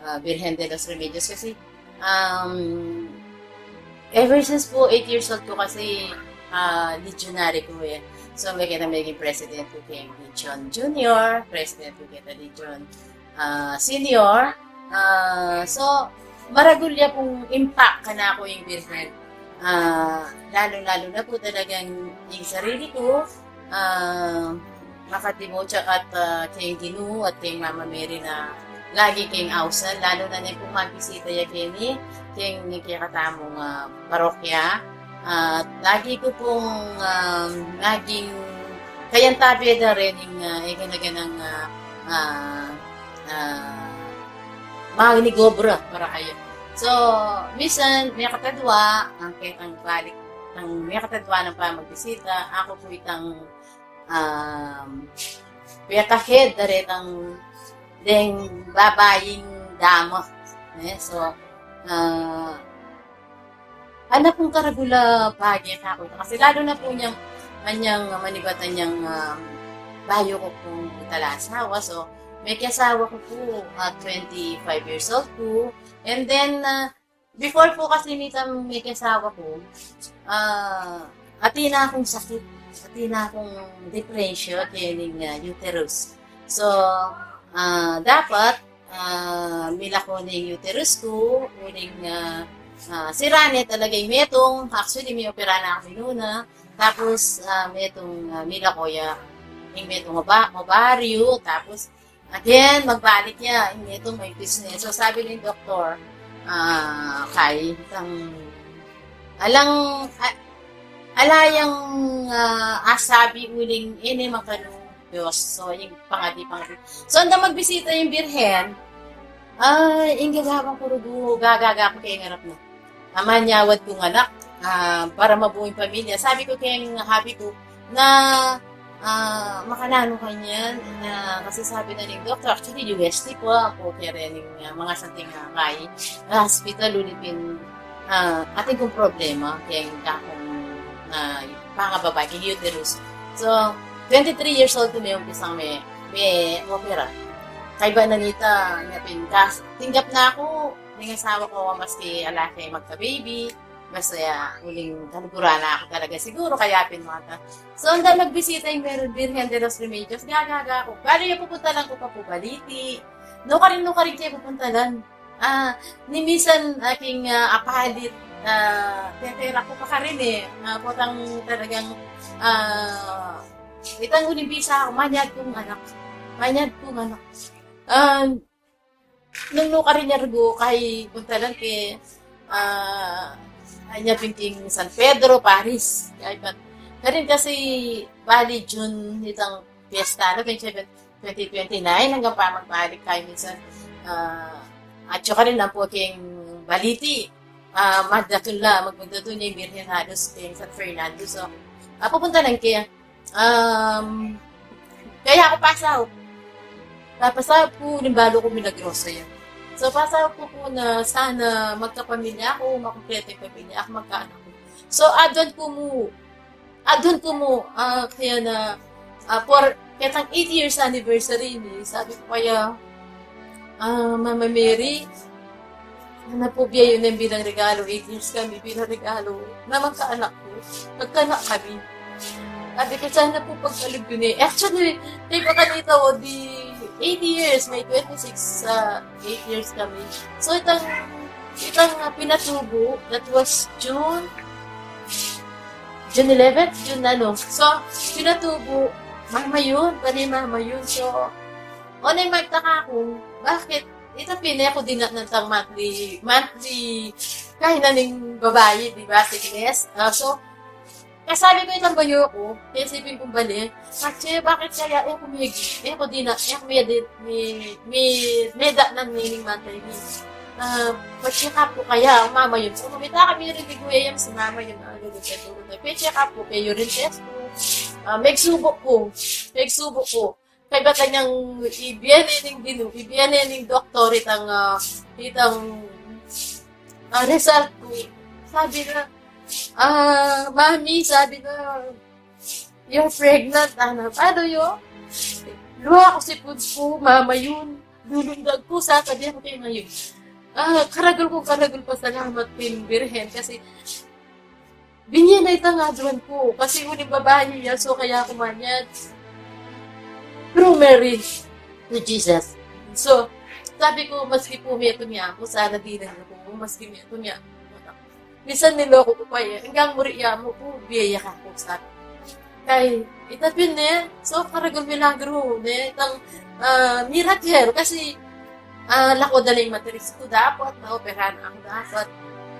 ah, Birhen de los Remedios kasi, um, ever since pu eight years old ku kasi, ah, legionary ku e. So, me keta meging president ku keng Legion Junior, president ku keta Legion, ah, Senior. Ah, so, maragul ya pung impact kanaku ing Birhen. Ah, lalu-lalu na pu talagang ing sarili ku, ah, makatimu ya at, ah, keng Ginu at keng Mama Mary na lagi keng ausan, lalu na neng pung magbisita ya keni keng kekatamung, ah, parokya. At lagi ku pung, ah, naging kayantabe da rin ing, ah, egana-ganang, ah, ah, ah, manigobra para kaya. So, minsan, mekatadwa, ang ketang balik, ang mekatadwa nang pamagbisita, aku pu itang, um, peta-head da retang deng babaying dama. Eh, so, ah, ana pung karagul a bage kaku. Kasi lalu na pu nyang, anyang manibat anyang, um, bayu ku pung talasawa. So, mekiasawa ku pu, ah, twenty-five years old ku. And then, ah, before pu kasi nitang mekiasawa ku, ah, atin na kung sakit, atin na kung diferensya kening, ah, uterus. So, ah, dapat, ah, milako ne ing uterus ku, uling, ah, ah, sira ne talaga ing metung. Actually, miyopera na ku nung una. Tapos, ah, metung, ah, milako ya ing metung oba-, obaryo. Tapos, again, magbalik ya ing metung, maipis ne. So, sabi ning doktor, ah, kay, itang, alang, a-, ala yang, ah, asabi uling e ne makanung Dios. So, ing pangadi, pangadi. So, andang magbisita ing Birhen, ay, ing gagawang ku rugu, gagaga ku keng arap na. Amanyawad kung anak, ah, para mabuo ing pamilya. Sabi ku keng hubby ku na, ah, makananu kanyan, na kasi sabi na ning doktor, actually, U S T pu, aku kaya rin ning, ah, mga santing, ah, kay, ah, hospital, uli pin, ah, atin kung problema, keng kakung, ah, pangababai, keng uterus. So, twenty-three years old ku meumpisang me, me-opera. Kaybat na nita, nya pin, kas-, tinggap na ku ning asawa ku, maski ala ke magka-baby, basta ya, uling kaluguran na ku talaga siguru, kaya pin mata. So, andang magbisita ing Bir-, Birhen de los Remedios, gagaga ku. Bale, ya pupuntalan ku pa pu Baliti. Nukarin, nukarin ke pupuntalan. Ah, ni minsan, ah, king, ah, apalit, ah, tetera ku pa karin e. Ah, potang talagang, ah, itang uling bisa ku, manyad kung anak. Manyad kung anak. Ah, nung nukarin ya rugu, kay puntalan ke, ah, anya pin king San Pedro, Paris. Kay pat, karin kasi bali June itang piyesta, no? Kay twenty twenty-nine, anggang pa magbalik kay minsan, ah, atyu karin ampo keng Baliti, ah, magdatun la, magdatun ya ing Birhen halos keng San Fernando. So, ah, pupuntalan ke, um, kaya ku pasaup. Papasaup ku, limbalu ku milagroso ya. So, pasaup ku pu na sana magkapamilya ku, makumpleto ing pamilya ku, magkaanak ku. So, adwan ku mu, adwan ku mu, ah, kaya na, ah, for ketang eight years anniversary ne, sabi ku kaya, ah, Mama Mary, sana pu bie yu ne bilang regalo, eight years kami, bilang regalo na magkaanak ku, magkaanak kami. Sabi ku, sana pu pagkalub yu ne. Actually, kay pa kanita, o di eight years, may twenty-six, ah, eight years kami. So, itang, itang, ah, pinatubu, that was June, June eleventh, June ano. So, pinatubu, mama yun, bali mama yun. So, o na yung magtaka ku, bakit? Ita pin, e ku dinatnan itang monthly, monthly, kainan ning babai, di ba? Sickness. Ah, so, kasabi ku itang bayu ku, kaya isipin kung bali, "Katse, bakit kaya e ku migi, e ku dina, e ku migi, mi, mi, medatnan ning monthly ni?" Ah, pa-check up ku kaya, mama yun. So, kumita kami rin ni Kuya Yam, si mama yun, ah, lulutay, lulutay. Pa-check up ku, pa-urine test ku. Ah, megsubu ku. Megsubu ku. Kaybat la niyang ibie ne ning dinu, ibie ne ning doktor itang, ah, itang, ah, result ku. Sabi na, ah, "Mami," sabi na, "you're pregnant." Ana, "Ano yun?" Lua ku sipud ku, mama yun. Lulundag ku, sasabyan ku kaya ngayon. Ah, karagul kung karagul pasalamat pin Birhen kasi binie na itang aduan ku. Kasi uling babai ya, so kaya ku manyad. Through Mary to Jesus. So, sabi ku, maski pu metung ya mu, sana dinan ku, maski metung ya mu. Minsan niloko ku pa ya, anggang muri ya mu pu, bie ya kaku, sabi. Kay, ita pin ne, so karagul milagru ne, itang, ah, miracle, kasi, ah, laku da la ing materis ku dapat, naoperahan aku dapat.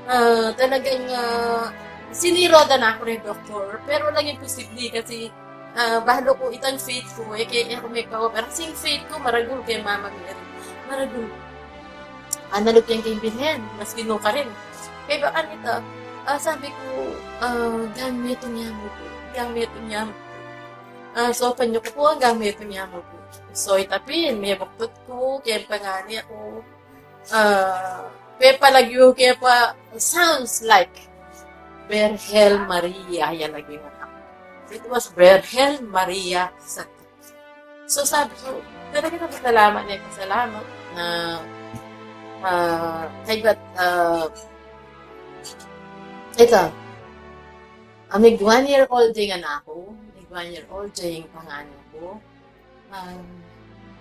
Ah, talagang, ah, siniro da na ku ring doktor, pero alang imposible kasi, ah, balu ku itang faith ku, e ke, e ku mekpa-opera, kasi ing faith ku maragul kay Mama Mary. Maragul. Analog yang kay Birhen, maski nukarin. Kaybat kanita, ah, sabi ku, ah, "Anggang metung ya mu pu, anggang metung ya mu pu." Ah, so, panyo ku pu, "Anggang metung ya mu pu." So, ita pin, mebuktut ku, keng pangani ku, ah, pepalagyu ke pa, sounds like Birhen Maria, ya lagyu na. It was Birhen Maria sa So, sabi ku, talaga napasalamat na, pasalamat na, ah, kaybat, ah, ita, ah, mig one year old ya ing anak ku, mig one year old ya ing pangani ku. Ah,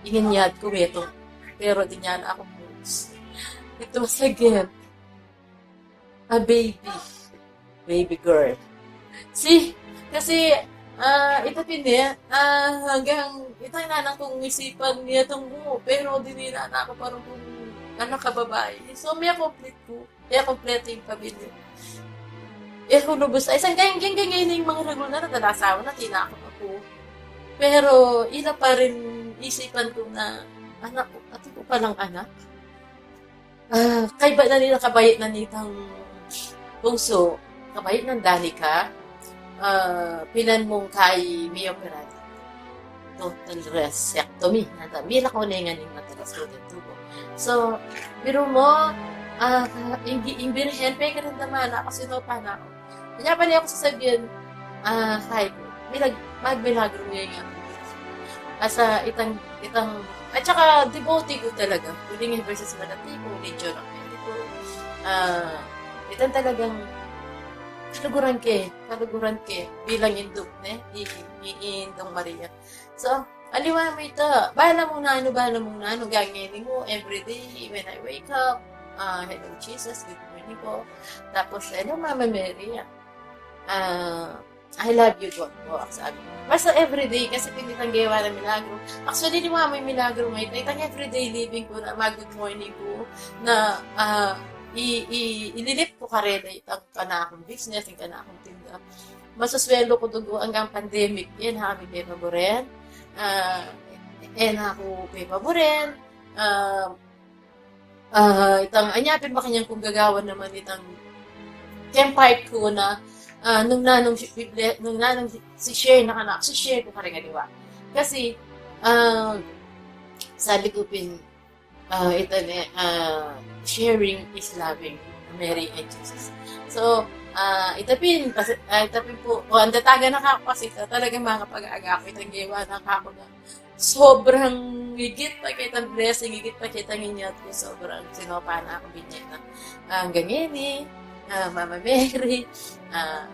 ing inyat ku metung, pero dinan aku, it was a gift. A baby. Baby girl. Si, kasi, ah, ita pin ne, ah, anggang, ita ing nanang kung isipan niya tung buo, pero dininan na ku pa rung kung anak a babai. So, me-complete ku. Me-complete ing pamilya. E ku lubus, ay, sanggang, anggang, anggang ing mangaragul na, nagkaasawa na, tinakot aku. Pero, ila pa rin isipan ku na, anak ku, atin ku palang anak. Ah, kaybat na nitang kabayat na nitang bungsu, kabayat nang Danica, ah, pinan mung kay mi-opera. Total resectomy. Nata, milakaw ne ngan ing materis ku, ing tubo. So, biru mu, ah, ing, ing Birhen, pekaramdaman na ku, sinopa na ku. Kaya pala aku sasabian, ah, kay ku, milag-, magmilagru ya ing Basta itang, itang, at saka devotee ku talaga. Uling Versus Manatico, Legion of Mexico. Ah, itang talagang kaluguran ke, kaluguran ke bilang indung, ne? I, i, i, indung Maria. So, aliwa mu ita, bala mung nanu, bala mung nanu, gagani mu, everyday, when I wake up, ah, "Hello, Jesus, good morning po." Tapos, "Hello, Mama Mary." Ah, "I love you, God po," sabi. Basta everyday, kasi pin itang gewa nang milagru. Actually, aliwa mu ing milagru, may itang everyday living ku na mag-good morning ku na, ah, i, i, ililip ku karela itang kanakung business, ing kanakung tinda. Masusweldo ku dugu anggang pandemic, e na kami pepaburen. Ah, e na ku pepaburen. Ah, ah, itang, anya pin makanyan kung gagawan naman itang keng part ku na, ah, nung nanung si Biblia, nung nanung si, si-share na kanaku, si-share ku kareng aliwa. Kasi, ah, sabi ku pin, ah, ita ne, ah, "Sharing is loving," Mary and Jesus. So, ah, ita pin, kasi, ah, ita pin pu, o, ang datagan na kaku kasi ita, talagang makapag-aga ku, itang gewa na kaku na sobrang igit pa kitang blessing, igit pa kitang inyat ku, sobrang sinopa na ku, binie na. Ah, anggang ngeni, ah, Mama Mary, ah,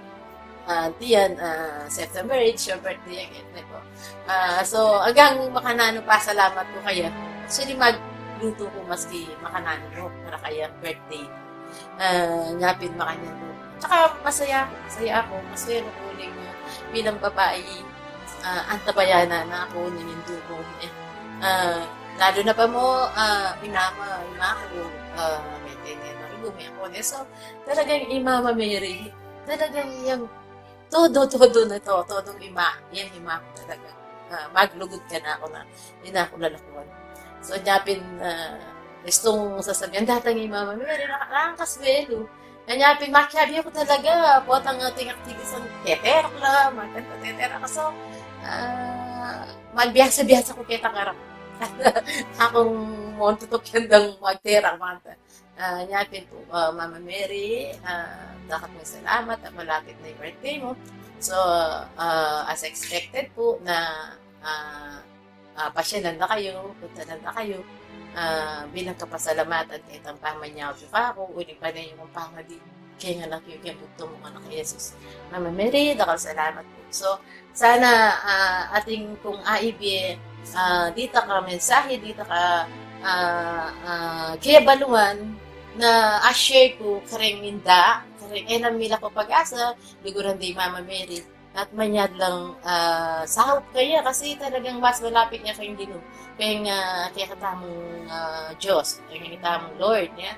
ah, dian, ah, September eight, your birthday again, ne po. Ah, so, anggang makananu pasalamat ku kaya. Actually, maglutu ku maski makananu ku, para kaya birthday. Ah, nya pin makanyan ku. Tsaka masaya, masaya aku, masaya aku uling, ah, bilang babai, ah, antabayanan na ku ning indu ku, e. Ah, lalu na pa mu, ah, i mama, i mama ku, ah, mete ne, marigu me aku, e. So, talagang i Mama Mary, talagang yang todo, todo na to, todong ima, yang ima ku talaga. Ah, maglugud kanaku na, e na ku lalakuan. So, nya pin, ah, Istung sasabian, datang i Mama Mary, naka-, nakakaswelu. Kanya pin, makiabi ku talaga, potang ating activities ang teterak la, magkanta teterak. So, ah, magbiasa-biasa ku keta kareng. Akung montutuk yan dang magterak, magkanta. Ah, nya pin pu, ah, Mama Mary, ah, dakal pung salamat at malapit na ing birthday mu. So, ah, as expected pu na, ah, ah, pasyalan da kayu, puntalan da kayu. Ah, bilang kapasalamatan keta ing pamanyawad yu kaku, uling pane yu kung pangadi keng anak yu, keng bugtung mung anak Jesus. Mama Mary, dakal salamat pu. So, sana, ah, atin kung aibie, ah, ditak a mensahe, ditak a, ah, ah, kebaluan na a-share ku kareng inda, kareng e na mila ku pag-asa, luguran da i Mama Mary. At manyad lang, ah, saup kaya kasi talagang mas malapit ya keng Ginu, keng, ah, kekatamung, ah, Dios, keng kekatamung Lord, ya.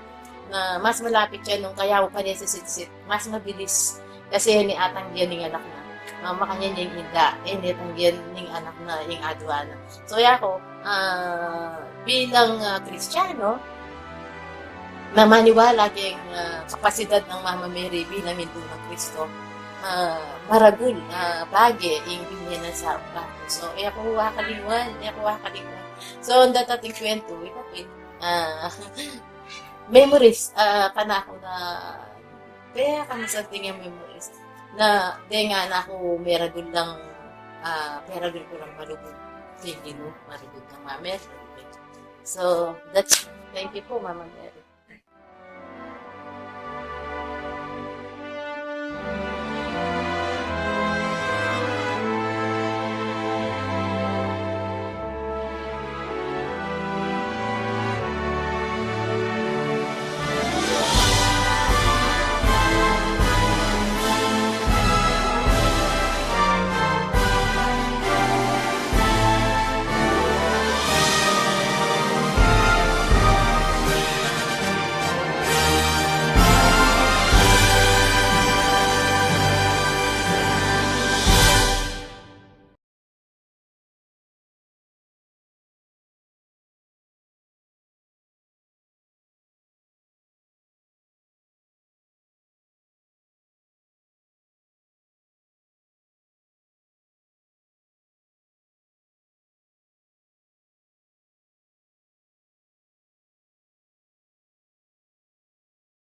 Na mas malapit ya nung kaya mu pa ne sisitsit, mas mabilis. Kasi e ne atanggian ning anak na. Ah, makanyan ya ing inda, e ne atanggian ning anak na ing adua na. So, yaku, ah, bilang, ah, Kristiyanu, na maniwala keng, ah, kapasidad nang Mama Mary bilang Indu nang Kristo, ah, maragul, ah, bage ing binye nang saup kaku. So, e ku akalingwan, e ku akalingwan. So, ing datating kwentu, ita pin, ah, memories, ah, kanaku na, kaya kanaku sa tingin memories. Na, de nga naku meragul lang, ah, meragul ku lang maragul. Hindi mo, maragul kang Mama Mary. So, that's, thank you po, Mama Mary.